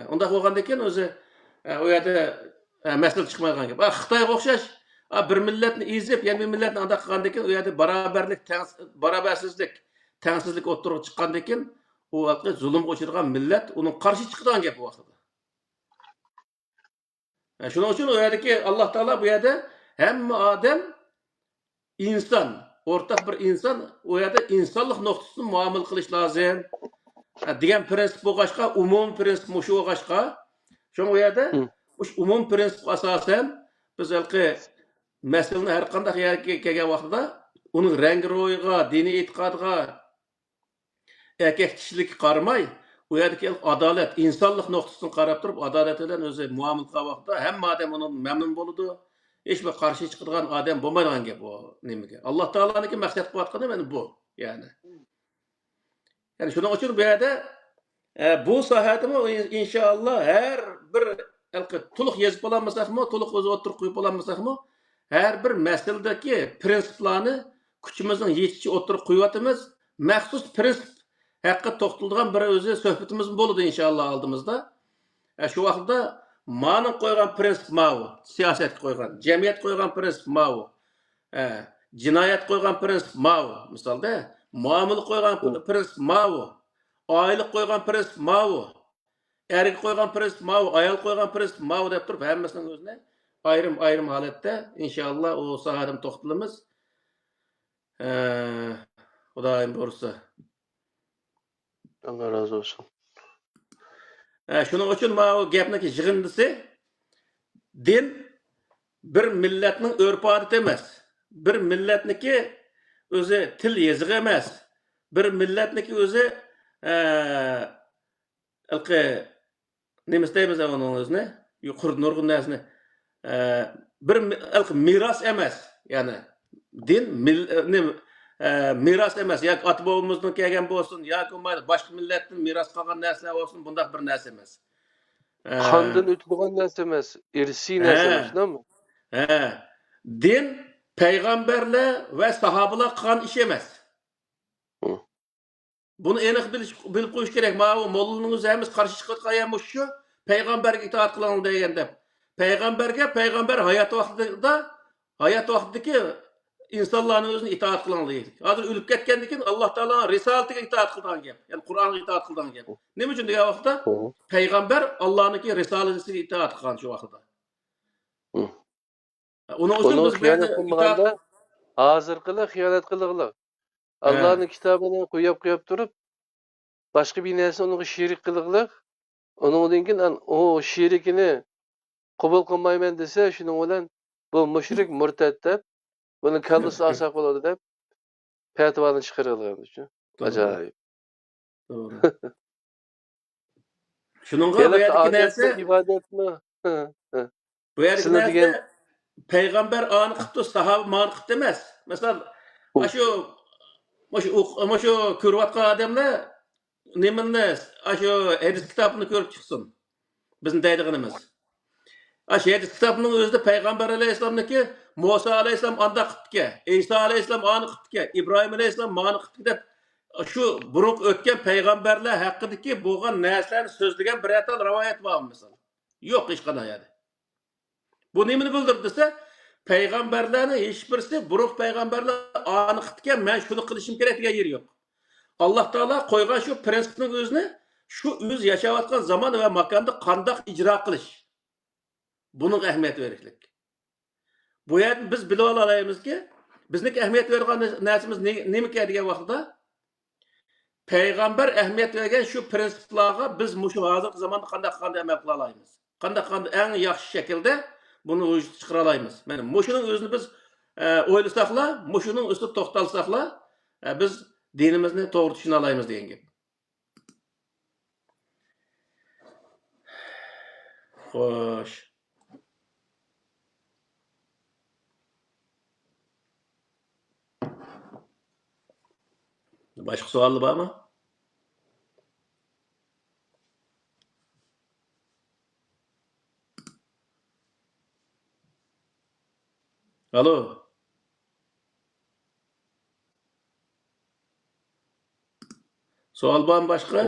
ئۇنداق بولغاندىن كېيىن ئۆزى، ئە، ئۇ يەردە، ئە، مەسىلە چىقمايدىغان گەپ. ئا، خىتايغا ئوخشاش، ئا، بىر مىللەتنى ئېزىپ، يەنە بىر مىللەتنى ئانداق قىلغاندىن كېيىن، ئۇ يەردە باراۋەرلىك، تەڭ-، باراۋەرسىزلىك، تەڭسىزلىك ئوتتۇرىغا چىققاندىن كېيىن، ئۇ ھېلىقى زۇلۇمغا ئۇچرىغان مىللەت ئۇنىڭغا قارشى چىقىدىغان گەپ بۇ ۋاقتىدا. ئە، شۇنىڭ ئۈچۈن ئۇ يەردىكى ئاللا تائالا بۇ يەردە ھەممە ئادەم ئىنسان، ئورتاق بىر ئىنسان، ئۇ يەردە ئىنسانلىق نۇقتىسىدىن مۇئامىلە قىلىش لازىم، ئە، دېگەن پىرىنسىپ بولغاچقا، ئومۇمىي پىرىنسىپ مۇشۇ بولغاچقا، شۇڭا ئۇ يەردە مۇشۇ ئومۇمىي پىرىنسىپقا ئاساسەن بىز ھېلىقى مەسىلىنى ھەر قانداق يەرگە كەلگەن ۋاقتىدا ئۇنىڭ رەڭگى روھىغا، دىنىي ئېتىقادىغا، ئەركەك كىشىلىككە قارىماي، ئۇ يەردىكى ئادالەت، ئىنسانلىق نۇقتىسىدىن قاراپ تۇرۇپ، ئادالەت بىلەن ئۆزى مۇئامىلە قىلغان ۋاقىتتا ھەممە ئادەم ئۇنىڭدىن مەمنۇن بولىدۇ. ھېچبىر قارشى چىقىدىغان ئادەم بولمايدىغان گەپ ئۇ نېمىگە. ئاللا تائالانىڭكى مەقسەت قىلىۋاتقىنى مانا بۇ، يەنى. يەنى شۇنىڭ ئۈچۈن بۇ يەردە، ئە، بۇ ساھەدىمۇ ئىن-، ئىنشائاللا ھەر بىر ھېلىقى تولۇق يېزىپ بولالمىساقمۇ، تولۇق ئۆزى ئوتتۇرىغا قويۇپ بولالمىساقمۇ، ھەر بىر مەسىلىدىكى پىرىنسىپلارنى كۈچىمىزنىڭ يېتىشىچە ئوتتۇرىغا قويۇۋاتىمىز. مەخسۇس پىرىنسىپ ھەققىدە توختىلىدىغان بىر ئۆزى سۆھبىتىمىزمۇ بولىدۇ ئىنشائاللا ئالدىمىزدا. ئە، شۇ ۋاقىتتا مانىڭ قويغان پىرىنسىپ ماۋۇ، سىياسەتكە قويغان، جەمئىيەتكە قويغان پىرىنسىپ ماۋۇ، ئە، جىنايەت قويغان پىرىنسىپ ماۋۇ، مىسالدا، مۇئامىلە قويغان پىرىنسىپ ماۋۇ، ئائىلىگە قويغان پىرىنسىپ ماۋۇ، ئەرگە قويغان پىرىنسىپ ماۋۇ، ئايالغا قويغان پىرىنسىپ ماۋۇ دەپ تۇرۇپ، ھەممىسىنىڭ ئۆزىنى ئايرىم-ئايرىم ھالەتتە، ئىنشائاللا، ئۇ ساھەدىمۇ توختىلىمىز. ئە، خۇدايىم بۇيرۇسا. ئاللا رازى بولسۇن. ئە، شۇنىڭ ئۈچۈن ماۋۇ گەپنىڭ يىغىندىسى، دىن بىر مىللەتنىڭ ئۆرپ-ئادىتى ئەمەس، بىر مىللەتنىڭكى ئۆزى تىل يېزىقى ئەمەس، بىر مىللەتنىڭكى ئۆزى، ئە، ھېلىقى نېمە دەيمىز ئۇنىڭ ئۆزىنى؟ يۇقىرىدا نۇرغۇن نەرسىنى، ئە، بىر مى-، ھېلىقى مىراس ئەمەس. يەنى دىن مىل-، ئە، نېمە، ئە، مىراس ئەمەس. ياكى ئاتا-بوۋىمىزدىن كەلگەن بولسۇن، ياكى بولمايدۇ باشقا مىللەتتىن مىراس قالغان نەرسىلەر بولسۇن، بۇنداق بىر نەرسە ئەمەس. قاندىن ئۆتىدىغان نەرسە ئەمەس، ئىرسىي نەرسە ئەمەس، شۇنداقمۇ؟ ھە. دىن پەيغەمبەرلەر ۋە ساھابىلار قىلغان ئىش ئەمەس. بۇنى ئېنىق بىلىش، بىلىپ قويۇش كېرەك. ماۋۇ موللىنىڭ ئۆزى ھەممىسى قارشى چىقىۋاتقان يەر مۇشۇ، پەيغەمبەرگە ئىتائەت قىلىڭ دېگەن دەپ. پەيغەمبەرگە پەيغەمبەر ھايات ۋاقتىدا، ھايات ۋاقتىدىكى ئىنسانلارنىڭ ئۆزىنى ئىتائەت قىلىڭ دېگەن. ھازىر ئۆلۈپ كەتكەندىن كېيىن ئاللا تائالانىڭ رىسالىتىگە ئىتائەت قىلىدىغان گەپ. يەنى قۇرئانغا ئىتائەت قىلىدىغان گەپ. نېمە ئۈچۈن دېگەن ۋاقىتتا پەيغەمبەر ئاللانىڭكى رىسالىتىگە ئىتائەت قىلغان شۇ ۋاقىتتا. ئۇنىڭ ئۈچۈن بىز بۇ يەردە خىيانەت قىلمىغاندا، ھازىرقىلار خىيانەت قىلىدىغانلار. ئاللانىڭ كىتابىنى قويۇپ، قويۇپ تۇرۇپ، باشقا بىر نەرسىنى ئۇنىڭغا شېرىك قىلىدىغانلار. ئۇنىڭدىن كېيىن ئۇ شېرىكىنى قوبۇل قىلمايمەن دېسە، شۇنىڭ بىلەن بۇ مۇشرىك، مۇرتەت دەپ، بۇنىڭ كاللىسى ئاساق بولىدۇ دەپ پەتىۋانى چىقىرىۋالغان ئۈچۈن. ئاجايىپ. توغرا. شۇنىڭغا بۇ يەردىكى نەرسە، ئىبادەتمۇ؟ بۇ يەردىكى نەرسە، پەيغەمبەر ئانى قىپتۇ، ساھابە مانى قىپتۇ ئەمەس. مەسىلەن، ئاشۇ، مۇشۇ، مۇشۇ كۆرۈۋاتقان ئادەملەر نېمىنى، ئاشۇ ھەدىس كىتابىنى كۆرۈپ چىقسۇن. بىزنى دەيدىغىنىمىز. ئاشۇ ھەدىس كىتابنىڭ ئۆزىدە پەيغەمبەر ئەلەيھىسسالامنىڭكى، مۇسا ئەلەيھىسسالام ئانداق قىپتىكەن، ئەيسا ئەلەيھىسسالام ئانى قىپتىكەن، ئىبراھىم ئەلەيھىسسالام مانى قىپتىكەن دەپ، شۇ بۇرۇنقى ئۆتكەن پەيغەمبەرلەر ھەققىدىكى بولغان نەرسىلەرنى سۆزلىگەن بىرەر تال رىۋايەت بارمۇ، مىسال؟ يوق، ھېچقانداق يەردە. بۇ نېمىنى بىلدۈردى دېسە، پەيغەمبەرلەرنىڭ ھېچبىرسى بۇرۇنقى پەيغەمبەرلەر ئانى قىپتىكەن، مەن شۇنى قىلىشىم كېرەك دېگەن يېرى يوق. ئاللا تائالا قويغان شۇ پرىنسىپنىڭ ئۆزىنى شۇ ئۆزى ياشاۋاتقان زامان ۋە ماكاندا قانداق ئىجرا قىلىش، بۇنىڭغا ئەھمىيەت بېرىشلىك. بۇ يەردىن بىز بىلىۋالالايمىزكى، بىزنىڭكى ئەھمىيەت بېرىدىغان نەرسىمىز نېمىكەن دېگەن ۋاقىتتا، پەيغەمبەر ئەھمىيەت بەرگەن شۇ پرىنسىپلارغا بىز مۇشۇ ھازىرقى زاماندا قانداق قىلغاندا ئەمەل قىلالايمىز؟ قانداق قىلغاندا ئەڭ ياخشى شەكىلدە بۇنى ۋۇجۇدقا چىقىرالايمىز؟ مانا مۇشۇنىڭ ئۆزىنى بىز، ئە، ئويلىساقلا، مۇشۇنىڭ ئۈستىدە توختالساقلا، ئە، بىز دىنىمىزنى توغرا چۈشىنەلايمىز دېگەن گەپ. خوش. باشقا سوئاللار بارمۇ؟ ئالو. سوئال بارمۇ باشقا؟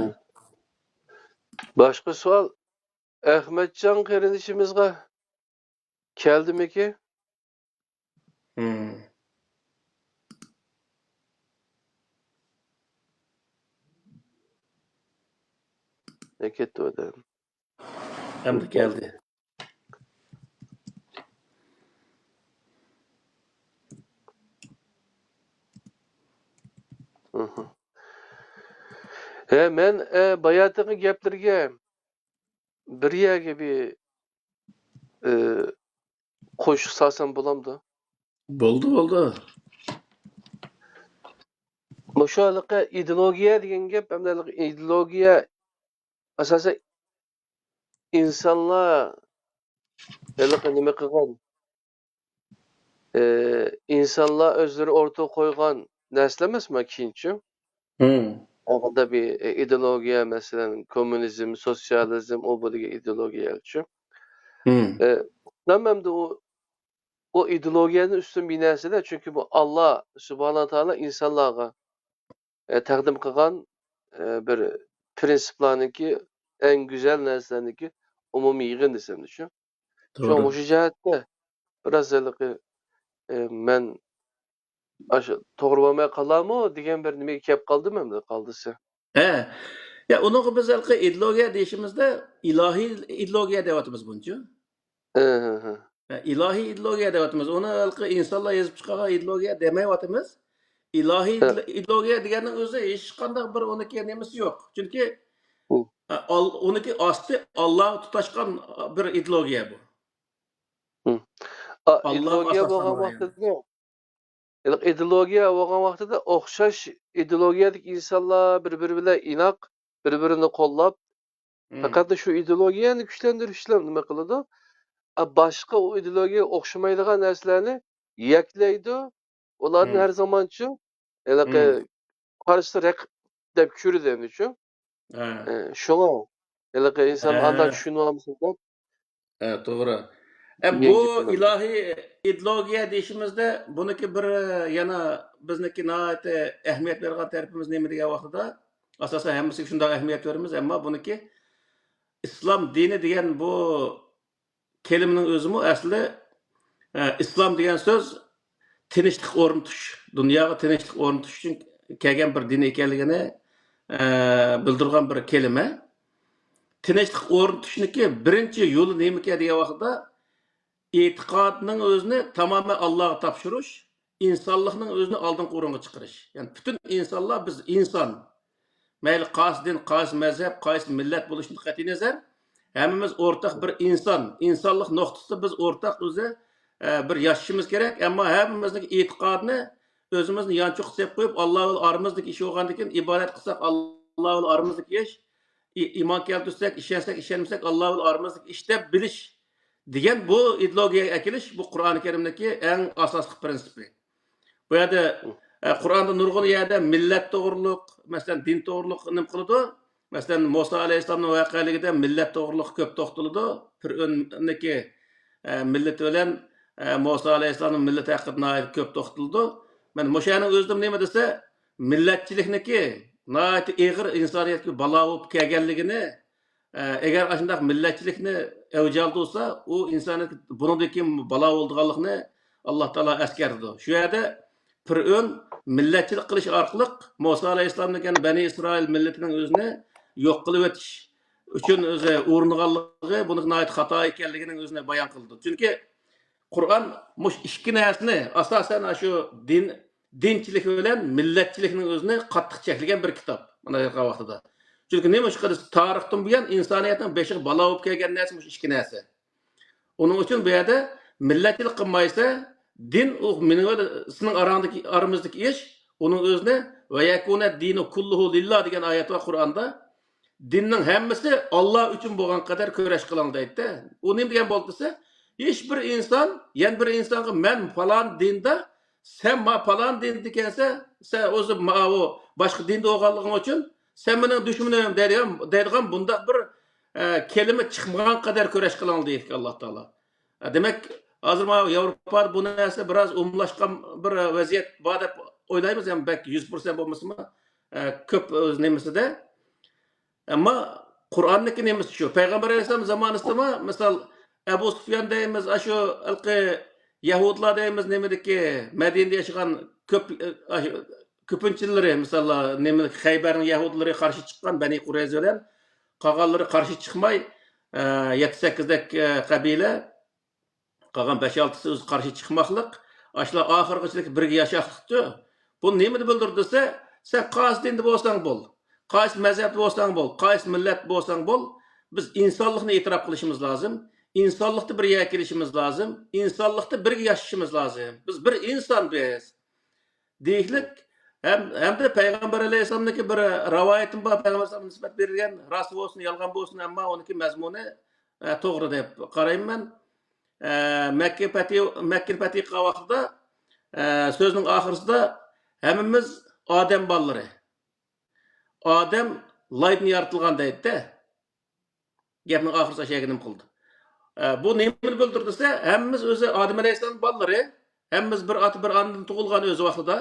باشقا سوئال ئەخمەتجان قېرىندىشىمىزغا كەلدىمىكى؟ ھىم. نە كەتتى ئادەم؟ ئەمدى كەلدى. مھم. ھە، مەن، ئە، باياتىنقى گەپلىرىگە بىر يەرگە بىر، ئە، قوشۇق سالسام بولامدۇ؟ بولدى، بولدى. مۇشۇ ھېلىقى ئىدېئولوگىيە دېگەن گەپ، ھەمدە ھېلىقى ئىدېئولوگىيە ئاساسەن ئىنسانلار ھېلىقى نېمە قىلغان، ئى، ئىنسانلار ئۆزلىرى ئوتتۇرىغا قويغان نەرسىلەر ئەمەسمۇ كېيىنچە؟ ھىم. ئالدىدا بىر، ئى، ئىدېئولوگىيە، مەسىلەن، كوممۇنىزم، سوتسىيالىزم، ئۇ بۇ دېگەن ئىدېئولوگىيەلەرچۇ. ھىم. ئى، ئىسلام ئەمدى ئۇ، ئۇ ئىدېئولوگىيەنىڭ ئۈستۈن بىر نەرسىدە، چۈنكى بۇ ئاللا سۇبھانەھۇ ۋە تائالا ئىنسانلارغا، ئى، تەقدىم قىلغان، ئى، بىر پرىنسىپلارنىڭكى، ئەڭ گۈزەل نەرسىلەرنىڭكى ئومۇمىي يىغىندى دېسەمدە شۇ. شۇڭا توغرا. مۇشۇ جەھەتتە بىراز ھېلىقى، ئى، مەن ئاشۇ توغرا بولماي قالارمۇ دېگەن بىر نېمىگە كەپ قالدىم ئەمدى، قالدىسى. ھە. يا، ئۇنىڭغا بىز ھېلىقى ئىدېئولوگىيە دېيىشىمىزدە ئىلاھىي ئىدېئولوگىيە دەۋاتىمىز بۇنچە. ھە، ھە، ھە. ھە، ئىلاھىي ئىدېئولوگىيە دەۋاتىمىز. ئۇنى ھېلىقى ئىنسانلار يېزىپ چىقارغان ئىدېئولوگىيە دېمەيۋاتىمىز. ئىلاھىي ھە. ئىدېئولوگىيە دېگەننىڭ ئۆزى ھېچقانداق بىر ئۇنىڭكى نېمىسى يوق. چۈنكى، ھە. ئە، ئال-، ئۇنىڭكى ئاستى ئاللاغا تۇتاشقان بىر ئىدېئولوگىيە بۇ. ھە. ئا، ئاللاغا ئىدېئولوگىيە ئاساسلانغان بولغان يەنى. ۋاقتىدا ھېلىقى ئىدېئولوگىيە بولغان ۋاقتىدا ئوخشاش ئىدېئولوگىيەدىكى ئىنسانلار بىر-بىرى بىلەن ئىناق، بىر-بىرىنى قوللاپ، مم. پەقەت شۇ ئىدېئولوگىيەنى كۈچلەندۈرۈش بىلەن نېمە قىلىدۇ؟ ئا، باشقا ئۇ ئىدېئولوگىيەگە ئوخشىمايدىغان نەرسىلەرنى يەكلەيدۇ. ئۇلاردىن مم. ھەر زامانچۇ، ھېلىقى مم. قارشى رەقىب دەپ كۆرىدۇ ئەمدىچۇ. ھە. ئە، شۇڭا ھېلىقى ئىنسان ئانداق چۈشىنىۋالمىسۇن دەپ. ھە، توغرا. ئە، بۇ ئىلاھىي ئىدېئولوگىيە دېيىشىمىزدە بۇنىڭكى بىر، يەنە بىزنىڭكى ناھايىتى ئەھمىيەت بېرىدىغان تەرىپىمىز نېمە دېگەن ۋاقتىدا، ئاساسەن ھەممىسىگە شۇنداق ئەھمىيەت بېرىمىز، ئەمما بۇنىڭكى ئىسلام دىنى دېگەن بۇ كەلىمىنىڭ ئۆزىمۇ ئەسلى، ئە، ئىسلام دېگەن سۆز تىنچلىق ئورنىتىش، دۇنياغا تىنچلىق ئورنىتىش ئۈچۈن كەلگەن بىر دىن ئىكەنلىكىنى، ئە، بىلدۈرىدىغان بىر كەلىمە. تىنچلىق ئورنىتىشنىڭكى بىرىنچى يولى نېمىكەن دېگەن ۋاقىتتا، ئېتىقادنىڭ ئۆزىنى تامامەن ئاللاغا تاپشۇرۇش، ئىنسانلىقنىڭ ئۆزىنى ئالدىنقى ئورۇنغا چىقىرىش. يەنى پۈتۈن ئىنسانلار بىز ئىنسان. مەيلى قايسى دىن، قايسى مەزھەپ، قايسى مىللەت بولۇشىدىن قەتئىينەزەر، ھەممىمىز ئورتاق بىر ئىنسان. ئىنسانلىق نۇقتىسىدا بىز ئورتاق ئۆزى، ئە، بىر ياشىشىمىز كېرەك. ئەمما ھەممىمىزنىڭ ئېتىقادىنى ئۆزىمىزنى يانچۇققا سېلىپ قويۇپ، ئاللا بىلەن ئارىمىزدىكى ئىش بولغاندىكىن، ئىبادەت قىلساق، ئاللا بىلەن ئارىمىزدىكى ئىش، ئى-، ئىمان كەلتۈرسەك، ئىشەنسەك، ئىشەنمىسەك، ئاللا بىلەن ئارىمىزدىكى ئىش دەپ بىلىش دېگەن بۇ ئىدېئولوگىيەگە ئەكېلىش، بۇ قۇرئان كەرىمدىكى ئەڭ ئاساسلىق پرىنسىپى. بۇ يەردە، ئە، قۇرئاندا نۇرغۇن يەردە مىللەت توغرۇلۇق، مەسىلەن، دىن توغرۇلۇق نېمە قىلىدۇ؟ مەسىلەن، مۇسا ئەلەيھىسسالامنىڭ ۋەقەلىكىدە مىللەت توغرۇلۇق كۆپ توختىلىدۇ. پىرئۆننىڭكى، ئە، مىللىتى بىلەن، ئە، مۇسا ئەلەيھىسسالامنىڭ مىللىتى ھەققىدە ناھايىتى كۆپ توختىلىدۇ. مانا مۇشۇ يەرنىڭ ئۆزىدە نېمە دېسە، مىللەتچىلىكنىڭكى ناھايىتى ئېغىر ئىنسانىيەتكە بالا بولۇپ كەلگەنلىكىنى، ئە، ئەگەر ئاشۇنداق مىللەتچىلىكنى ئەۋج ئالدۇرسا، ئۇ ئىنسانىيەتكە بۇنىڭدىن كېيىن بالا بولىدىغانلىقىنى ئاللا تائالا ئەسكەرتىدۇ. شۇ يەردە پىرئۆن مىللەتچىلىك قىلىش ئارقىلىق مۇسا ئەلەيھىسسالامنىڭ، يەنى بەنى ئىسرائىل مىللىتىنىڭ ئۆزىنى يوق قىلىۋېتىش ئۈچۈن ئۆزى ئۇرۇنغانلىقى، بۇنىڭ ناھايىتى خاتا ئىكەنلىكىنىڭ ئۆزىنى بايان قىلىدۇ. چۈنكى قۇرئان مۇشۇ ئىككى نەرسىنى، ئاساسەن، شۇ دىن، دىنچىلىك بىلەن مىللەتچىلىكنىڭ ئۆزىنى قاتتىق چەكلىگەن بىر كىتاب مانا ھازىرقى ۋاقتىدا. چۈنكى نېمە ئىشقا دېسە، تارىختىن بۇيان ئىنسانىيەتنىڭ بېشىغا بالا بولۇپ كەلگەن نەرسە مۇشۇ ئىككى نەرسە. ئۇنىڭ ئۈچۈن بۇ يەردە مىللەتچىلىك قىلمايسەن، دىن ئۇ مېنىڭ ۋە سېنىڭ ئاراڭدىكى، ئارىمىزدىكى ئىش، ئۇنىڭ ئۆزىنى ۋە يەكۇنە دىنۇ كۇللۇھۇ لىللا دېگەن ئايەت بار قۇرئاندا. دىننىڭ ھەممىسى ئاللا ئۈچۈن بولغان قەدەر كۈرەش قىلىڭ دەيدىدە. ئۇ نېمە دېگەن بولدى دېسە، ھېچ بىر ئىنسان يەنە بىر ئىنسانغا مەن پالان دىندا، سەن ما پالان دىندىكەنسەن، سەن ئۆزى ماۋۇ باشقا دىندا بولغانلىقىڭ ئۈچۈن سەن مېنىڭ دۈشمىنىم دەيدىغان، دەيدىغان بۇنداق بىر، ئە، كەلىمە چىقمىغان قەدەر كۈرەش قىلىڭ دېيدىكەن ئاللا تائالا. ئە، دېمەك، ھازىر ماۋۇ ياۋروپادا بۇ نەرسە بىراز ئومۇملاشقان بىر ۋەزىيەت بار دەپ ئويلايمىز، يەنى بەك يۈز پىرسەنت بولمىسىمۇ، ئە، كۆپ ئۆز نېمىسىدە. ئەمما قۇرئاننىڭكى نېمىسى شۇ. پەيغەمبەر ئەلەيھىسسالام زامانىسىدىمۇ، مىسال، ئەبۇ سۇفيان دەيمىز، ئاشۇ ھېلىقى يەھۇدلار دەيمىز، نېمىدىكى، مەدىنىدە ياشىغان كۆپ، ئاشۇ كۆپىنچىلىرى، مىسال، نېمە، خەيبەرنىڭ يەھۇدلىرى قارشى چىققان، بەنى قۇرەيزە بىلەن، قالغانلىرى قارشى چىقماي، ئە، يەتتە سەككىزدەك، ئە، قەبىلە، قالغان بەش-ئالتىسى ئۆزى قارشى چىقماقلىق، ئاشۇلار ئاخىرغىچىلىك بىرگە ياشاقلىقتۇ. بۇ نېمىنى بىلدۈرىدۇ دېسە، سەن قايسى دىندا بولساڭ بول، قايسى مەزھەپتە بولساڭ بول، قايسى مىللەتتە بولساڭ بول، بىز ئىنسانلىقنى ئېتىراپ قىلىشىمىز لازىم، ئىنسانلىقتا بىر يەرگە كېلىشىمىز لازىم، ئىنسانلىقتا بىرگە ياشىشىمىز لازىم. بىز بىر ئىنسان بىز. دېيىشلىك ھەم، ھەمدە پەيغەمبەر ئەلەيھىسسالامنىڭكى بىر رىۋايىتىمۇ بار، پەيغەمبەر ئەلەيھىسسالامغا نىسبەت بېرىلگەن، راست بولسۇن، يالغان بولسۇن، ئەمما ئۇنىڭكى مەزمۇنى، ئە، توغرا دەپ قارايمەن مەن. ئە، مەككە پەتھى، مەككىنى پەتھى قىلغان ۋاقتىدا، ئە، سۆزنىڭ ئاخىرىسىدا ھەممىمىز ئادەم بالىلىرى. ئادەم لايدىن يارىتىلغان دەيدىدە. گەپنىڭ ئاخىرىسى ئاشۇ يەرگە نېمە قىلدى؟ ئە، بۇ نېمىنى بىلدۈرىدۇ دېسە، ھەممىمىز ئۆزى ئادەم ئەلەيھىسسالام بالىلىرى، ھەممىمىز بىر ئاتا، بىر ئانىدىن تۇغۇلغان ئۆز ۋاقتىدا.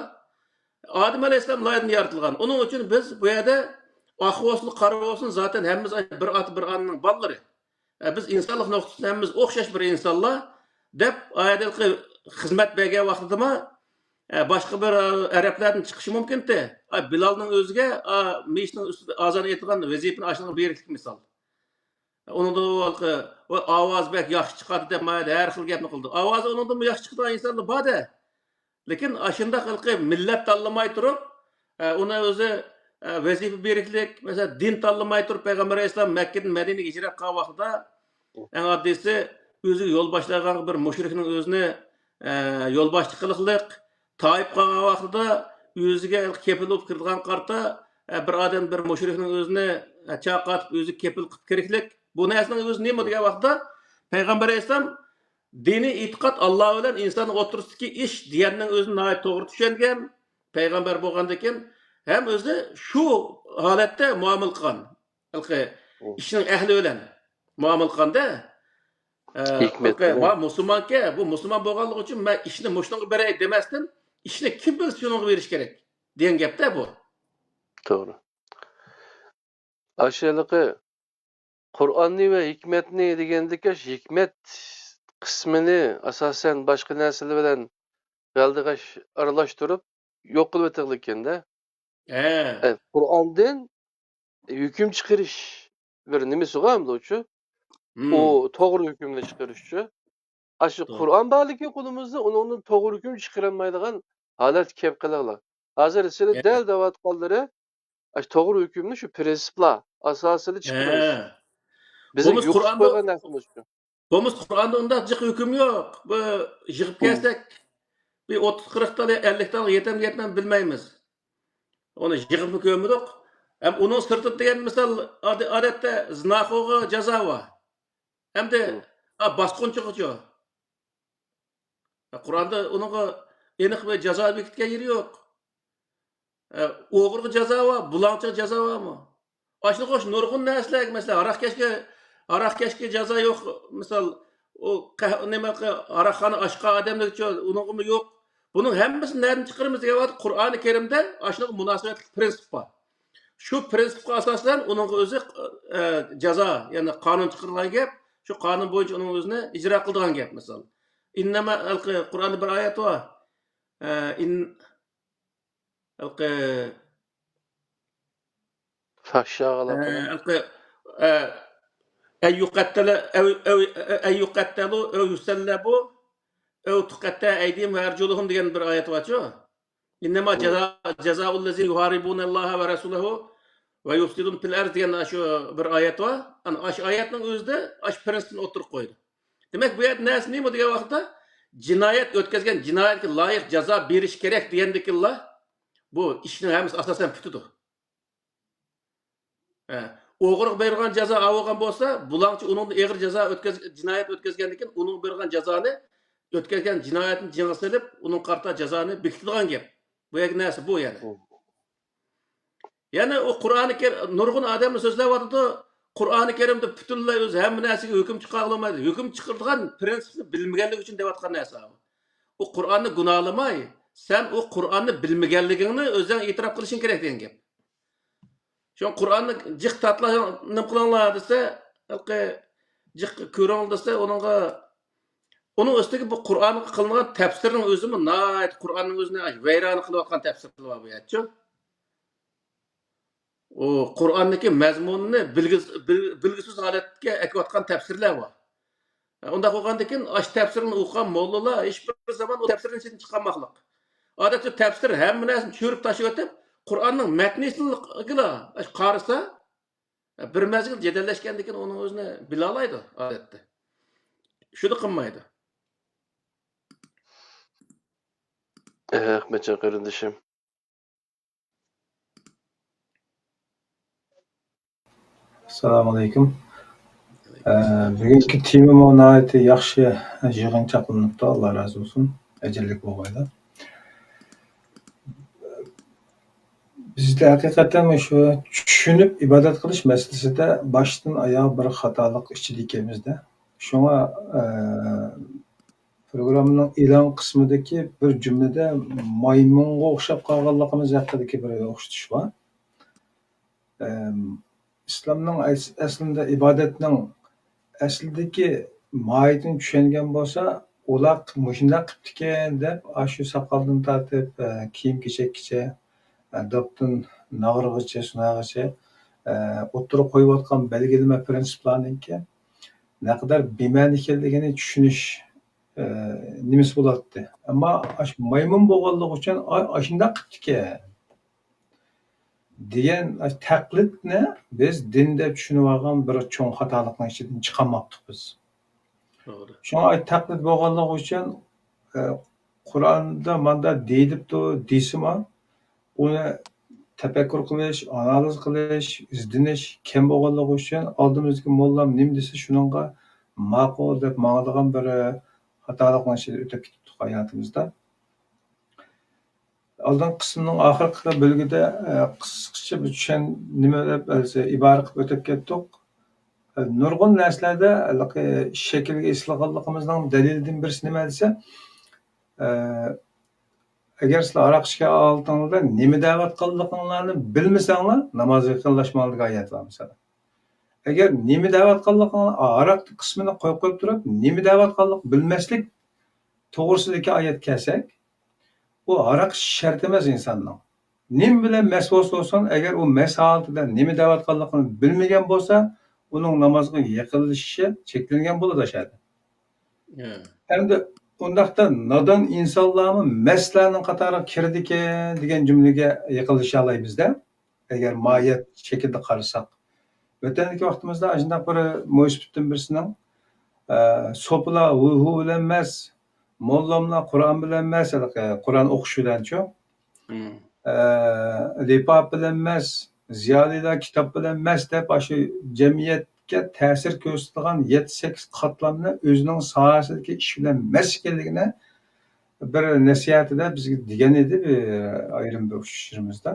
ئادەم ئەلەيھىسسالام لايدىن يارىتىلغان. ئۇنىڭ ئۈچۈن بىز بۇ يەردە ئاق بولسۇن، قارا بولسۇن، زاتەن ھەممىمىز بىر ئاتا، بىر ئانىنىڭ بالىلىرى. ئە، بىز ئىنسانلىق نۇقتىسىدىن ھەممىمىز ئوخشاش بىر ئىنسانلار دەپ، ئايەتلىكى خىزمەت بەرگەن ۋاقتىدىمۇ، ئە، باشقا بىر، ئە، ئەرەبلەردىن چىقىشى مۇمكىنتى. ئا، بىلالنىڭ ئۆزىگە، ئا، مېيىتنىڭ ئۈستىدە ئازان ئېيتىدىغان ۋەزىپىنى ئاشۇنىڭغا بېرىشلىك مىسال. ئۇنىڭدا ئۇ ھېلىقى، ۋاي، ئاۋازى بەك ياخشى چىقاتتى دەپ، مانا ھەر خىل گەپنى قىلدى. ئاۋازى ئۇنىڭدىنمۇ ياخشى چىقىدىغان ئىنسانلار بار-دە. لېكىن ئاشۇنداق ھېلىقى مىللەت تاللىماي تۇرۇپ، ئە، ئۇنى ئۆزى، ئە، ۋەزىپە بېرىشلىك، مەسىلەن، دىن تاللىماي تۇرۇپ، پەيغەمبەر ئەلەيھىسسالام مەككىدىن مەدىنىگە ھىجرەت قىلغان ۋاقتىدا، ئەڭ ئاددىيسى، ئۆزىگە يول باشلايدىغان بىر مۇشرىكنىڭ ئۆزىنى، ئە، يولباشچى قىلىقلىق، تايىپ قالغان ۋاقتىدا ئۆزىگە كېپىل بولۇپ كىرىدىغان قارتا، ئە، بىر ئادەم، بىر مۇشرىكنىڭ ئۆزىنى، ئە، چاقاتىپ، ئۆزىگە كېپىل قىلىپ كىرىكلىك. بۇ نەرسىنىڭ ئۆزى نېمە دېگەن ۋاقىتتا، پەيغەمبەر ئەلەيھىسسالام دىنىي ئېتىقاد ئاللا بىلەن ئىنساننىڭ ئوتتۇرىسىدىكى ئىش دېگەننىڭ ئۆزىنى ناھايىتى توغرا چۈشەنگەن، پەيغەمبەر بولغاندىكىن ھەم ئۆزى شۇ ھالەتتە مۇئامىلە قىلغان. ھېلىقى ئىشنىڭ ئەھلى بىلەن مۇئامىلە قىلغاندا، ئە، ھېكمەت بىلەن. مەن مۇسۇلمانكەن، بۇ مۇسۇلمان بولغانلىقى ئۈچۈن مەن ئىشنى مۇشۇنىڭغا بېرەي دېمەستىن، ئىشنى كىم بىلسە شۇنىڭغا بېرىش كېرەك دېگەن گەپتە بۇ. توغرا. ئاشۇ ھېلىقى قۇرئاننى ۋە ھېكمەتنى دېگەندىكى، ھېكمەت قىسمىنى ئاساسەن باشقا نەرسىلەر بىلەن غەلدىغاش ئارىلاشتۇرۇپ يوق قىلىۋېتىغلىككەندە. ھە. ئە، قۇرئاندىن ھۆكۈم چىقىرىش بىر نېمىسىغۇ ئەمدىچۇ؟ ئۇ توغرا ھۆكۈمنى چىقىرىشچۇ. ئاشۇ توغرا. قۇرئان بارلىكى قولىمىزدا، ئۇنىڭدىن توغرا ھۆكۈم چىقىرالمايدىغان ھالەتكە كېلىپ قېلىڭلار. ھازىر سىلەر دەل دەۋاتقانلىرى، ئاشۇ توغرا ھۆكۈمنى شۇ پرىنسىپلار ئاساسىدا چىقىرىش. ھە. بىزنىڭ بولمىسا يوقىتىپ قويغان نەرسىمىز شۇ. بولمىسا قۇرئاندا ئۇنداق جىق ھۆكۈم يوق. بۇ يىغىپ كەلسەك، بىر ئوتتۇز، قىرىق تال، ئەللىك تالغا يېتەمدۇ يەتمەمدۇ بىلمەيمىز. ئۇنى يىغىپمۇ كۆرمىدۇق. ھەم ئۇنىڭ سىرتىدا دېگەن مىسال، ئادە-، ئادەتتە زىناخورغا جازا بار. ئەمدى، ئا، باسقۇنچىغىچۇ؟ قۇرئاندا ئۇنىڭغا ئېنىق بىر جازا بېكىتكەن يېرى يوق. ئە، ئوغرىغا جازا بار، بۇلاڭچىغا جازا بارمۇ؟ ئاشۇنىڭغا ئوخشاش نۇرغۇن نەرسىلەرگە، مەسىلەن، ھاراقكەشكە، ھاراقكەشكە جازا يوق. مىسال، ئۇ قەھ-، نېمە، ھاراقخانا ئاچقان ئادەملەرگىچۇ، ئۇنىڭغىمۇ يوق. بۇنىڭ ھەممىسىنى نەدىن چىقىرىمىز دېگەن ۋاقىتتا، قۇرئانى كەرىمدە ئاشۇنىڭغا مۇناسىۋەتلىك پرىنسىپ بار. شۇ پرىنسىپقا ئاساسەن ئۇنىڭغا ئۆزى، ئە، جازا، يەنى قانۇن چىقىرىدىغان گەپ. شۇ قانۇن بويىچە ئۇنىڭ ئۆزىنى ئىجرا قىلىدىغان گەپ، مىسال. ئىننەما، قۇرئاندا بىر ئايەت بار. ئە، ئىن-، ھېلىقى، فاھىشە، ئە، ھېلىقى، ئە، ئەن يۇقەتتەلە-، ئەو، ئەو، ئەن يۇقەتتەلۇ، ئەو يۇسەللەبۇ، ئەو تۇقەتتە ئەيدىھىم ۋە ئەرجۇلۇھۇم دېگەن بىر ئايەت بارچۇ. ئىننەما جازا-، جازاء الذين يحاربون الله ورسوله ويفسدون في الأرض دېگەن شۇ بىر ئايەت بار. ئانا ئاشۇ ئايەتنىڭ ئۆزىدە ئاشۇ پرىنسىپنى ئوتتۇرىغا قويدى. دېمەك، بۇ يەردە نەرسە نېمە دېگەن ۋاقىتتا، جىنايەت ئۆتكەزگەن جىنايەتكە لايىق جازا بېرىش كېرەك دېگەندىكىنلا، بۇ ئىشنىڭ ھەممىسى ئاساسەن پۈتىدۇ. ھە، ئوغرىغا بېرىلغان جازا ئاۋۇ بولغان بولسا، بۇلاڭچى ئۇنىڭدىن ئېغىر جازا ئۆتكەز-، جىنايەت ئۆتكەزگەندىن كېيىن، ئۇنىڭغا بېرىلغان جازانى ئۆتكەزگەن جىنايەتنى جېڭىغا سېلىپ، ئۇنىڭغا قارىتا جازانى بېكىتىدىغان گەپ. بۇ يەرگە نەرسە بۇ يەنە. يەنە ئۇ قۇرئانى كەر-، نۇرغۇن ئادەملەر سۆزلەۋاتىدۇ، قۇرئانى كەرىمدە پۈتۈنلەي ئۆزى ھەممە نەرسىگە ھۆكۈم چىقارغىلىمايدۇ. ھۆكۈم چىقىرىدىغان پرىنسىپنى بىلمىگەنلىكى ئۈچۈن دەۋاتقان نەرسە ئۇ. ئۇ قۇرئاننى گۇناھلىماي، سەن ئۇ قۇرئاننى بىلمىگەنلىكىڭنى ئۆزۈڭ ئېتىراپ قىلىشىڭ كېرەك دېگەن گەپ. شۇڭا قۇرئاننى جىق تارتىلا، نېمە قىلىڭلار دېسە، ھېلىقى جىق كۆرۈڭ دېسە، ئۇنىڭغا، ئۇنىڭ ئۈستىگە بۇ قۇرئانغا قىلىنغان تەپسىرنىڭ ئۆزىمۇ ناھايىتى قۇرئاننىڭ ئۆزىنى ۋەيران قىلىۋاتقان تەپسىرلەر بار بۇ يەرچۇ. ئۇ قۇرئاندىكى مەزمۇننى بىلگۈ-، بىل-، بىلگۈسىز ھالەتكە ئەكىۋاتقان تەپسىرلەر بار. ئۇنداق بولغاندىكىن، ئاشۇ تەپسىرنى ئوقۇغان موللىلار ھېچبىر زامان ئۇ تەپسىرنىڭ ئىچىدىن چىقالماقلىق. ئادەتتە تەپسىر ھەممە نەرسىنى چۆرۈپ تاشلىۋېتىپ، قۇرئاننىڭ مەتنىسىلا قارىسا، بىر مەزگىل جېدەللەشكەندىن كېيىن ئۇنىڭ ئۆزىنى بىلالايدۇ ئادەتتە. شۇنى قىلمايدۇ. ئەھمەتجان قېرىندىشىم. ئەسسالامۇئەلەيكۇم. ئە، بۈگۈنكى تېمىمۇ ناھايىتى ياخشى يىغىنچاقلىنىپتۇ، ئاللا رازى بولسۇن. ئەجەللىك بولغايلا. بىزدە ھەقىقەتەن مۇشۇ چۈشىنىپ ئىبادەت قىلىش مەسىلىسىدە باشتىن ئاياغ بىر خاتالىق ئىچىدە ئىكەنمىز-دە. شۇڭا، ئە، پروگراممىنىڭ ئېلان قىسمىدىكى بىر جۈملىدە مايمۇنغا ئوخشاپ قالغانلىقىمىز ھەققىدىكى بىر ئوخشىتىش بار. ئەم، ئىسلامنىڭ ئەس-، ئەسلىندە ئىبادەتنىڭ ئەسلىدىكى ماھىيىتىنى چۈشەنگەن بولسا، ئۇلار مۇشۇنداق قىپتىكەن دەپ، ئاشۇ ساقالدىن تارتىپ، ئە، كىيىم-كېچەككىچە، ئە، داپتىن ناغرىغىچە، سۇناغىچە، ئە، ئوتتۇرىغا قويۇۋاتقان بەلگىلىمە پىرىنسىپلارنىڭكى نەقەدەر بىمەنە ئىكەنلىكىنى چۈشىنىش، ئە، نېمىسى بولاتتى. ئەمما ئاشۇ مايمۇن بولغانلىقى ئۈچۈن، ئا-، ئاشۇنداق قىپتىكەن دېگەن تەقلىدنى بىز دىن دەپ چۈشىنىۋالغان بىر چوڭ خاتالىقنىڭ ئىچىدىن چىقالماپتۇق بىز. توغرا. شۇڭا تەقلىد بولغانلىقى ئۈچۈن، ئە، قۇرئاندا ماندا دېيىلىپتۇ دېسىمۇ، ئۇنى تەپەككۇر قىلىش، ئانالىز قىلىش، ئىزدىنىش كەم بولغانلىقى ئۈچۈن، ئالدىمىزدىكى موللام نېمە دېسە، شۇنىڭغا ماقۇل دەپ ماڭىدىغان بىر خاتالىقنىڭ ئىچىدە ئۆتۈپ كېتىپتۇق ھاياتىمىزدا. ئالدىنقى قىسىمنىڭ ئاخىرقى بۆلىكىدە، ئە، قىسقىچە بىر چۈشەن-، نېمە دەپ، ئە، ئىبارە قىلىپ ئۆتۈپ كەتتۇق. نۇرغۇن نەرسىلەردە ھېلىقى شەكىلگە ئېسىلغانلىقىمىزنىڭ دەلىلىدىن بىرسى نېمە دېسە، ئە، ئەگەر سىلەر ھاراق ئىچكەن ھالىتىڭلاردا نېمە دەۋاتقانلىقىڭلارنى بىلمىسەڭلار، نامازغا يېقىنلاشماڭلار دېگەن ئايەت بار، مىسالەن. ئەگەر نېمە دەۋاتقانلىقىڭ، ھاراق قىسمىنى قويۇپ، قويۇپ تۇرۇپ، نېمە دەۋاتقانلىق بىلمەسلىك توغرىسىدىكى ئايەت كەلسەك، بۇ ھاراق ئىچىش شەرت ئەمەس ئىنساننىڭ. نېمە بىلەن مەس بولسا بولسۇن، ئەگەر ئۇ مەس ھالىتىدە نېمە دەۋاتقانلىقىنى بىلمىگەن بولسا، ئۇنىڭ نامازغا يېقىنلىشىشى چەكلەنگەن بولىدۇ ئاشۇ يەردە. ھە. ئەمدى ئۇنداقتا نادان ئىنسانلارمۇ مەسلەرنىڭ قاتارىغا كىرىدىكەن دېگەن جۈملىگە يېقىنلىشالايمىز-دە، ئەگەر ماھىيەت شەكلىدە قارىساق. ۋەتەندىكى ۋاقتىمىزدا ئاشۇنداق بىر مۇناسىۋەتتىن بىرسىنىڭ، ئە، سوپىلار ھۇ-ھۇ بىلەن مەس، موللاملار قۇرئان بىلەن مەس، ھېلىقى قۇرئان ئوقۇش بىلەنچۇ؟ مم. ئە، لىپاپ بىلەن مەس، زىيالىيلار كىتاب بىلەن مەس دەپ، ئاشۇ جەمئىيەتكە تەسىر كۆرسىتىدىغان يەتتە، سەككىز قاتلامنى ئۆزىنىڭ ساھەسىدىكى ئىش بىلەن مەس ئىكەنلىكىنى بىر نەسىھەتىدە بىزگە دېگەن ئىدى، بىر ئايرىم بىر ئۇچرىشىشىمىزدا.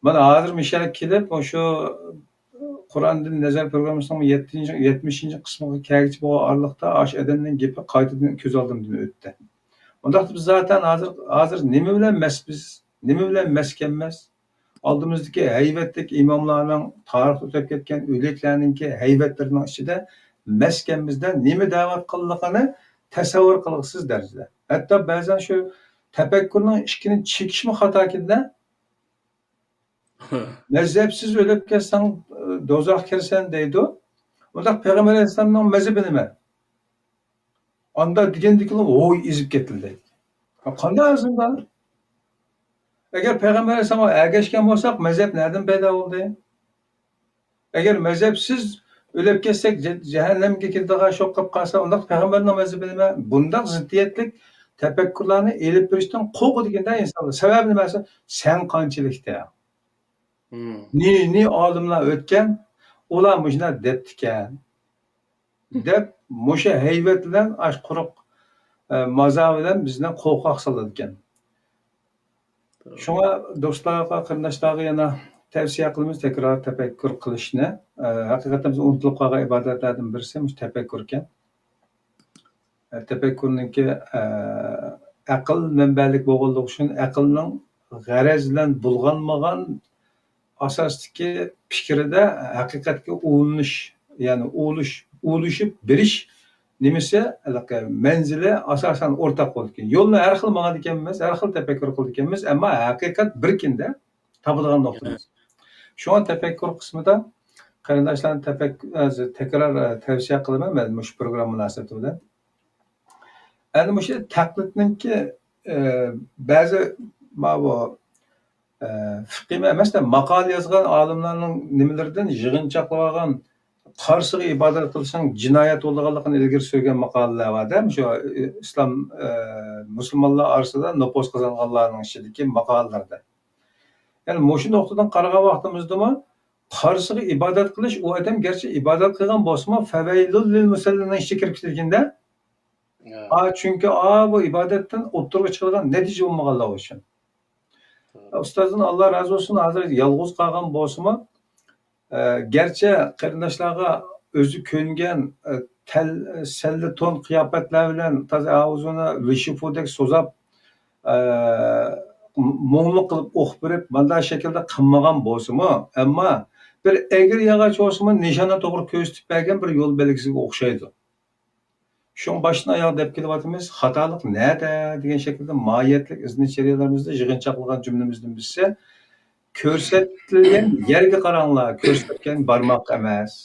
مانا ھازىر مۇشۇ يەرگە كېلىپ، مۇشۇ قۇرئاندىن نەزەر پروگراممىسىنىڭ يەتتىنچى، يەتمىشىنچى قىسمىغا كەلگۈچە بولغان ئارىلىقتا ئاشۇ ئادەمنىڭ گېپى قايتىدىن كۆز ئالدىمدىن ئۆتتى. ئۇنداقتا بىز زاتەن ھازىر، ھازىر نېمە بىلەن مەس بىز؟ نېمە بىلەن مەسكەنمىز؟ ئالدىمىزدىكى ھەيۋەتلىك ئىماملارنىڭ، تارىختا ئۆتۈپ كەتكەن ئۆلۈكلەرنىڭكى ھەيۋەتلىرىنىڭ ئىچىدە مەسكەنمىزدە نېمە دەۋاتقانلىقىنى تەسەۋۋۇر قىلغۇسىز دەرىجىدە. ھەتتا بەزەن شۇ تەپەككۇرنىڭ ئىشىكىنى چېكىشمۇ خاتاكەن-دە. مەزھەپسىز ئۆلۈپ كەتسەڭ، دوزاخقا كىرىسەن دەيدۇ. ئۇنداق پەيغەمبەر ئەلەيھىسسالامنىڭ مەزھىپى نېمە؟ ئاندا دېگەندىكىلا ھوي ئېزىپ كېتىلدى. قانداق ئەزىلدى؟ ئەگەر پەيغەمبەر ئەلەيھىسسالامغا ئەگەشكەن بولساق، مەزھەپ نەدىن پەيدا بولدى؟ ئەگەر مەزھەپسىز ئۆلۈپ كەتسەك، جە-، جەھەننەمگە كېتىدىغان شۇ قىلىپ قالسا، ئۇنداق پەيغەمبەرنىڭ مەزھىپى نېمە؟ بۇنداق زىددىيەتلىك تەپەككۇرلارنى ئېلىپ بېرىشتىن قورقىدىكەن-دە ئىنسانلار. سەۋەبى نېمە دېسە، سەن قانچىلىكتە؟ مم. نى، نى ئالىملار ئۆتكەن، ئۇلار مۇشۇنداق دەپتىكەن، دەپ، مۇشۇ ھەيۋەت بىلەن ئاش قۇرۇق، ئە، مازا بىلەن بىزنى قورقاق سالىدىكەن. شۇڭا دوستلارغا، قېرىنداشلارغا يەنە تەۋسىيە قىلىمىز تەكرار تەپەككۇر قىلىشنى. ئە، ھەقىقەتەن بىز ئۇنتۇلۇپ قالغان ئىبادەتلەردىن بىرسى مۇشۇ تەپەككۇركەن. ئە، تەپەككۇرنىڭكى، ئە، ئەقىل مەنبەلىك بولغانلىقى ئۈچۈن ئەقىلنىڭ غەرەز بىلەن بۇلغانمىغان ئاساستىكى پىكرىدە ھەقىقەتكە ئۇلىنىش، يەنى ئۇلىش-، ئۇلىشىپ بېرىش نېمىسى، ھېلىقى مەنزىلى ئاساسەن ئورتاق بولىدىكەن. يولنى ھەر خىل ماڭىدىكەنمىز، ھەر خىل تەپەككۇر قىلىدىكەنمىز، ئەمما ھەقىقەت بىركىندە تاپىدىغان نۇقتىمىز. شۇڭا تەپەككۇر قىسمىدا قېرىنداشلارنى تەپەك-، تەكرار، ئە، تەۋسىيە قىلىمەن مەن مۇشۇ پروگرامما مۇناسىۋىتى بىلەن. ئەنە مۇشۇ تەقلىدنىڭكى، ئە، بەزى ماۋۇ، ئە، فىقىي ئەمەس-دە، ماقالە يازغان ئالىملارنىڭ نېمىلىرىدىن يىغىنچاقلىۋالغان قارىسىغا ئىبادەت قىلىشنىڭ جىنايەت بولىدىغانلىقىنى ئىلگىرى سۈرگەن ماقالىلەر بار-دە، مۇشۇ، ئە، ئىسلام، ئە، مۇسۇلمانلار ئارىسىدا نوپۇز قازانغانلارنىڭ ئىچىدىكى ماقالىلەردە. يەنى مۇشۇ نۇقتىدىن قارىغان ۋاقتىمىزدىمۇ قارىسىغا ئىبادەت قىلىش، ئۇ ئادەم گەرچە ئىبادەت قىلغان بولسىمۇ، فەۋەيلۇل لىل مۇسەللىنىڭ ئىچىگە كىرىپ كېتىدىكەن-دە. ھە. ئا، چۈنكى، ئا، بۇ ئىبادەتتىن ئوتتۇرىغا چىقىدىغان نەتىجە بولمىغانلىقى ئۈچۈن. توغرا. ئۇستازدىن ئاللا رازى بولسۇن، ھازىر يالغۇز قالغان بولسىمۇ، ئە، گەرچە قېرىنداشلارغا ئۆزى كۆنگەن، ئە، تەل-، سەللە تون قىياپەتلەر بىلەن تازا ئاۋۇزىنى لىشىفۇدەك سوزاپ، ئە، مۇڭلۇق قىلىپ ئوق بېرىپ، مانداق شەكىلدە قىلمىغان بولسىمۇ، ئەمما بىر ئەگرى ياغاچ بولسىمۇ، نىشاننى توغرا كۆرسىتىپ بەرگەن بىر يول بەلگىسىگە ئوخشايدۇ. شۇڭا باشتىن ئاياغ دەپ كېلىۋاتىمىز، خاتالىق نەدە دېگەن شەكىلدە ماھىيەتلىك ئىزنا چەريەلىرىمىزدە يىغىنچاقلىغان جۈملىمىزدىن بىرسى، كۆرسەتىلگەن يەرگە قاراڭلار، كۆرسەتكەن بارماق ئەمەس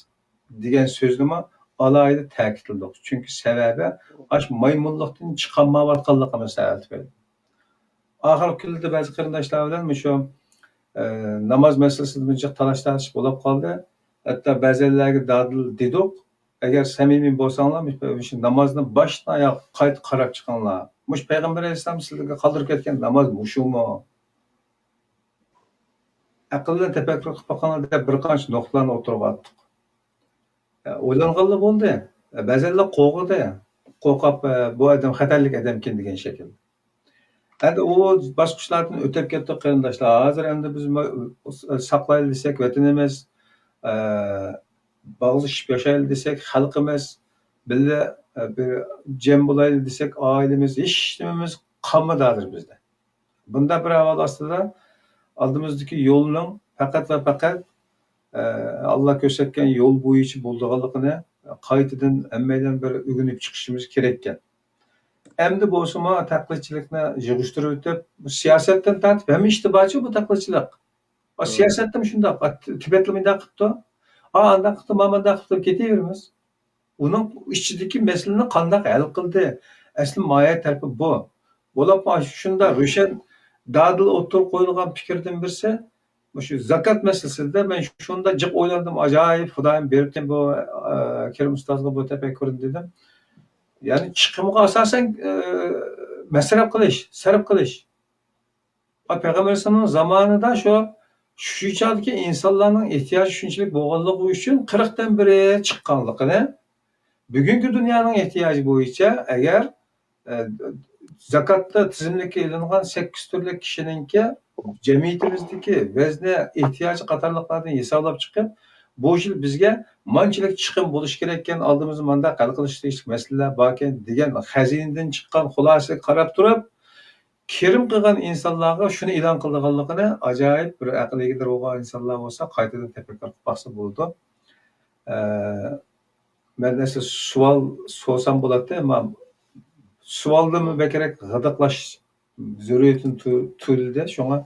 دېگەن سۆزنىمۇ ئالاھىدە تەكىتلىدۇق. چۈنكى سەۋەبى ئاشۇ مايمۇنلۇقتىن چىقالمايۋاتقانلىقىمىز سەۋەب تۈپەيلى. ئاخىرقى كۈنلەردە بەزى قېرىنداشلار بىلەن مۇشۇ، ئە، ناماز مەسىلىسىدە بىر جىق تالاش-تارتىش بولۇپ قالدى. ھەتتا بەزەنلەرگە دادىل دېدۇق، ئەگەر سەمىمىي بولساڭلار، مۇشۇ نامازنى باشتىن ئاياغ قايتا قاراپ چىقىڭلار. مۇشۇ پەيغەمبەر ئەلەيھىسسالام سىلەرگە قالدۇرۇپ كەتكەن ناماز مۇشۇمۇ؟ ئەقىل بىلەن تەپەككۇر قىلىپ باقىڭلار دەپ بىر قانچە نۇقتىلارنى ئوتتۇرىغا ئاتتۇق. ئويلانغانلا بولدى. بەزەنلەر قورقىدۇ. قورقۇپ، بۇ ئادەم خەتەرلىك ئادەمكەن دېگەن شەكىل. ئەمدى ئۇ باسقۇچلاردىن ئۆتۈپ كەتتۇق، قېرىنداشلار. ھازىر ئەمدى بىز مۇ-، ساقلايلى دېسەك، ۋەتىنىمىز، ئە، باغلىشىپ ياشايلى دېسەك، خەلقىمىز بىللە، ئە، بىر جەم بولايلى دېسەك، ئائىلىمىز، ھېچ نېمىمىز قالمىدى ھازىر بىزدە. بۇنداق بىر ئەھۋال ئاستىدا ئالدىمىزدىكى يولنىڭ پەقەت ۋە پەقەت، ئە، ئاللا كۆرسەتكەن يول بويىچە بولىدىغانلىقىنى قايتىدىن ھەممەيلەن بىر ئۆگىنىپ چىقىشىمىز كېرەككەن. ئەمدى بولسىمۇ تەقلىدچىلىكنى يىغىشتۇرۇۋېتىپ، سىياسەتتىن تارتىپ ھەممە ئىشتا بارچۇ بۇ تەقلىدچىلىك. ئا، سىياسەتتىمۇ شۇنداق. ئا، ت-، تىبەتلىمۇ مۇنداق قىپتۇ. ئا، ئانداق قىپتۇ، ما مۇنداق قىپتۇ، كېتىۋېرىمىز. ئۇنىڭ ئىچىدىكى مەسىلىنى قانداق ھەل قىلدى؟ ئەسلى ماھىيەت تەرىپى بۇ. بولۇپمۇ شۇنداق روشەن دادىل ئوتتۇرىغا قويۇلغان پىكىردىن بىرسى، مۇشۇ زاكات مەسىلىسىدە مەن شۇنداق جىق ئويلاندىم، ئاجايىپ، خۇدايىم بېرىپتىكەن بۇ، ئا، كېرىم ئۇستازغا بۇ تەپەككۇرنى دېدىم. يەنى چىقىمغا ئاساسەن، ئە، مەسرەپ قىلىش، سەرپ قىلىش. ئا، پەيغەمبەر ئەلەيھىسسالامنىڭ زامانىدا شۇ، شۇ چاغدىكى ئىنسانلارنىڭ ئېھتىياجى شۇنچىلىك بولغانلىقى ئۈچۈن قىرىقتىن بىرى چىققانلىقىنى، بۈگۈنكى دۇنيانىڭ ئېھتىياجى بويىچە ئەگەر، ئە، زاكاتتا تىزىملىككە ئېلىنغان سەككىز تۈرلۈك كىشىنىڭكى جەمئىيىتىمىزدىكى ۋەزنە، ئېھتىياجى قاتارلىقلاردىن ھېسابلاپ چىقىپ، بۇ يىل بىزگە مانچىلىك چىقىم بولۇشى كېرەككەن، ئالدىمىزدا مانداق ھەل قىلىش تېگىشلىك مەسىلىلەر باركەن دېگەن خەزىنىدىن چىققان خۇلاسىگە قاراپ تۇرۇپ، كىرىم قىلغان ئىنسانلارغا شۇنى ئېلان قىلىدىغانلىقىنى ئاجايىپ بىر ئەقلىگە ئىگە بولغان ئىنسانلار بولسا قايتىدىن تەپەككۇر قىلىپ باقسا بولىدۇ. ئە، مەن ئەسلى سوئال سورىسام بولاتتى، ئەمما سوئالدىنمۇ بەكرەك غىدىقلاش زۆرۈرىيىتىنى تۇ-، تۇيۇلدى. شۇڭا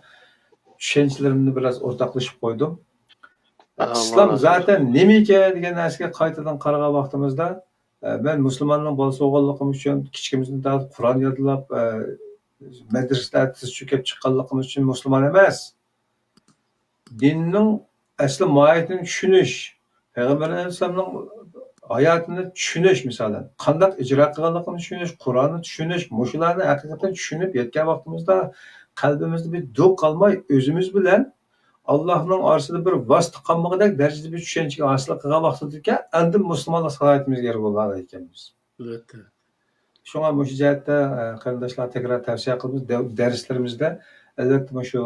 چۈشەنچىلىرىمنى بىراز ئورتاقلىشىپ قويدۇم. ئىسلام زاتەن نېمىكەن دېگەن نەرسىگە قايتىدىن قارىغان ۋاقتىمىزدا، ئە، مەن مۇسۇلماننىڭ بالىسى بولغانلىقىم ئۈچۈن، كىچىكىمىزدىن تارتىپ قۇرئان يادلاپ، ئە، مەدرىسىلەردە تىز چۆكۈپ چىققانلىقىمىز ئۈچۈن مۇسۇلمان ئەمەس. دىننىڭ ئەسلى ماھىيىتىنى چۈشىنىش، پەيغەمبەر ئەلەيھىسسالامنىڭ ھاياتىنى چۈشىنىش، مىسالەن، قانداق ئىجرا قىلغانلىقىنى چۈشىنىش، قۇرئاننى چۈشىنىش، مۇشۇلارنى ھەقىقەتەن چۈشىنىپ يەتكەن ۋاقتىمىزدا قەلبىمىزدە بىر دۇغ قالماي، ئۆزىمىز بىلەن ئاللاھنىڭ ئارىسىدا بىر ۋاسىتە قالمىغۇدەك دەرىجىدە بىر چۈشەنچىگە ھاسىل قىلغان ۋاقتىدىكەن، ئاندىن مۇسۇلمانلىق سالاھىيىتىمىزگە ئىگە بولغان ئىكەنمىز. ئەلۋەتتە. شۇڭا مۇشۇ جەھەتتە، ئە، قېرىنداشلارغا تەكرار تەۋسىيە قىلىمىز، دە-، دەرسلىرىمىزدە، ئەلۋەتتە، مۇشۇ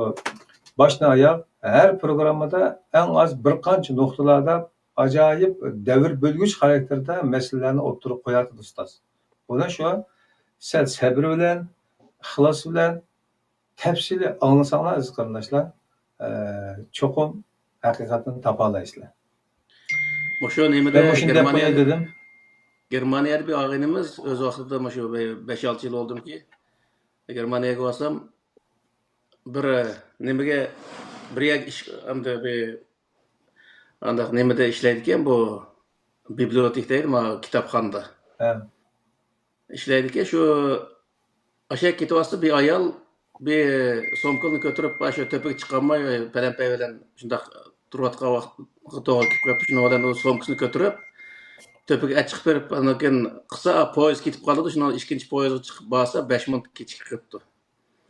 باشتىن ئاياغ ھەر پروگراممىدا ئەڭ ئاز بىر قانچە نۇقتىلاردا ئاجايىپ دەۋر بۆلگۈچ خاراكتېردا مەسىلىلەرنى ئوتتۇرىغا قوياتىدۇ ئۇستاز. بۇنى شۇ سەل سەبرى بىلەن، ئىخلاسى بىلەن، تەپسىلىي ئاڭلىساڭلار، ئەزىز قېرىنداشلار، ئە، چوقۇم ھەقىقەتنى تاپالايسىلەر. مۇشۇ نېمىدە، مەن مۇشۇنى دەپ قوياي دېدىم. گېرمانىيەدە بىر ئاغىنىمىز ئۆز ۋاقتىدا مۇشۇ بەش-ئالتە يىل بولدىمكى، گېرمانىيەگە بارسام، بىر نېمىگە، بىر يەرگە ئىش، ئەمدى بىر ئانداق نېمىدە ئىشلەيدىكەن، بۇ بىبلىيوتېكا دەيدۇ، مانا كىتابخانىدا. ھە. ئىشلەيدىكەن، شۇ ئاشۇ كېتىۋاتسا، بىر ئايال بىر سومكىنى كۆتۈرۈپ، ئاشۇ تۆپىگە چىقالماي، پەلەمپەي بىلەن شۇنداق تۇرۇۋاتقان ۋاقىتقا توغرا كېلىپ قېلىپتۇ. شۇنىڭ بىلەن ئۇ سومكىسىنى كۆتۈرۈپ، تۆپىگە ئەچىقىپ بېرىپ، ئاندىن كېيىن قىلسا، پويىز كېتىپ قالىدۇ. شۇنىڭ ئىككىنچى پويىزغا چىقىپ بارسا، بەش مىنۇت كېچىكىپ قېلىپتۇ.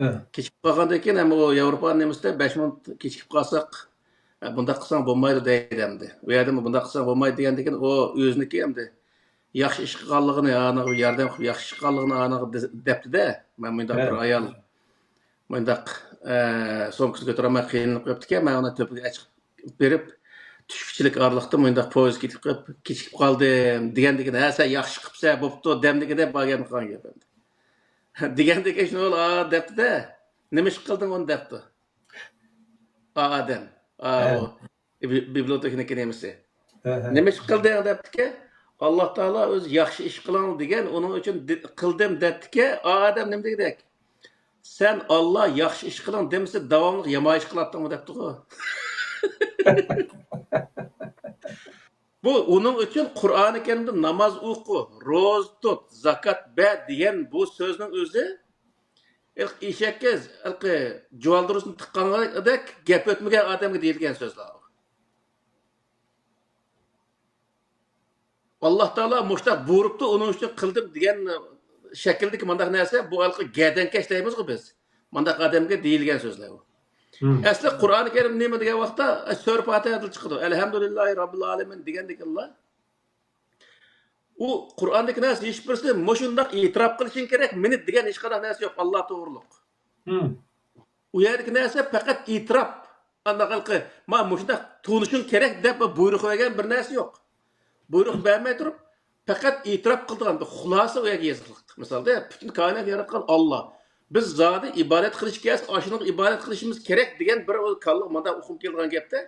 ھە. كېچىكىپ قالغاندىن كېيىن، ھەم ئۇ ياۋروپا نېمىسىدە بەش مىنۇت كېچىكىپ قالساق، ئە، بۇنداق قىلساڭ بولمايدۇ دەيدۇ ئەمدى. ئۇ يەردىمۇ بۇنداق قىلساڭ بولمايدۇ دېگەندىن كېيىن، ئۇ ئۆزىنىڭكى ئەمدى ياخشى ئىش قىلغانلىقىنى، ئانىغا ياردەم قىلىپ ياخشى ئىش قىلغانلىقىنى ئانىغا دە-، دەپتۇ-دە. مانا مۇنداق بىر ئايال، مۇنداق، ئە، سومكىسىنى كۆتۈرەلمەي قىينىلىپ قېلىپتىكەن، مەن ئۇنى تۆپىگە ئەچىقىپ بېرىپ، چۈشكۈچىلىك ئارىلىقتا مۇنداق پويىز كېتىپ قېلىپ، كېچىكىپ قالدىم دېگەندىكىن، ھە، سەن ياخشى قىپسەن، بوپتۇ، دەمدىكىدە بارگەن قىلغان گەپ ئەمدى. دېگەندىكىن شۇنى ئۇ، ئا، دەپتۇ-دە، نېمە ئىش قىلدىڭ ئۇنى دەپتۇ. ئا ئادەم، ئا، ھە. ئۇ بى-، بىبلىيوتېكىنىڭكى نېمىسى. ھە، ھە. نېمە ئىش قىلدىڭ دەپتىكەن، ئاللا تائالا ئۆزى ياخشى ئىش قىلىڭ دېگەن، ئۇنىڭ ئۈچۈن دى-، قىلدىم دەپتىكەن، ئا ئادەم نېمە دېگۈدەك؟ سەن ئاللا ياخشى ئىش قىلىڭ دېمىسە، داۋاملىق يامان ئىش قىلاتتىڭمۇ دەپتىغۇ. بۇ ئۇنىڭ ئۈچۈن قۇرئانى كەرىمدە ناماز ئوقۇ، روزا تۇت، زاكات بەر دېگەن بۇ سۆزنىڭ ئۆزى ھېلىقى ئېشەككە ھېلىقى جۇۋالدۇرۇسنى تىققانغىدەك گەپ ئۆتمىگەن ئادەمگە دېيىلگەن سۆزلەر. ئاللا تائالا مۇشۇنداق بۇيرۇپتۇ، ئۇنىڭ ئۈچۈن قىلدىم دېگەن شەكىلدىكى مانداق نەرسە، بۇ ھېلىقى گەدەنكەش دەيمىزغۇ بىز. مانداق ئادەمگە دېيىلگەن سۆزلەر بۇ. مم. ئەسلى قۇرئانى كەرىم نېمە دېگەن ۋاقىتتا، سۈرە پاتىھەدىن چىقىدۇ. ئەلھەمدۇلىللاھى راببىل ئالەمىن دېگەندىكىنلا. ئۇ قۇرئاندىكى نەرسە ھېچبىرسى مۇشۇنداق ئېتىراپ قىلىشىڭ كېرەك، مېنى دېگەن ھېچقانداق نەرسە يوق، ئاللا توغرۇلۇق. مم. ئۇ يەردىكى نەرسە پەقەت ئېتىراپ. ئانداق ھېلىقى، ما مۇشۇنداق تونۇشۇڭ كېرەك دەپ بۇيرۇق بەرگەن بىر نەرسە يوق. بۇيرۇق بەرمەي تۇرۇپ، پەقەت ئېتىراپ قىلىدىغان بىر خۇلاسە ئۇ يەرگە يېزىقلىق. مىسالدا، پۈتۈن كائىنات ياراتقان ئاللا. بىز زادى ئىبادەت قىلىش كەلسە، ئاشۇنىڭغا ئىبادەت قىلىشىمىز كېرەك دېگەن بىر ئۇ كاللىغا مانداق ئۇقۇم كېلىدىغان گەپتە.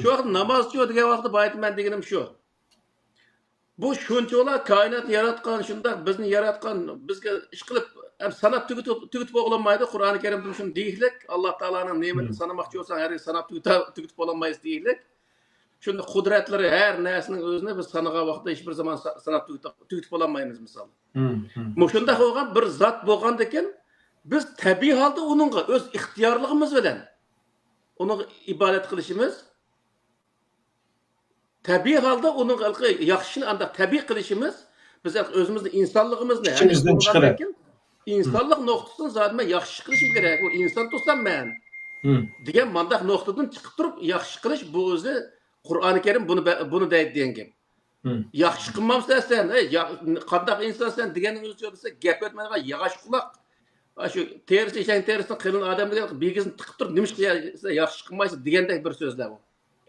شۇ ۋاقىت نامازچۇ دېگەن ۋاقىتتا بايىتى مەن دېگىنىم شۇ. بۇ شۇنچىۋالا كائىناتنى ياراتقان، شۇنداق بىزنى ياراتقان، بىزگە ئىش قىلىپ، ھەم ساناپ تۈگىتىپ، تۈگىتىپ بولغىلىمايدۇ. قۇرئانى كەرىمدە شۇنى دېيىكلىك، ئاللا تائالانىڭ نېمىتىنى سانىماقچى بولساڭ، ھەرگىز ساناپ تۈگىتە-، تۈگىتىپ بولالمايسىز دېيىكلىك. شۇنداق قۇدرەتلىرى، ھەر نەرسىنىڭ ئۆزىنى بىز سانىغان ۋاقىتتا ھېچ بىر زامان سا-، ساناپ تۈگىتىپ، تۈگىتىپ بولالمايمىز، مىسال. مۇشۇنداق بولغان بىر زات بولغاندىكىن، بىز تەبىئىي ھالدا ئۇنىڭغا ئۆز ئىختىيارلىقىمىز بىلەن ئۇنىڭغا ئىبادەت قىلىشىمىز، تەبىئىي ھالدا ئۇنىڭغا ھېلىقى ياخشىنى ئانداق تەبىئىي قىلىشىمىز، بىز ھېلىقى ئۆزىمىزنى، ئىنسانلىقىمىزنى، ھەم ئىچىمىزدىن چىقىرىپ. ئىنسانلىق نۇقتىسىدىن زادى مەن ياخشى قىلىشىم كېرەك، ئۇ ئىنسان تۇرسام مەن دېگەن مانداق نۇقتىدىن چىقىپ تۇرۇپ ياخشى قىلىش، بۇ ئۆزى قۇرئانى كەرىم بۇنى بە-، بۇنى دەيدۇ دېگەن گەپ. ياخشى قىلمامسەن سەن، ئەي، يا-، قانداق ئىنسان سەن دېگەننىڭ ئۆزى دېسە، گەپ ئۆتمەيدىغان ياغاچ قۇلاق. ئاشۇ تېرىسى، ئېشەكنىڭ تېرىسىدىن قېلىن ئادەم دېگەن بىگىزنى تىقىپ تۇرۇپ، نېمە قىلىسەن، ياخشى قىلمايسەن دېگەندەك بىر سۆزلەر بۇ.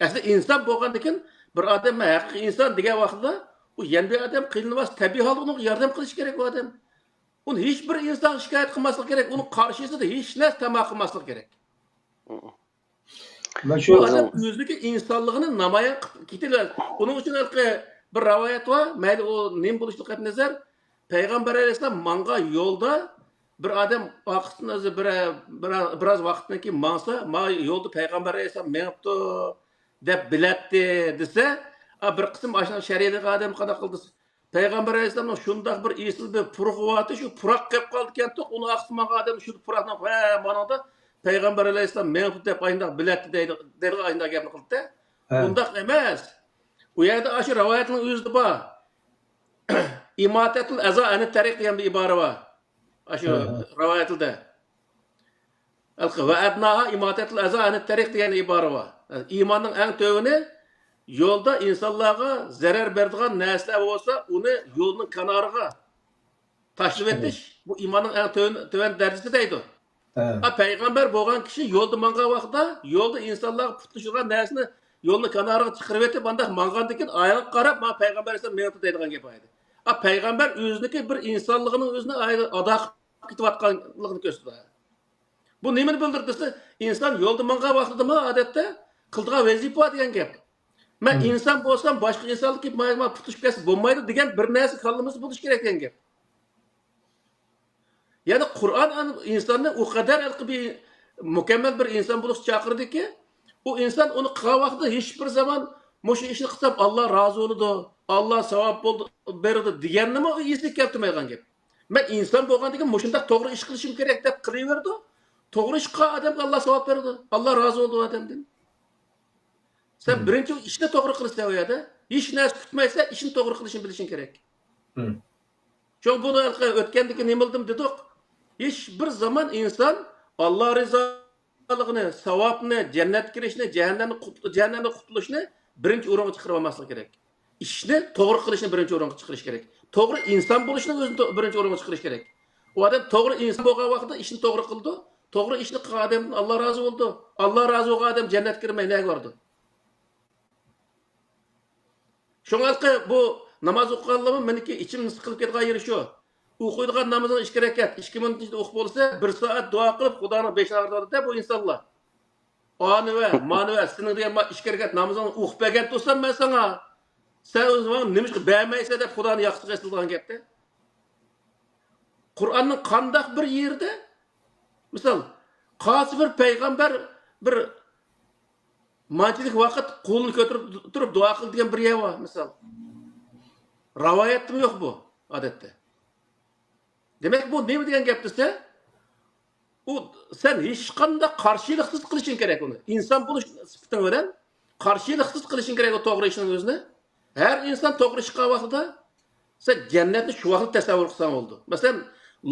ئەسلى ئىنسان بولغاندىكىن، بىر ئادەم مەن ھەقىقىي ئىنسان دېگەن ۋاقتىدا، ئۇ يەنە بىر ئادەم قىينىلىۋاتسا، تەبىئىي ھالدا ئۇنىڭغا ياردەم قىلىش كېرەك ئۇ ئادەم. ئۇنى ھېچ بىر ئىنسانغا شىكايەت قىلماسلىق كېرەك، ئۇنىڭ قارشىسىدا ھېچ نەرسە تاماق قىلماسلىق كېرەك. مەن شۇ بۇ ئادەم ئۆزىنىڭكى ئىنسانلىقىنى نامايان قىلىپ كېتىۋەر. ئۇنىڭ ئۈچۈن ھېلىقى بىر رىۋايەت بار، مەيلى ئۇ نېمە بولۇشىدىن قەتئىينەزەر، پەيغەمبەر ئەلەيھىسسالام ماڭغان يولدا بىر ئادەم ئارقىسىدىن ئۆزى بىر، بىر، بىراز ۋاقىتتىن كېيىن ماڭسا، ما يولدا پەيغەمبەر ئەلەيھىسسالام مېڭىپتۇ دەپ بىلەتتى دېسە، ئا، بىر قىسىم ئاشۇ شەرىئەتلىك ئادەم قانداق قىلدى؟ پەيغەمبەر ئەلەيھىسسالامنىڭ شۇنداق بىر ئېسىل بىر پۇرىقى بارتى، شۇ پۇراق قېلىپ قالدىكەنتۇق، ئۇنىڭ ئارقىسىدا ماڭغان ئادەم شۇ پۇراقنىڭ، ھە، مانىڭدا پەيغەمبەر ئەلەيھىسسالام مېڭىپتۇ دەپ ئاينداق بىلەتتى دەيدۇ، دەيدىغان ئاينداق گەپنى قىلدى. ئۇنداق ئەمەس. ئۇ يەردە ئاشۇ رىۋايەتنىڭ ئۆزىدە بار. ئىماتەتۇل ئەزا ئەنىت تەرىق دېگەن بىر ئىبارە بار. ئاشۇ رىۋايەتلەردە. ۋە ئەدناھا ئىماتەتۇل ئەزا ئەنىت تەرىق دېگەن ئىبارە بار. ئىماننىڭ ئەڭ تۆۋىنى يولدا ئىنسانلارغا زەرەر بېرىدىغان نەرسىلەر بولسا، ئۇنى يولنىڭ كەنارىغا تاشلىۋېتىش، بۇ ئىماننىڭ ئەڭ تۆۋەن، تۆۋەن دەرىجىسى دەيدۇ. ھە. ئا، پەيغەمبەر بولغان كىشى يولدا ماڭغان ۋاقتىدا، يولدا ئىنسانلارغا پۇتلىشىدىغان نەرسىنى يولنىڭ كەنارىغا چىقىرىۋېتىپ، ئانداق ماڭغاندىكىن ئاياغىغا قاراپ، مانا پەيغەمبەر ئەلەيھىسسالام مېڭىپتۇ دەيدىغان گەپ ئىدى. ئا، پەيغەمبەر ئۆزىنىڭكى بىر ئىنسانلىقىنىڭ ئۆزىنى ئاياغىغا ئادا قىلىپ كېتىۋاتقانلىقىنى كۆرسىتىدۇ. بۇ نېمىنى بىلدۈرىدۇ دېسە، ئىنسان يولدا ماڭغان ۋاقتىدىمۇ ئادەتتە قىلىدىغان ۋەزىپە بار دېگەن گەپ. مەن ئىنسان بولسام، باشقا ئىنسانلار كېلىپ ماڭا پۇتلىشىپ كەتسە بولمايدۇ دېگەن بىر نەرسە كاللىمىزدا بولۇشى كېرەك دېگەن گەپ. يەنى قۇرئان ئىنساننى ئۇ قەدەر ھېلىقى بىر مۇكەممەل بىر ئىنسان بولۇشقا چاقىرىدۇكى، ئۇ ئىنسان ئۇنى قىلغان ۋاقتىدا ھېچ بىر زامان مۇشۇ ئىشنى قىلسام ئاللا رازى بولىدۇ، ئاللا ساۋاب بولىدۇ، بېرىدۇ دېگەننىمۇ ئۇ ئېسىگە كەلتۈرمەيدىغان گەپ. مەن ئىنسان بولغاندىكىن مۇشۇنداق توغرا ئىش قىلىشىم كېرەك دەپ قىلىۋېرىدۇ. توغرا ئىش قىلغان ئادەمگە ئاللا ساۋاب بېرىدۇ، ئاللا رازى بولىدۇ ئۇ ئادەمدىن. سەن بىرىنچى ئىشنى توغرا قىلىسەن ئۇ يەردە. ھېچ نەرسە كۈتمەيسەن، ئىشنى توغرا قىلىشنى بىلىشىڭ كېرەك. شۇڭا بۇنى ئۆتكەندىكى نېمە قىلدىم دېدۇق؟ ھېچ بىر زامان ئىنسان ئاللا رىزالىقىنى، ساۋابنى، جەننەتكە كىرىشنى، جەھەننەمنى قۇت-، جەھەننەمدىن قۇتۇلۇشنى بىرىنچى ئورۇنغا چىقىرىۋالماسلىق كېرەك. ئىشنى توغرا قىلىشنى بىرىنچى ئورۇنغا چىقىرىش كېرەك. توغرا ئىنسان بولۇشنى ئۆزىنى تو-، بىرىنچى ئورۇنغا چىقىرىش كېرەك. ئۇ ئادەم توغرا ئىنسان بولغان ۋاقتىدا ئىشنى توغرا قىلىدۇ. توغرا ئىشنى قىلغان ئادەمدىن ئاللا رازى بولىدۇ. ئاللا رازى بولغان ئادەم جەننەتكە كىرمەي نەگە بارىدۇ؟ شۇڭا بۇ ناماز ئوقۇغانلارمۇ مېنىڭكى ئىچىم سىقىلىپ كېتىدىغان يېرى شۇ. ئوقۇيدىغان نامىزىڭ ئىككى رەكەت، ئىككى مىنۇتنىڭ ئىچىدە ئوقۇپ بولسا، بىر سائەت دۇئا قىلىپ، خۇدانىڭ بېشىنى ئاغرىتىۋاتىدۇ بۇ ئىنسانلار. ئانىۋە، مانىۋە، سېنىڭ دېگەن ما ئىككى رەكەت نامىزىڭنى ئوقۇپ بەرگەن تۇرسام مەن ساڭا. سەن ئۆزۈڭ ماڭا نېمىشقا بەرمەيسەن دەپ خۇدانى ياقىسىغا ئېسىلىدىغان گەپتە. قۇرئاننىڭ قانداق بىر يېرىدە، مىسال، قايسى بىر پەيغەمبەر بىر مانچىلىك ۋاقىت قولىنى كۆتۈرۈپ تۇرۇپ دۇئا قىلدى دېگەن بىر يەر بار، مىسال. رىۋايەتتىمۇ يوق بۇ، ئادەتتە. دېمەك، بۇ نېمە دېگەن گەپ دېسە، ئۇ سەن ھېچقانداق قارشىلىقسىز قىلىشىڭ كېرەك ئۇنى. ئىنسان بولۇش سۈپىتىڭ بىلەن قارشىلىقسىز قىلىشىڭ كېرەك ئۇ توغرا ئىشنىڭ ئۆزىنى. ھەر ئىنسان توغرا ئىش قىلغان ۋاقتىدا سەن جەننەتنى شۇ ۋاقىتتا تەسەۋۋۇر قىلساڭ بولىدۇ. مەسىلەن،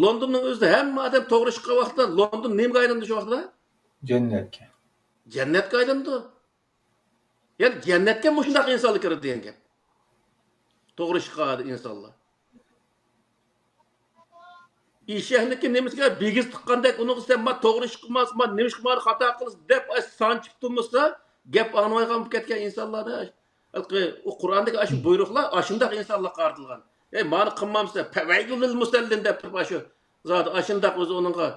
لوندوننىڭ ئۆزىدە ھەممە ئادەم توغرا ئىش قىلغان ۋاقتىدا لوندون نېمىگە ئايلاندى شۇ ۋاقىتتا؟ جەننەتكە. جەننەتكە ئايلىنىدۇ. يەنى جەننەتكە مۇشۇنداق ئىنسانلار كىرىدۇ دېگەن گەپ. توغرا ئىش قىلغان ئىنسانلار. ئېشەكنىڭكى نېمىسىگە بىگىز تىققاندەك، ئۇنىڭغا سەن ما توغرا ئىش قىلماسا، ما نېمە ئىش قىلماس، خاتا قىلىسەن دەپ سانچىپ تۇرمىسا، گەپ ئاڭلىمايدىغان بولۇپ كەتكەن ئىنسانلاردا. ھېلىقى ئۇ قۇرئاندىكى ئاشۇ بۇيرۇقلار ئاشۇنداق ئىنسانلارغا قارىتىلغان. ئەي، مانا قىلمامسىلەر، پەۋەيلۇل لىل مۇسەللىن دەپ تۇرۇپ، ئاشۇ زادى ئاشۇنداق ئۆزى ئۇنىڭغا.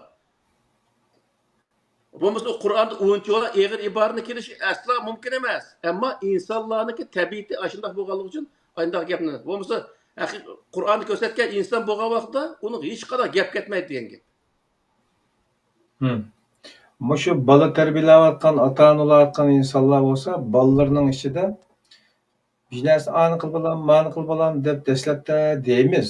بولمىسا ئۇ قۇرئاندا ئۇنچىۋالا ئېغىر ئىبارىنى كېلىشى ئەسلا مۇمكىن ئەمەس. ئەمما ئىنسانلارنىڭكى تەبىئىتى ئاشۇنداق بولغانلىقى ئۈچۈن ئانداق گەپنى. بولمىسا ھەقىقىي قۇرئاندا كۆرسەتكەن ئىنسان بولغان ۋاقىتتا ئۇنىڭغا ھېچقانداق گەپ كەتمەيدۇ دېگەن گەپ. مۇشۇ بالا تەربىيەلەۋاتقان، ئاتا-ئانىلار ئاتقان ئىنسانلار بولسا، بالىلىرىنىڭ ئىچىدە بىر نەرسە، ئانى قىل بالام، مانى قىل بالام دەپ دەسلەپتە دەيمىز.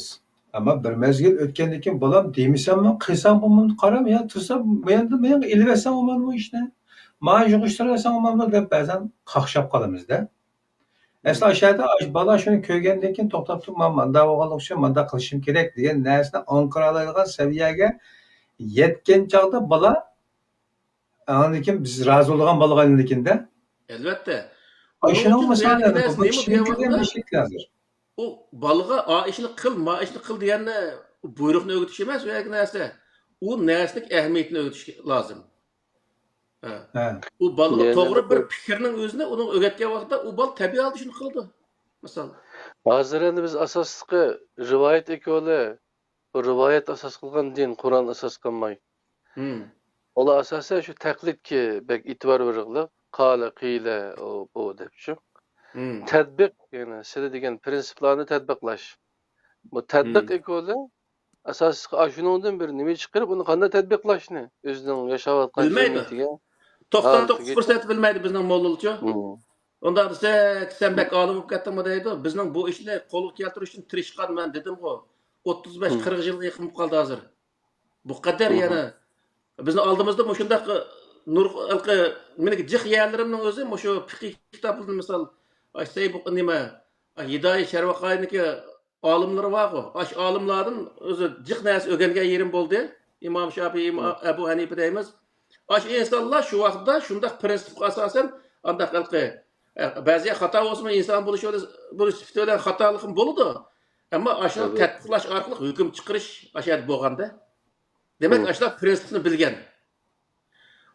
ئەمما بىر مەزگىل ئۆتكەندىن كېيىن، بالام دېمىسەممۇ، قىلساڭ بولمامدۇ، قارام، يا تۇرسا، بۇ يەردە مېنىڭ ئېلىۋەتسەڭ بولمامدۇ بۇ ئىشنى؟ ماڭا يىغىشتۇرۇۋەتسەڭ بولمامدۇ دەپ بەزەن قاقشاپ قالىمىز-دە. ئەسلى ئاشۇ يەردە بالا شۇنى كۆرگەندىن كېيىن توختاپ تۇرۇپ، مانا مۇنداق بولغانلىقى ئۈچۈن مۇنداق قىلىشىم كېرەك دېگەن نەرسىنى ئاڭقىرالايدىغان سەۋىيەگە يەتكەن چاغدا بالا ئاندىن كېيىن بىز رازى بولىدىغان بالىغا ئايلىنىدىكىن-دە. ئەلۋەتتە. ئاشۇنىڭ مىسالى، بۇ كىشىنىڭ كۆرگەن مۇشۇ ھازىر. ئۇ بالىغا ئا ئىشنى قىل، ما ئىشنى قىل دېگەننى، بۇيرۇقنى ئۆگىتىش ئەمەس، ئۇ يەردىكى نەرسە. ئۇ نەرسىنىڭ ئەھمىيىتىنى ئۆگىتىش لازىم. ھە. ئۇ بالىغا توغرا بىر پىكىرنىڭ ئۆزىنى ئۇنىڭغا ئۆگەتكەن ۋاقىتتا ئۇ بالا تەبىئىي ھالدا شۇنى قىلىدۇ. مىسال. ھازىر ئەمدى بىز ئاساسلىقى رىۋايەت ئېكولى، بۇ رىۋايەت ئاساس قىلغان دىن، قۇرئان ئاساس قىلماي. ئۇلار ئاساسەن شۇ تەقلىدكە بەك ئېتىبار بېرىدىغان. قالە، قىيلە، ئۇ، بۇ دەپ شۇ. تەتبىق، يەنى سىلە دېگەن پىرىنسىپلارنى تەتبىقلاش. بۇ تەتبىق ئېكولى ئاساسلىقى ئاشۇنىڭدىن بىر نېمە چىقىرىپ، ئۇنى قانداق تەتبىقلاشنى ئۆزىنىڭ ياشاۋاتقان جەمئىيىتىگە. توقسان توققۇز پىرسەنت بىلمەيدۇ بىزنىڭ موللىلارچۇ. ئۇنداق دېسەك، سەن بەك ئالىم بولۇپ كەتتىڭمۇ دەيدۇ. بىزنىڭ بۇ ئىشنى قولغا كەلتۈرۈشتىن تىرىشقان مەن دېدىمغۇ. ئوتتۇز بەش، قىرىق يىلغا يېقىن بولۇپ قالدى ھازىر. بۇ قەدەر يەنە بىزنىڭ ئالدىمىزدا مۇشۇنداق نۇر، ھېلىقى مېنىڭ جىق يەرلىرىمنىڭ ئۆزى مۇشۇ پىقىي كىتابلىرىنى، مىسال، ئاي سەي بۇ نېمە، ئاي ھىدايە شەرۋەقاينىڭكى ئالىملىرى بارغۇ. ئاشۇ ئالىملاردىن ئۆزى جىق نەرسە ئۆگەنگەن يېرىم بولدى. ئىمام شاپىي، ئىمام ئەبۇ ھەنىپە دەيمىز. ئاشۇ ئىنسانلار شۇ ۋاقىتتا شۇنداق پىرىنسىپقا ئاساسەن ئانداق ھېلىقى، ئە، بەزى خاتا بولسىمۇ، ئىنسان بولۇشى بىلەن، بولۇش سۈپىتى بىلەن خاتالىقىمۇ بولىدۇ. ئەمما ئاشۇنى تەتبىقلاش ئارقىلىق ھۆكۈم چىقىرىش ئاشۇ يەردە بولغاندا. دېمەك، ئاشۇنداق پىرىنسىپنى بىلگەن.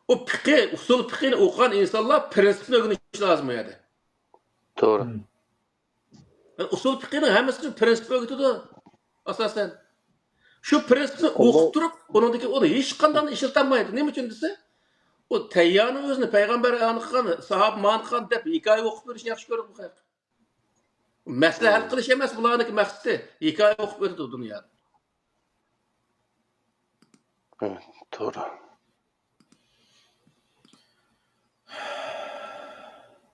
ئۇ پىقى، ئۇسۇل پىقىنى ئوقۇغان ئىنسانلار پىرىنسىپنى ئۆگىنىشى لازىم ئۇ يەردە. توغرا. ئۇسۇل پىقىنىڭ ھەممىسى پىرىنسىپ ئۆگىتىدۇ، ئاساسەن. شۇ پىرىنسىپنى ئوقۇپ تۇرۇپ، ئۇنىڭدىكى ئۇنى ھېچقانداقنى ئىشلىتەلمەيدۇ. نېمە ئۈچۈن دېسە، ئۇ تەييارنىڭ ئۆزىنى پەيغەمبەر ئانى قىلغان، ساھابە مانى قىلغان دەپ ھېكايە ئوقۇپ بېرىشنى ياخشى كۆرىدۇ بۇ خەق. مەسىلە ھەل قىلىش ئەمەس بۇلارنىڭكى مەقسىتى، ھېكايە ئوقۇپ ئۆتىدۇ دۇنيادا. توغرا.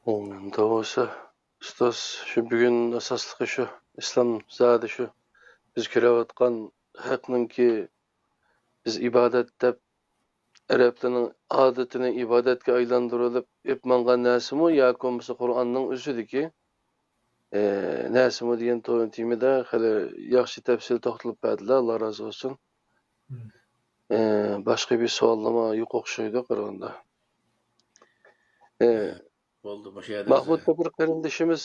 ئۇنداق بولسا، ئۇستاز، شۇ بۈگۈن ئاساسلىقى شۇ، ئىسلام زادى شۇ، بىز كۆرۈۋاتقان ھەقنىڭكى، بىز ئىبادەت دەپ، ئەرەبلەرنىڭ ئادىتىنى ئىبادەتكە ئايلاندۇرۇلۇپ ئېلىپ ماڭغان نەرسىمۇ ياكى بولمىسا قۇرئاننىڭ ئۆزىدىكى، ئى، نەرسىمۇ دېگەن تو-، تېمىدا خېلى ياخشى تەپسىلىي توختىلىپ بەردىلەر، ئاللا رازى بولسۇن. ئى، باشقا بىر سوئاللارمۇ يوق ئوخشايدۇ قارىغاندا. ئى، بولدى، مۇشۇ يەردە مەھمۇد بىر قېرىندىشىمىز،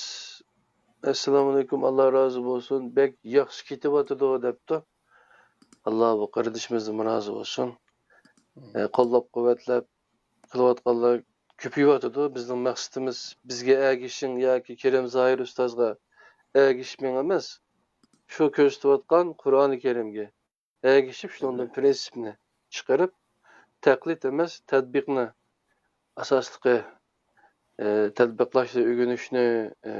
ئەسسالامۇئەلەيكۇم، ئاللا رازى بولسۇن، بەك ياخشى كېتىۋاتىدۇ دەپتۇ. ئاللا بۇ قېرىندىشىمىزدىن رازى بولسۇن. ئى، قوللاپ قۇۋۋەتلەپ قىلىۋاتقانلار كۆپىيىۋاتىدۇ. بىزنىڭ مەقسىتىمىز بىزگە ئەگىشىڭ ياكى كېرەم زاھىر ئۇستازغا ئەگىشىپ مېڭىڭ ئەمەس. شۇ كۆرسىتىۋاتقان قۇرئانى كەرىمگە ئەگىشىپ، شۇنىڭدىن پىرىنسىپنى چىقىرىپ، تەقلىد ئەمەس، تەتبىقنى ئاساسلىقى، ئى، تەتبىقلاشنى، ئۆگىنىشنى، ئى،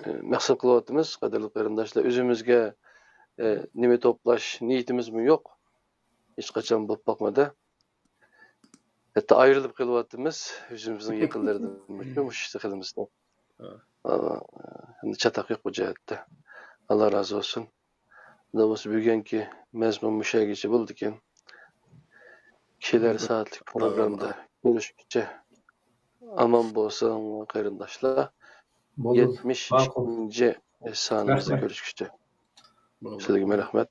ئى، مەقسەت قىلىۋاتىمىز، قەدىرلىك قېرىنداشلار. ئۆزىمىزگە، ئى، نېمە توپلاش نىيىتىمىزمۇ يوق. ھېچقاچان بولۇپ باقمىدى. ھەتتا ئايرىلىپ قېلىۋاتىمىز ئۆزىمىزنىڭ يېقىنلىرىدىن. مۇشۇ، مۇشۇ ئىشتا قېلىمىزدە. ئا، ئەمدى چاتاق يوق بۇ جەھەتتە. ئاللا رازى بولسۇن. ئۇنداق بولسا بۈگۈنكى مەزمۇن مۇشۇ يەرگىچە بولىدىكەن. كېلەر سائەتلىك پروگراممىدا كۆرۈشكۈچە ئامان بولساڭ قېرىنداشلار. يەتمىش ئىككىنچى سانىمىزدا كۆرۈشكۈچە. سىلەرگىمۇ رەھمەت.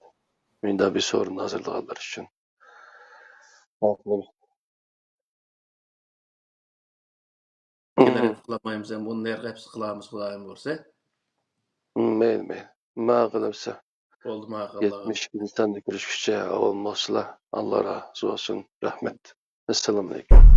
مۇنداق بىر سورۇننى ھازىرلىغانلار ئۈچۈن. كېلەر ھەپتە قىلالمايمىز، بۇنى نەرەقە ھەپتىسى قىلارمىز، خۇدايىم بۇيرۇسا. مەيلى، مەيلى. ماقۇل ئەمسە. بولدى، ماقۇل. يەتمىش ئىككىنچى ساندا كۆرۈشكۈچە ئامان بولسىلا. ئاللا رازى بولسۇن. رەھمەت. ئەسسالامۇئەلەيكۇم.